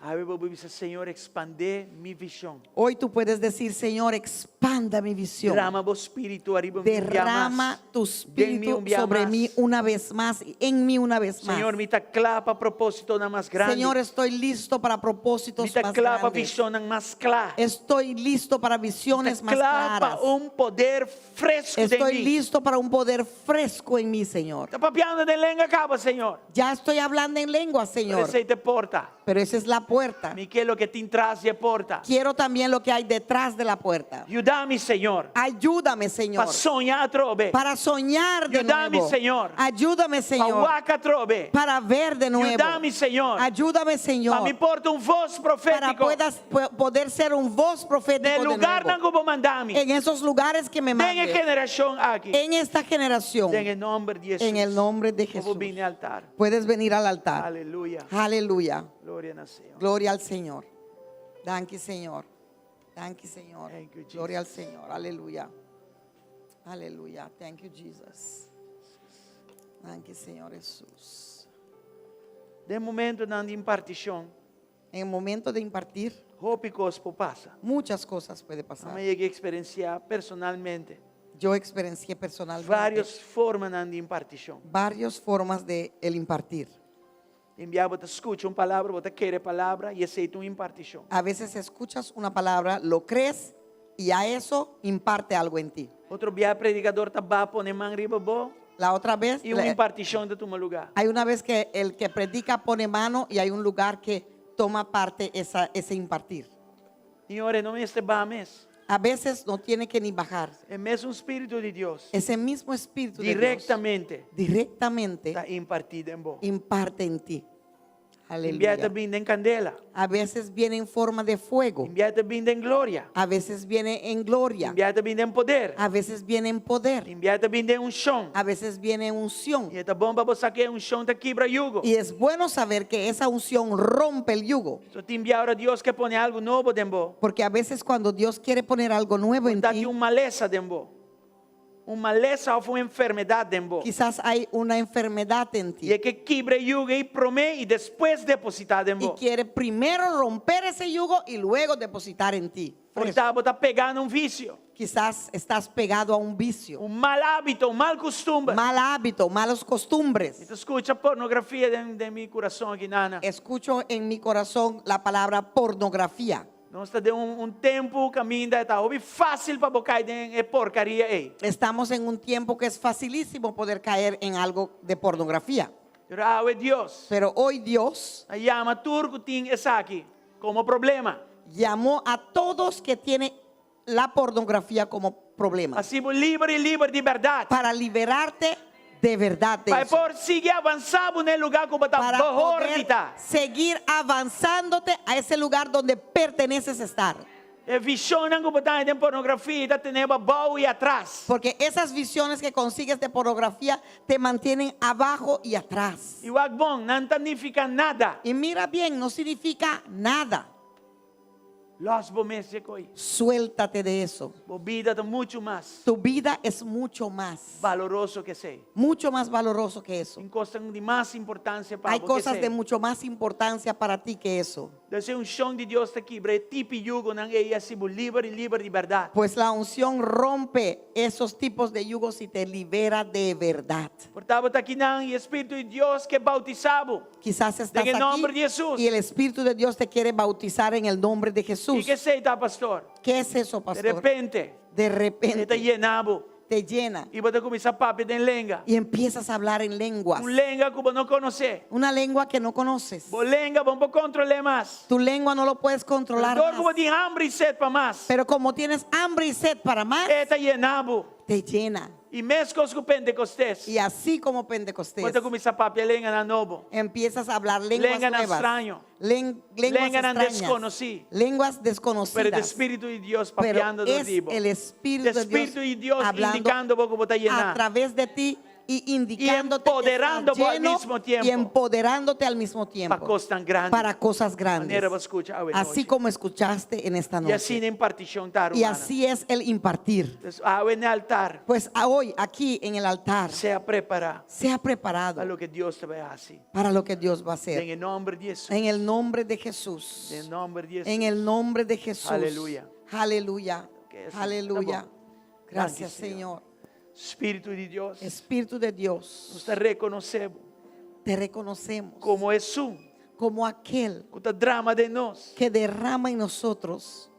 Awe bo por bisa, Señor, ekspandé mi vishon. Hoy tú puedes decir, Señor, expanda mi visión. Drama bo spiritu ariba mi Derrama tu espíritu sobre mí una vez más y en mí una vez más. Señor, mi ta kla pa propósitonan mas grandi. Señor, estoy listo para propósitos mi ta más kla pa grandes. vishonnan mas kla. Estoy listo para visiones más Mi ta kla pa claras. un poder fresku den Estoy mi. listo para un poder fresco en mí, Señor. Ta papiando den lenga kaba, Señor. Ya estoy hablando en lengua, Señor. Esei ta e porta. Pero esa es la puerta. Mi ke loke tin tras di e porta. Quiero también lo que hay detrás de la puerta. Yuda Yuda mi, Señor. Ayúdame, Señor. Pa soña atrobe. Para soñar de Yuda mi, nuevo. Señor. Ayúdame, Pa Señor. wak atrobe. Para ver de nuevo. Yuda mi, Señor. Ayúdame, Señor. Pa mi por ta un voz Para profétiko. puedas poder ser un voz profético Den de lugar nuevo. nan ku bo manda mi. En esos lugares que me Den e mandes. generashon aki. En esta generación. Den e nòmber di Hesus. En el nombre de Bo Jesús. bin na altar. Puedes venir al altar. Aleluya. Aleluya. Gloria na Señor. Gloria al Señor. Danki, Señor. Danki, Señor. Thank you, Jesus. Gloria al Señor. Aleluya. Aleluya. Thank you, Jesus. Danki, Señor Jesús. Den momentonan di impartishon, En el momento de impartir, hopi kos por pasa. muchas cosas puede pasar. M'a yega eksperensiá personalmente Yo experiencié personalmente vários formanan di impartishon. varias formas de el impartir. Tin bia bo ta skucha un palabra, bo ta kere e palabra i esei ta un impartishon. A veces escuchas una palabra, lo crees y a eso imparte algo en ti. Otro bia predikador ta baha pone man riba bo La otra vez, i un impartishon ta tuma lugá. hay una vez que el que predica pone mano y hay un lugar que toma parte esa, ese impartir. Tin ora e no mester baha mes. A veces no tiene que ni bajar. E mesun Spiritu di Dios Ese mismo Espíritu de Dios direktamente directamente ta impartí den bo. imparte en ti. Tin bia Aleluya. ta bin den kandela. A veces viene en forma de fuego. Tin bia ta bin den gloria. A veces viene en gloria. Tin bia ta bin den poder. A veces viene en poder. Tin bia ta bin den unshon. A veces viene en unción. I ta bon pa bo sa ku e unshon ta kibra yugo. Y es bueno saber que esa unción rompe el yugo. So tin bia ora Dios ke pone algu nobo den bo. Porque a veces cuando Dios quiere poner algo nuevo en Ta ti, tin un malesa den bo. Un malesa òf un enfermedat den bo. quizás hay una enfermedad en ti. I e ke kibra e yugo ei promé i despues depositá den Y bo. quiere primero romper ese yugo y luego depositar en ti. Por ta bo ta pegá na un visio. Quizás estás pegado a un vicio, Un mal hábito, un mal kustumber. mal hábito, malas costumbres. Mi ta skucha pornografia den, den mi kurason aki, nana. Escucho en mi corazón la palabra pornografía. Nos ta den un, un tempu kaminda ta hopi fásil pa bo kai den e porkaria ei. Estamos en un tiempo que es facilísimo poder caer en algo de pornografía. Pero awe Dios Pero hoy Dios a yama tur ku tin esaki komo problema. llamó a todos que tienen la pornografía como problema Hasi bo liber i liber di bèrdat. para liberarte de verdad de Pa eso. por sigui avansá bo na e lugá ku bo ta Para mehor poder di ta. seguir avanzándote a ese lugar donde perteneces estar. E vishonnan ku bo ta haña den pornografia ta tene bo abou i atras. Porque esas visiones que consigues de pornografía te mantienen abajo y atrás. I wak bon, nan ta nifiká nada. Y mira bien, no significa nada. Lòs bo mes di e kos ei. Suéltate de eso. Bo bida ta muchu mas Tu vida es mucho más, baloroso ku esei. mucho más valoroso que eso. Tin kosnan di mas importansia pa Hay bo ku cosas esei. de mucho más importancia para ti que eso. Entonces e unshon di Dios ta kibra e tipo di yugonan ei i hasi bo liber i liber di bèrdat. Pues la unción rompe esos tipos de yugos y te libera de verdad. Por ta bo ta akinan i e Spiritu di Dios ke boutisá bo. Quizás estás En el nombre aquí de Jesús. y el Espíritu de Dios te quiere bautizar en el nombre de I Jesús. kiko esei ta, pastor? ¿Qué es eso, De pastor? repente, De e ta repente yena bo te llena i bo ta kuminsá papia den lenga. y empiezas a hablar en lenguas. Un lenga ku bo no konosé. Una lengua que no conoces. Bo lenga bo no por kontrol'é mas. Tu lengua no lo puedes controlar. Dor ku bo más. tin hamber i set pa mas. Pero como tienes hambre y sed para más, E ta yena bo. te llena. I meskos ku Pentekostes. Y así como Pentecostés, Bo ta kuminsá papia lenganan nobo. empiezas a hablar lenguas Lenganan nuevas. straño. Lenguas Lenganan extrañas. deskonosí. Lenguas Pero e desconocidas. Spiritu di Dios Pero papiando es di bo. el Espíritu de Dios, Spiritu di Dios hablando indikando bo ku bo ta a yená. través de ti y indicándote que estás empoderando bo al lleno mismo tiempo. y empoderándote al mismo tiempo. Pa kosnan grandi. Para cosas grandes. Manera bo a skucha awe Así nochi. como escuchaste en esta I noche. asina impartishon ta, Y rumannan. así es el impartir. Entonces, awe na altar. Pues a hoy, aquí en el altar, Sea prepará sea preparado pa loke Dios ta bai hasi. para lo que Dios va a hacer. Den e nòmber di Hesus. En el nombre de Jesús. Den nòmber di Hesus. En el nombre de Jesús. Aleluya. Aleluya. Que es- Aleluya. Tá bom. Gracias, Danki, Señor. Señor. Spiritu di Dios. Espíritu de Dios. Nos ta rekonosé bo Te reconocemos komo Esun como aquel ku ta drama den nos. que derrama en nosotros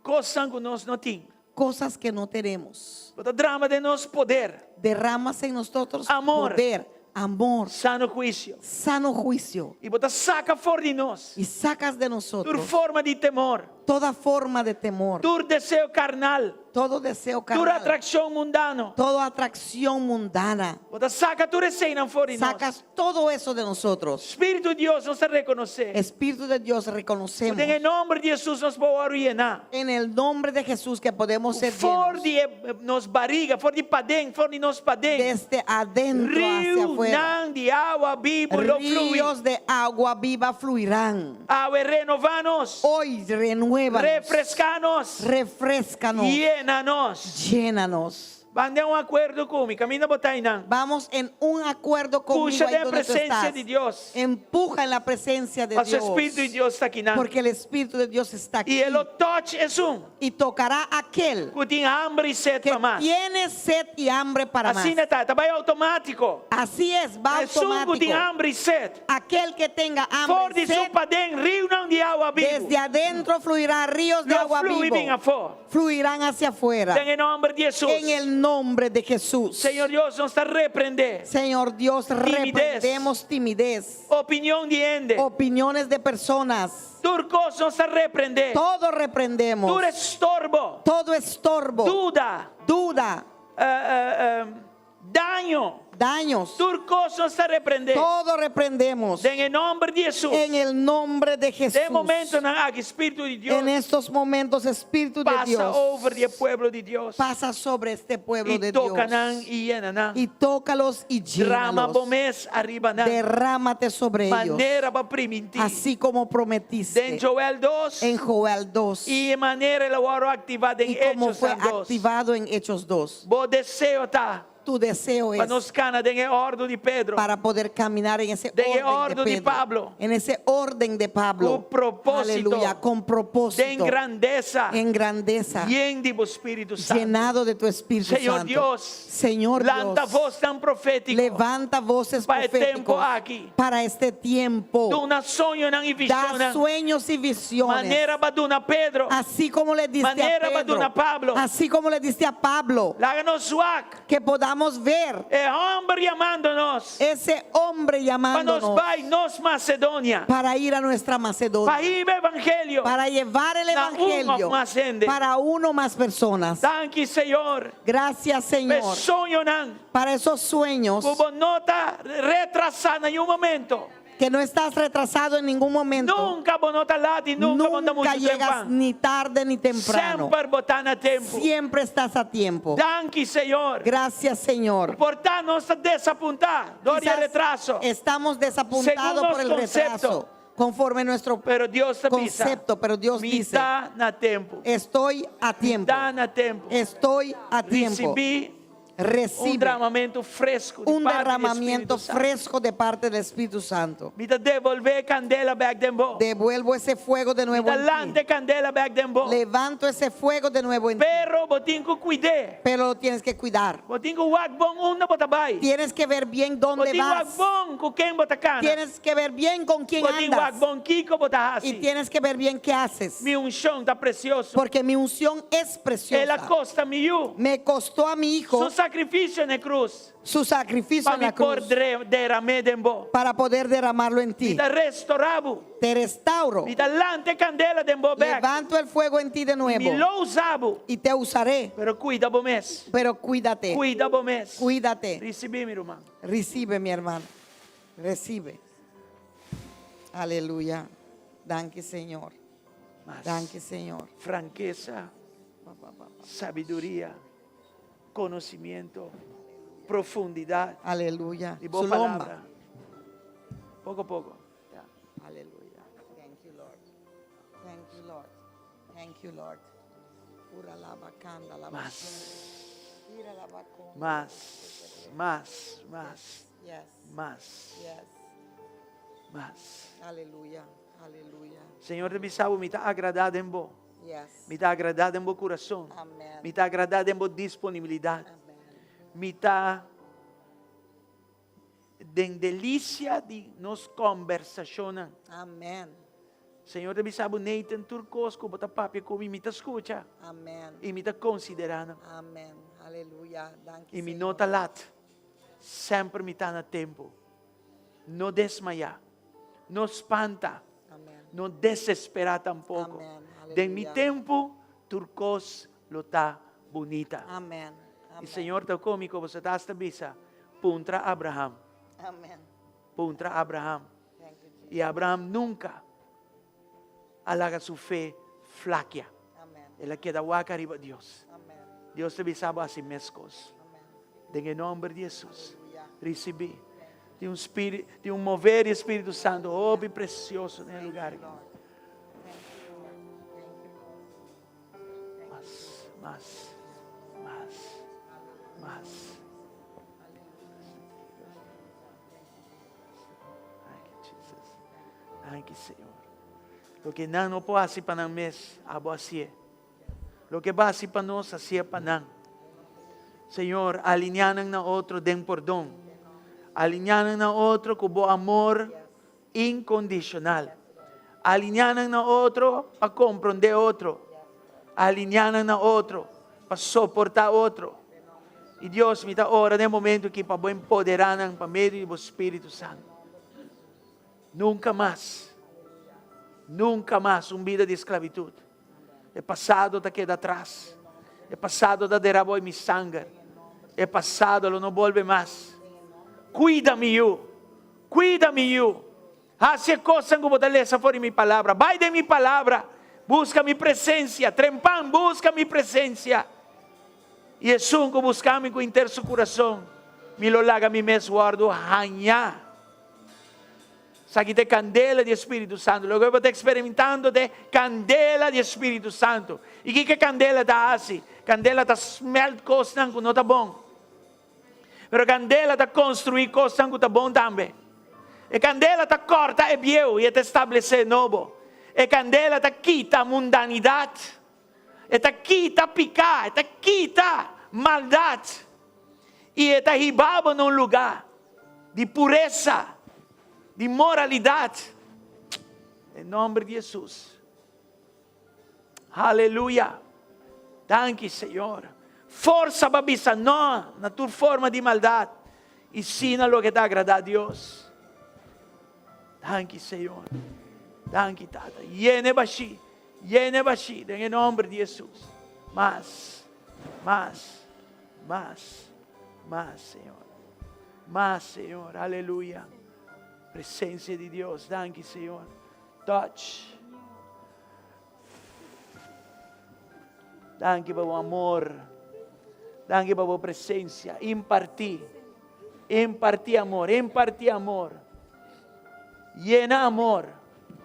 Kosnan ku nos no tin. cosas que no tenemos. Bo ta drama den nos poder. Derramas en nosotros Amor. poder, amor, Sano huisio. sano juicio I bo ta saka for di nos. y sacas de Tur nosotros forma di temor. Toda forma de temor. Tur deseo karnal. Todo deseo Tur carnal. atrakshon mundano. Toda atracción mundana. Bo ta saka tur eseinan for di nos. Sacas todo eso de nosotros. Spiritu di Dios, nos ta rekonosé. Espíritu de Dios, reconocemos. Den e nòmber di Hesus nos por wòrdu yená. En el nombre de Jesús que podemos ser For llenos. di e nos bariga, for di paden, for di nos paden. Desde adentro hacia afuera. Riunan di awa bibu lo flui. Ríos de agua viva fluirán. Awe renová nos. Hoy renuévanos. Refreská nos. Refréscanos. Yena nos. Llénanos. Ban den un akuerdo ku mi, kaminda bo ta einan. Vamos en un acuerdo conmigo Pusha ahí den donde tú presensia estás. di Dios. Empuja en la presencia de Paso Dios. Spiritu di Dios ta akinan. Porque el Espíritu de Dios está aquí. I e lo touch esun Y tocará aquel ku tin hamber i set que pa mas. tiene sed y hambre para más. Asina ta, ta bai outomátiko. Así es, va Esun ku tin automático. hamber i set. Aquel que tenga For hambre di y su sed, paden riunan di awa bibu. desde adentro fluirá ríos de Lo agua flui vivo. bin afó. Fluirán hacia afuera. Den e nòmber di Hesus. En el nombre de Jesús. Señor Dios, nos ta reprendé. Señor Dios, Timidez. reprendemos timidez, Opinion di hende. opiniones de personas. Tur kos nos ta reprendé. Todo reprendemos. Tur estorbo. Todo estorbo, Duda. duda, Daño. daños. Tur kos nos ta reprendé. Todo reprendemos. Den e nòmber di Hesus. En el nombre de Jesús. Den e momentonan aki, Spiritu di Dios. En estos momentos, Espíritu de Pasa Dios over di e pueblo di Dios. pasa sobre este pueblo I de Dios. toka nan i yena nan. Y tócalos y Drama llénalos. bo mes ariba nan. Derrámate sobre ellos. Manera b'a primintí. Así como prometiste Den Joel 2. en Joel 2. I e manera el a wòrdu aktivá den Y como Hechos fue 2. activado en Hechos 2. Bo deseo ta Tu deseo pa es nos kana den e òrdu di Pedro. para poder caminar en ese Den e orden òrdu de di Pedro, Pablo. En ese orden de Pablo. Ku propósito. Aleluya, con propósito. Den grandesa. En grandeza. Yen di bo Spiritu Santu. Llenado de tu Espíritu Señor Santo. Dios. Señor Lanta Dios. vosnan profétiko. Levanta voces Pa e tempu proféticos aki. para este tiempo. Duna soñonan i Da vishonnan. sueños y visiones. Manera b'a duna Pedro. Así como le diste a Manera Pedro. b'a duna Pablo. Así como le diste a Pablo. Laga nos wak. Que podamos ver E hòmber yamando nos. ese hombre Pa nos llamándonos bai nos Macedonia. para ir a nuestra Macedonia. Pa hiba evangelio. Para llevar el Na un evangelio òf mas hende. para uno más personas. Danki Señor. Gracias Señor. Pa e soñonan. Para esos sueños Ku bo no ta retrasá na ningun momento. que no estás retrasado en ningún momento. Nunka bo no ta lat i nunka bo no ta Nunca muchu llegas trempan. ni tarde ni temprano. Semper bo ta na tempu. Siempre estás a tiempo. Danki Señor. Gracias Señor. Por ta nos ta desapuntá dor di Quizás retraso. Estamos desapuntados Según por el nos concepto. retraso. Conforme nuestro Pero Dios ta bisa. concepto, pero Dios Mi dice, ta na tempu. estoy a tiempo. Ta na tempu. Estoy a tiempo. Risibí un Recibe dramamentu fresku di un parti di derramamiento Spiritu Santu. fresco de parte del Espíritu Santo. Mi ta debolbé kandela bèk den bo. Devuelvo ese fuego de Mi nuevo ta en ti. lanta e kandela bèk den bo. Levanto ese fuego de nuevo en ti. Pero bo tin ku kuid'é. Pero lo tienes que cuidar. Bo tin ku wak bon unda bo ta bai. Tienes que ver bien dónde Bo tin ku wak vas. bon ku ken bo ta kana. Tienes que ver bien con quién Bo tin ku wak andas. bon kiko bo ta Y hasi. tienes que ver bien qué haces. Mi unshon ta presioso. Porque mi unción es El a preciosa. kosta mi yu. Me costó a mi hijo Su sakrifisio na e krus. su sacrificio Pa en la mi por cruz deram'é den bo. para poder derramarlo en Mi ti. ta restorá bo. Te restauro. Mi ta lanta e kandela den bo bèk. Levanto el fuego en ti de Mi nuevo lo usa bo. y te usaré. Pero kuida bo mes. Pero cuídate. Kuida bo mes. Cuídate. Risibí mi ruman. Recibe, mi hermano. Recibe. Aleluya. Danki, Señor. Mas Danki, Señor. Frankesa, sabiduria, konosementu, profundidat. Aleluya. Di bo Su lomba. palabra. Poko poko. Ya. Aleluya. Thank you, Lord. Thank you, Lord. Thank you, Lord. Ura la bacanda, la Mas. Ira la baconda. Mas, mas, mas, Yes. mas, Yes. mas. Aleluya. Aleluya. Señor ta bisa bo, mi ta agradá den bo. Yes. Mi ta agradá den bo kurason. Amen. Mi ta agradá den bo disponibilidat. Amen. Mi ta den delisia di nos kombersashonnan. Amen. Señor ta bisa bo, Nathan, tur kos ku bo ta papia ku mi, mi ta skucha. Amen. I mi ta konsiderá nan. Amen. Aleluya. Danki, I mi Señor. no ta lat. Semper mi ta na tempu. No desmayá. No spanta. Amen. No desesperá tampoko. Den mi tempu tur kos lo ta bunita. I Señor ta komi ku boso ta hasta bisa, Puntra Abraham. Puntra Abraham. I Abraham nunka a laga su fe flakia. El a keda wak ariba Dios. Dios ta bisa bo hasi meskos. Den e nomber di Hesus. Risibí. Tin un spiri, tin un mover di Spiritu Santo hopi precioso den e lugar aki. Mas, mas, mas, mas. Thank you, Jesus. Thank you, Señor. Loke nan no por hasi pa nan mes, abo hasié. Loke bo hasi pa nos, hasié pa nan. Señor, alineá nan na otro den pordon. Alineá nan na otro ku bo amor inkondicional. Alineá nan na otro pa komprondé otro. Alineá nan na otro pa soportá otro. I Dios, mi ta ora den e momento aki pa bo empoderá nan pa medio di bo Spiritu Santu. Nunka mas, nunka mas un bida di esklabitut. E pasado ta keda atras. E pasado ta derá bo i mi sanger. E pasado lo no bolbe mas. Kuida mi yu. Kuida mi yu. Hasi e kosnan ku bo ta lesa for di mi palabra. Bai den mi palabra. Buska mi presensia. Trempan, buska mi presensia. I esun ku buska mi ku inter su kurason, mi lo laga mi mes wòrdu hañá. Esaki ta e kandela di e Spiritu Santu. Loke bo ta eksperimentando ta e kandela di e Spiritu Santu. I kiko e kandela ta hasi? Kandela ta smèlt kosnan ku no ta bon. Pero kandela ta konstruí kosnan ku ta bon tambe. E kandela ta kòrta e bieu i e ta establesé nobo. E kandela ta kita mundanidat. E ta kita piká, e ta kita maldat. I e ta hiba bo na un lugá di puresa, di moralidat. Den nòmber di Hesus. Aleluya! Danki, Señor. Forsa pa bisa no na tur forma di maldat i sí na loke ta agradá Dios. Danki, Señor. Danki, Tata. Yena e bashí. Yena e bashí den e nomber di Hesus. Mas, mas, mas, mas, Señor. Mas, Señor. Aleluya. Presencia di Dios. Danki, Señor. Touch. Danki pa bo amor. Danki pa bo presencia. Impartí. Impartí amor. Impartí amor. Yena amor.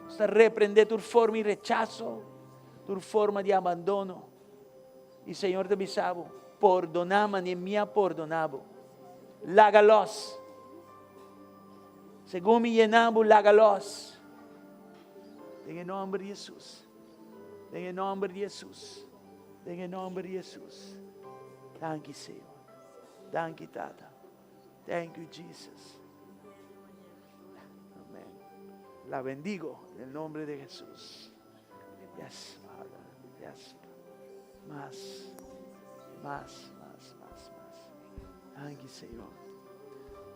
Nos ta reprendé tur forma di rechaso, tur forma di abandono. I Señor ta bisa bo, pordoná manera mi a pordoná bo. Laga los. Segun mi yena bo, laga los. Den e nomber di Hesus. Den e nomber di Hesus. Den e nomber di Hesus. Danki, Señor. Danki, Tata. Thank you, Jesus. Amén. La bendigo en el nombre de Jesús. Yes, Father. Yes. Mas, mas, mas, mas, mas. Danki, Señor.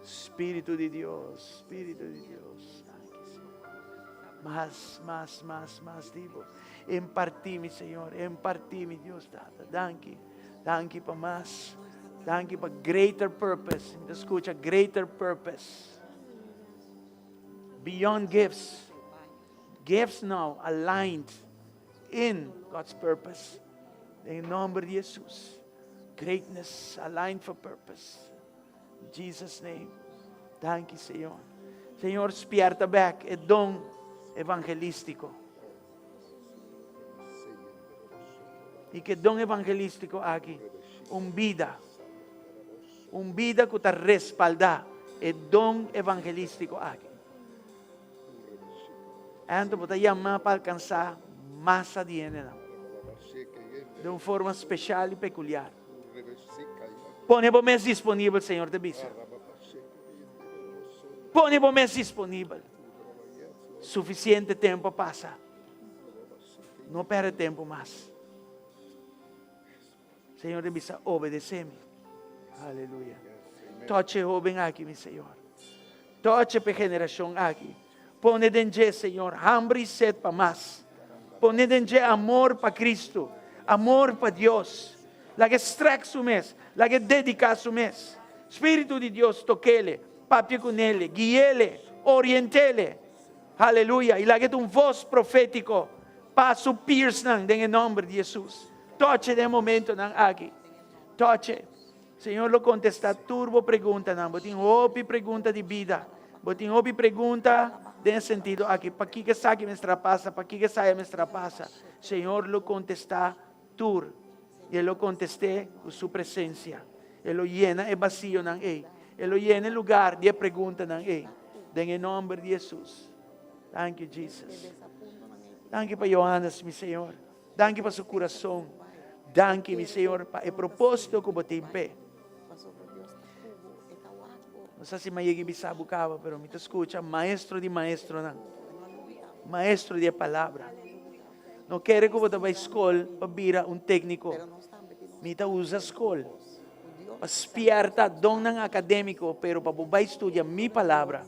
Spiritu di Dios, Spiritu di Dios. Danki, Señor. Mas, mas, mas, mas di bo. Impartí mi, Señor. Impartí mi, Dios Tata. Danki. Danki pa mas. Danki pa greater purpose. Mi ta skucha greater purpose. Beyond gifts. Gifts now aligned in God's purpose. Den e nomber di Jesus. Greatness aligned for purpose. In Jesus name. Danki, Señor. Señor, spierta bek e don evangelístico. I ke don evangelístico aki un bida, un bida ku ta respaldá e don evangelístico aki. Anto bo ta yamá pa alkansá masa di hendenan den un forma speshal i pekuliar. Pone bo mes disponibel, Señor ta bisa. Pone bo mes disponibel. Sufisiente tempu a pasa. No pèrdè tempu mas. Señor ta bisa, obedesé mi. Aleluya. Touch e hoben aki, mi Señor. Touch e pe generashon aki. Pone den dje, Señor, hamber i set pa mas. Pone den dje amor pa Cristo, amor pa Dios. Laga e strek su mes, laga e dedica su mes. Spiritu di Dios tokele, papia cu nele, guiele, orientele. Haleluya! I laga e ta un voz profetico pa su peersnan den e nomber di Jesus. Toche den e momentonan aki. Toche. Señor lo contesta tur bo preguntanan. Bo tin hopi pregunta di bida. Bo tin hopi pregunta den e sentido aki, Pakiko esaki mester a pasa? Pakiko esaya mester a pasa? Señor lo contesta tur. I e lo contest'é cu su presencia. E lo yena e basionan ei. E lo yena e lugar di e preguntanan ei. Den e nomber di Jesus. Danki, Jesus. Danki pa Johannes, mi Señor. Danki pa su kurason. Danki, mi Señor, pa e propósito ku bo tin p'e. No sa si mi a yega i bisa bo kaba, pero mi ta skucha maestro di maestronan, maestro di e palabra. No kere ku bo ta bai skol pa bira un tékniko. Mi ta usa skol pa spièrta donnan akadémiko, pero pa bo bai studia mi palabra.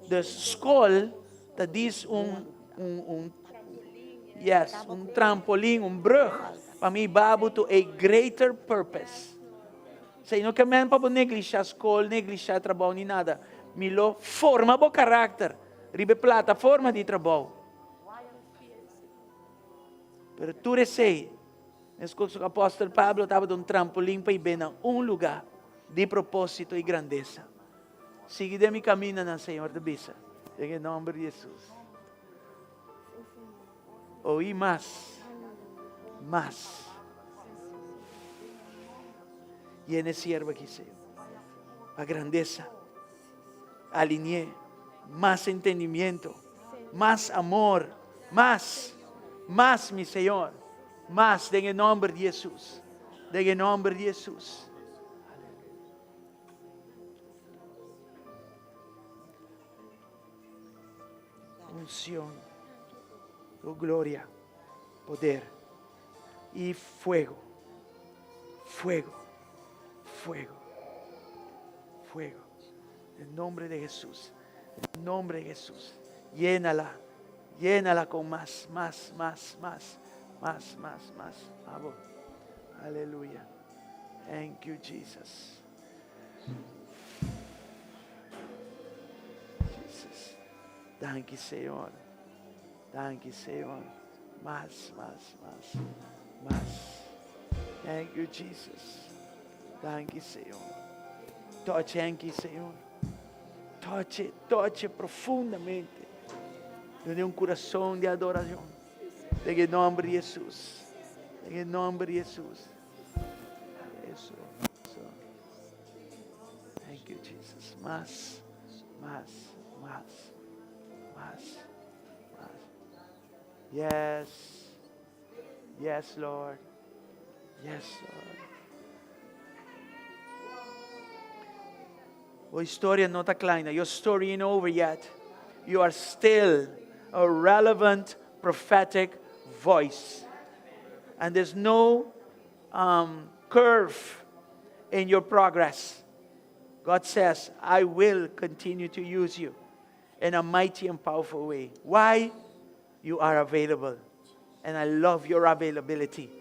Dus skol ta dis un un un yes, un trampolin, un brug pa mi babu to a greater purpose. Sei no ke men pa bo neglisha skol, neglisha trabou ni nada. Mi lo forma bo karakter riba e plataforma di trabou. Pero tur esei, meskos ku apòstel Pablo tabata un trampolin pa i ben na un lugá di propósito i grandesa. Sigui den mi kamindanan, Señor ta bisa, den e nòmber di Hesus. Oí mas, mas. Yena e siervo aki, Señor, pa grandesa. Aline'é mas entendimiento, mas amor, mas, mas, mi Señor, mas den e nòmber di Hesus, den e nòmber di Hesus. Unción, tu gloria, poder y fuego, fuego, fuego, fuego. En nombre de Jesús, en nombre de Jesús, llénala, llénala con más, más, más, más, más, más, más. Aleluya. Thank you, Jesus. Jesus. Danki, Señor. Danki, Señor. Mas, mas, mas, mas. Thank you, Jesus. Danki, Señor. Touch Henky, Señor. Touch, touch profundamente. Dune un corazón de adoración. Den e nomber di Jesús. Den e nomber di Jesús. Eso, eso. Thank you, Jesus. Mas, mas, mas, mas, mas. Yes. Yes, Lord. Yes, Lord. Bo historia no ta klaina. Your story ain't over yet. You are still a relevant prophetic voice. And there's no um, curve in your progress. God says, I will continue to use you in a mighty and powerful way. Why? You are available. And I love your availability.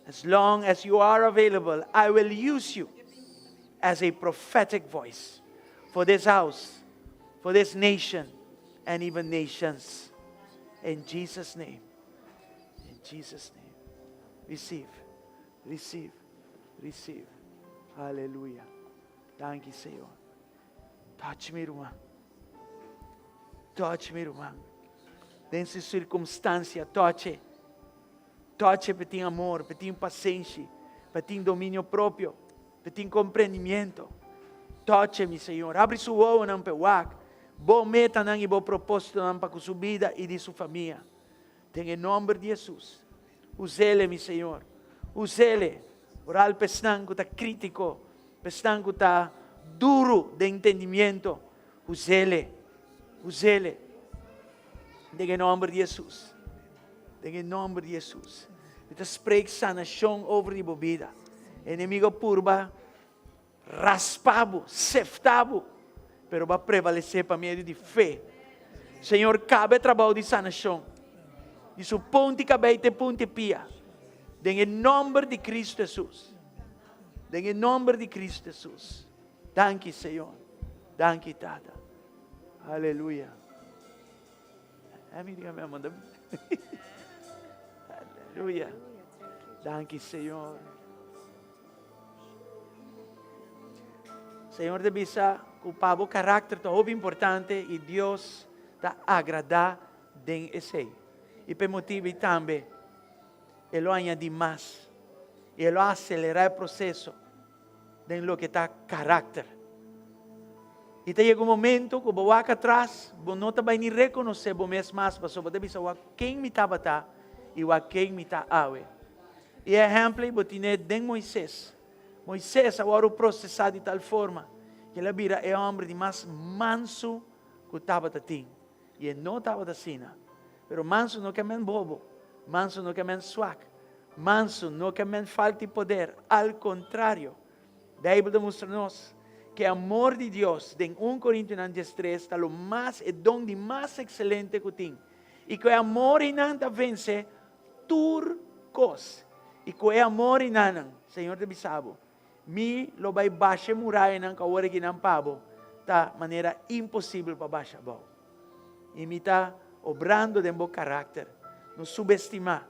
As long as you are available, I will use you as a prophetic voice for this house, for this nation, and even nations. In Jesus' name. In Jesus' name. Receive, receive, receive. Hallelujah. Thank you, Señor. Touch me, ruman. Touch me, ruman. Den su circunstancia, touch. Touch pa tin amor, pa tin pasenshi, pa tin dominio propio, pa tin comprendimiento. Touch mi, Señor. Abri su wowonan pa e wak bo metanan y bo propósitonan pa cu su bida y di su famia. Den e nomber di Jesus. Usele, mi Señor. Usele. Oral pa esnan cu ta critico, pa esnan cu ta duro den entendimiento. Usele. Usele. Den e nomber di Jesus. Den e nomber di Jesus. Mi ta spreek sanacion over di bo bida. Enemigo purba raspa bo, sefta bo, pero bo a prevalece pa medio di fe. Señor, kaba e trabou di sanashon. Di su punti kabei te punti pia. Den e nòmber di Kristu Hesus. Den e nòmber di Kristu Hesus. Danki, Señor. Danki, Tata. Aleluya. Aleluya. Danki, Señor. Señor ta bisa ku pa bo karakter ta hopi importante i Dios ta agradá den esei. I p'e motibu ei tambe e lo añadí mas i e lo aselerá e proseso den loke ta karakter. I ta yega un momento ku bo wak atras, bo no ta bai ni rekonosé bo mes mas pasobra bo ta bisa wak ken mi tabata i wak ken mi ta awe. E ehèmpel ei bo tine den Moises. Moises a wòrdu prosesá di tal forma ku el a bira e hòmber di mas mansu ku tabata tin. I e no tabata asina. Pero mansu no ke men bobo. Mansu no ke men swak. Mansu no ke men falta di poder. Al kontrario, Beibel ta mustra nos ku e amor di Dios den un Korintionan diestres ta lo mas, e don di mas ekselente ku tin. I ku e amor einan ta vense Tur kos. I ku e amor i nanan, Señor ta bisa bo, Mi lo bai basha e murayanan ku awor aki nan pa bo ta manera imposibel pa basha abou. I mi ta obrando den bo karakter. No subestimá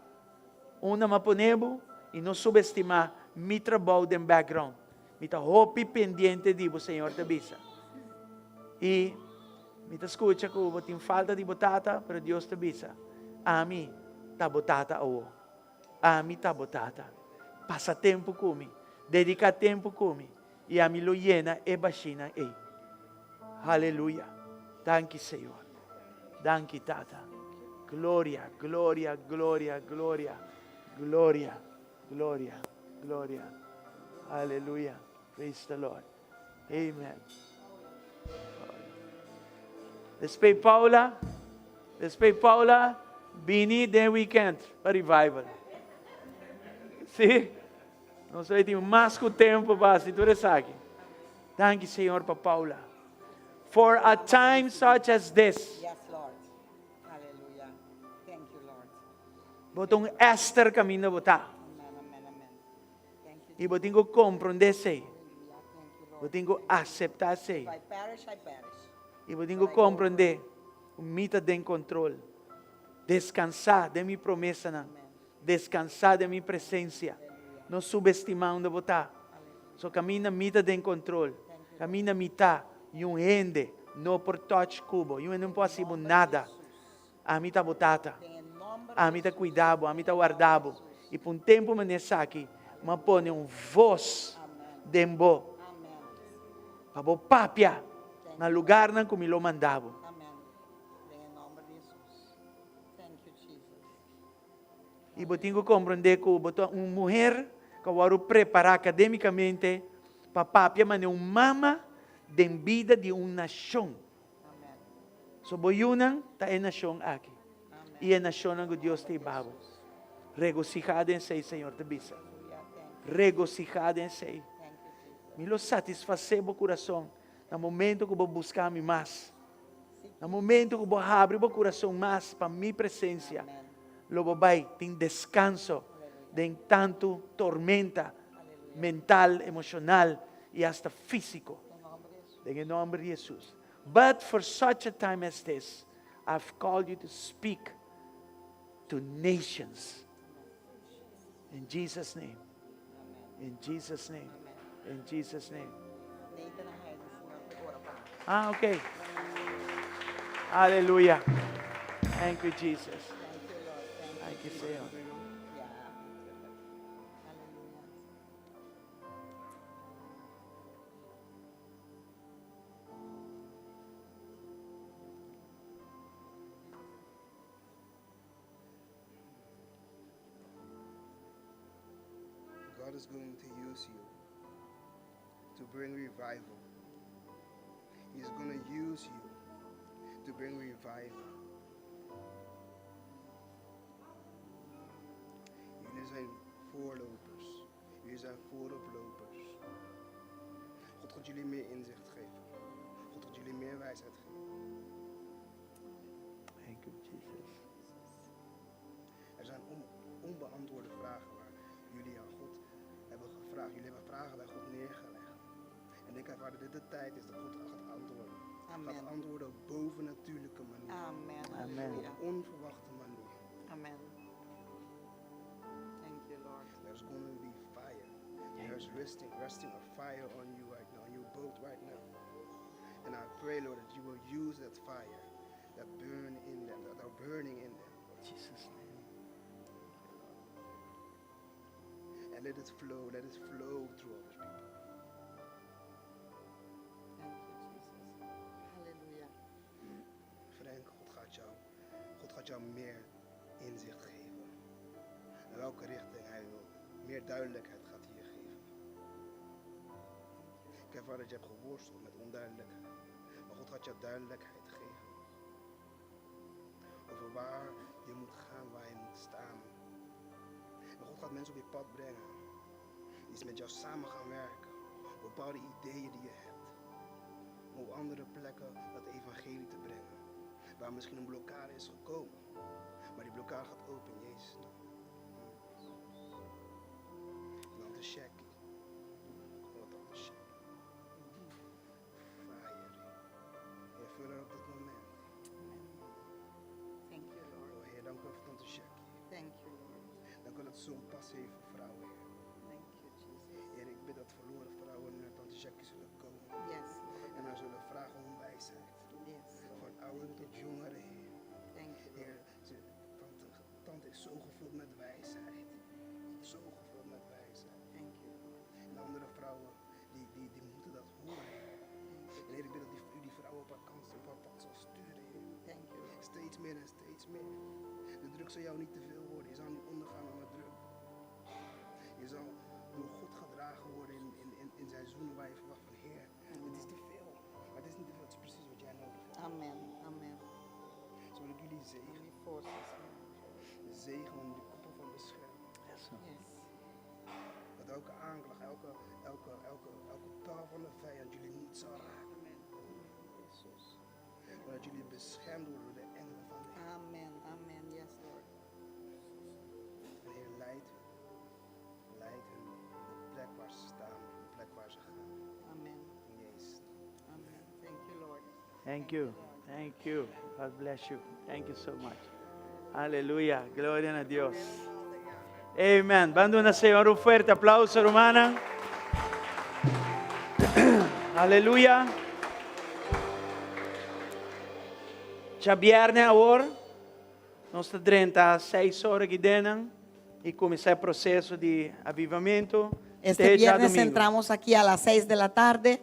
unda mi a pone bo i no subestimá mi trabou den background. Mi ta hopi pendiente di bo, Señor ta bisa. I mi ta skucha ku bo tin falta di bo tata, pero Dios ta bisa, Ami ta bo tata awo. Ami ta bo tata. Pasa tempu ku mi. Dediká tempu ku mi. I ami lo yena e bashinan ei. Haleluya. Danki, Señor. Danki, Tata. Gloria, gloria, gloria, gloria, gloria. Gloria, gloria. Aleluya. Praise the Lord. Amen. Despues Paula, despues Paula, bini den weekend pa revival. Sí? Nos a tin mas ku tempo pa hasi tur esaki. Danki Señor pa Paula. For a time such as this. Yes, Lord. Hallelujah. Thank you, Lord. Bo ta un Esther kaminda bo ta. I bo tin ku komprondé esei. Bo tin ku aseptá esei. I bo tin ku komprondé ku mi ta den kontrol. Deskansá den mi promesanan. Deskansá den mi presensia. No subestimá unda bo ta. So kaminda mi ta den kontrol, kaminda mi ta, niun hende no por touch ku bo. Niun hende no por hasi bo nada. Ami ta bo tata. Ami ta cuida bo, ami ta warda bo. Y pa un tempo manera esaki, mi a pone un voz den bo pa bo papia na lugarnan cu mi lo manda bo. Y bo tin cu comprende cu bo ta un muher cu a wordo prepara academicamente pa papia manera un mama den bida di un nacion. So bo yunan ta e nashon aki i e nashonnan ku Dios ta hiba bo. Regosihá den esei, Señor ta bisa. Regosihá den esei. Mi lo satisfasé bo kurason na momento ku bo buska mi mas. Na momento ku bo habri bo kurason mas pa mi presensia, lo bo bai tin deskanso den tantu tormenta mental, emoshonal i asta físiko. Den e nomber di Jesus. But for such a time as this, I've called you to speak to nations. In Jesus' name. In Jesus' name. In Jesus' name. Ah, okay. Aleluya. Thank you, Jesus. Thank you, Señor. God is going to use you to bring revival. He's going to use you to bring revival. Jullie zijn voorlopers. Jullie zijn vooroplopers. God gaat jullie meer inzicht geven. God gaat jullie meer wijsheid geven. you, Jesus. Er zijn onbeantwoorde vragen waar jullie aan God hebben gevraagd. Jullie hebben vragen bij God neergelegd. En ik ervaar dat dit de tijd is dat God gaat antwoorden. Amen. Gaat antwoorden op bovennatuurlijke manier. Amen. Amen. Aleluya. Op onverwachte manier. Amen. Thank you, Lord. There's going to be fire. There's resting, resting a fire on you right now, on you both right now. And I pray, Lord, that you will use that fire that burn in them, that are burning in them. Jesus' name. And let it flow, let it flow through all these people. Thank you, Jesus. Aleluya. Frank, God gaat jou, God gaat jou meer inzicht geven. In welke richting hij wil. Meer duidelijkheid gaat hij je geven. Ik ervaar dat je hebt geworsteld met onduidelijkheid. Maar God gaat jou duidelijkheid geven. Over waar je moet gaan, waar je moet staan. En God gaat mensen op je pad brengen. Die met jou samen gaan werken. Op bepaalde ideeën die je hebt. Om op andere plekken dat evangelie te brengen. Waar misschien een blokkade is gekomen. Maar die blokkade gaat open in Jezus' naam. En tante Jackie. Oh, tante Jackie. Fire. Heer, vul haar op dit moment. Thank you, Lord. Oh Heer, dank u wel voor tante Jackie. Thank you, Lord. Dank u wel dat ze zo'n passie heeft voor vrouwen, Heer. Thank you, Jesus. Heer, ik bid dat verloren vrouwen naar tante Jackie zullen komen. Yes, Lord. En haar zullen vragen om wijsheid. Yes, Lord. Van ouderen tot jongeren, Heer. Thank you, Heer, Lord. tante is zo gevuld met wijsheid. Zo gevuld met wijsheid. Thank you, Lord. En andere vrouwen, die moeten dat horen. Heer. En Heer, ik bid dat u die vrouwen op haar kant, op haar pad zal sturen, Heer. Thank you, Lord. Steeds meer en steeds meer. De druk zal jou niet te veel worden. Je zal niet ondergaan onder druk. Je zal door God gedragen worden in seizoenen waar je verwacht van Heer, het is te veel. Maar het is niet te veel, het is precies wat jij nodig hebt. Amen. Amen. Zo wil ik jullie zegenen. Jullie forces. Zegen om die koepel van bescherming. Yes, Lord. Yes. Dat elke aanklacht, elke pijl van de vijand jullie niet zal raken. Amen. Jezus. Maar dat jullie beschermd worden door de engelen van de Heer. Amen. Amen. Yes, Lord. En Heer, leid hun. Leid hun op de plek waar ze staan, op de plek waar ze gaan. Amen. In Jezus' naam. Amen. Thank you, Lord. Thank you. Thank you. God bless you. Thank you so much. Aleluya. Gloria a Dios. Amen. Ban duna Señor un fuerte aplauso, hermana. Aleluya. Djabièrnè awor, nos ta drenta 6 or aki den i kuminsá e proseso di avivamentu. Este Te viernes djadumingu. entramos aquí a las 6 de la tarde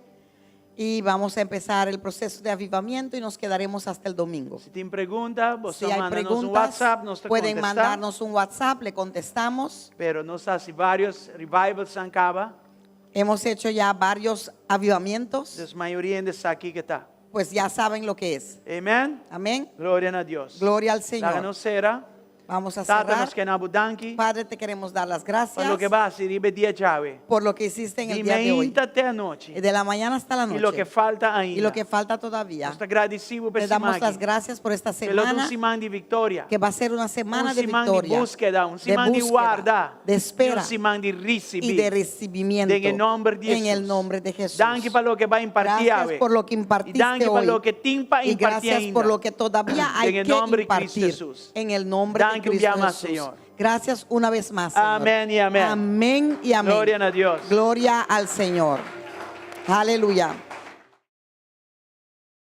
y vamos a empezar el proceso de avivamiento y nos quedaremos hasta el domingo. Si tin pregunta, bo Si hay manda nos un preguntas, WhatsApp, nos ta pueden kontestá. mandarnos un WhatsApp, le contestamos. Pero nos a hasi vários revivals kaba. Hemos hecho ya varios avivamientos, Dus mayoria hende sa kiko ta. pues ya saben lo que es. Amen. Amén. Gloria na Dios. Gloria al Laga Señor. nos sera. Vamos a Tata cerrar. nos ke yama bo danki. Padre, te queremos dar las Pa gracias loke bo a hasi riba dia djawe. por lo que hiciste en el Di día de hoy. mainta te anochi. De la mañana hasta la I loke noche. falta ainda. Y lo que falta todavía. Nos ta gradisido pa Te damos las siman. gracias por esta Ku lo ta un semana, siman di viktoria. que va a ser una semana Un de siman di victoria, búskeda, un de siman di búsqueda, warda. de espera Un siman di risibí. y de recibimiento. En nòmber di En Hesus. el nombre de Jesús. Danki pa loke bo a impartí. Gracias por lo que impartiste I danki pa hoy. loke tin pa Y impartí gracias ainda. por lo que todavía hay En el que nombre de Cristo impartir. Jesús. En el nombre de Danki Cristo un bia mas, Jesús. Señor. Gracias una vez más, Señor. Amén y amén. Amén y amén. Gloria a Dios. Gloria al Señor. Aleluya.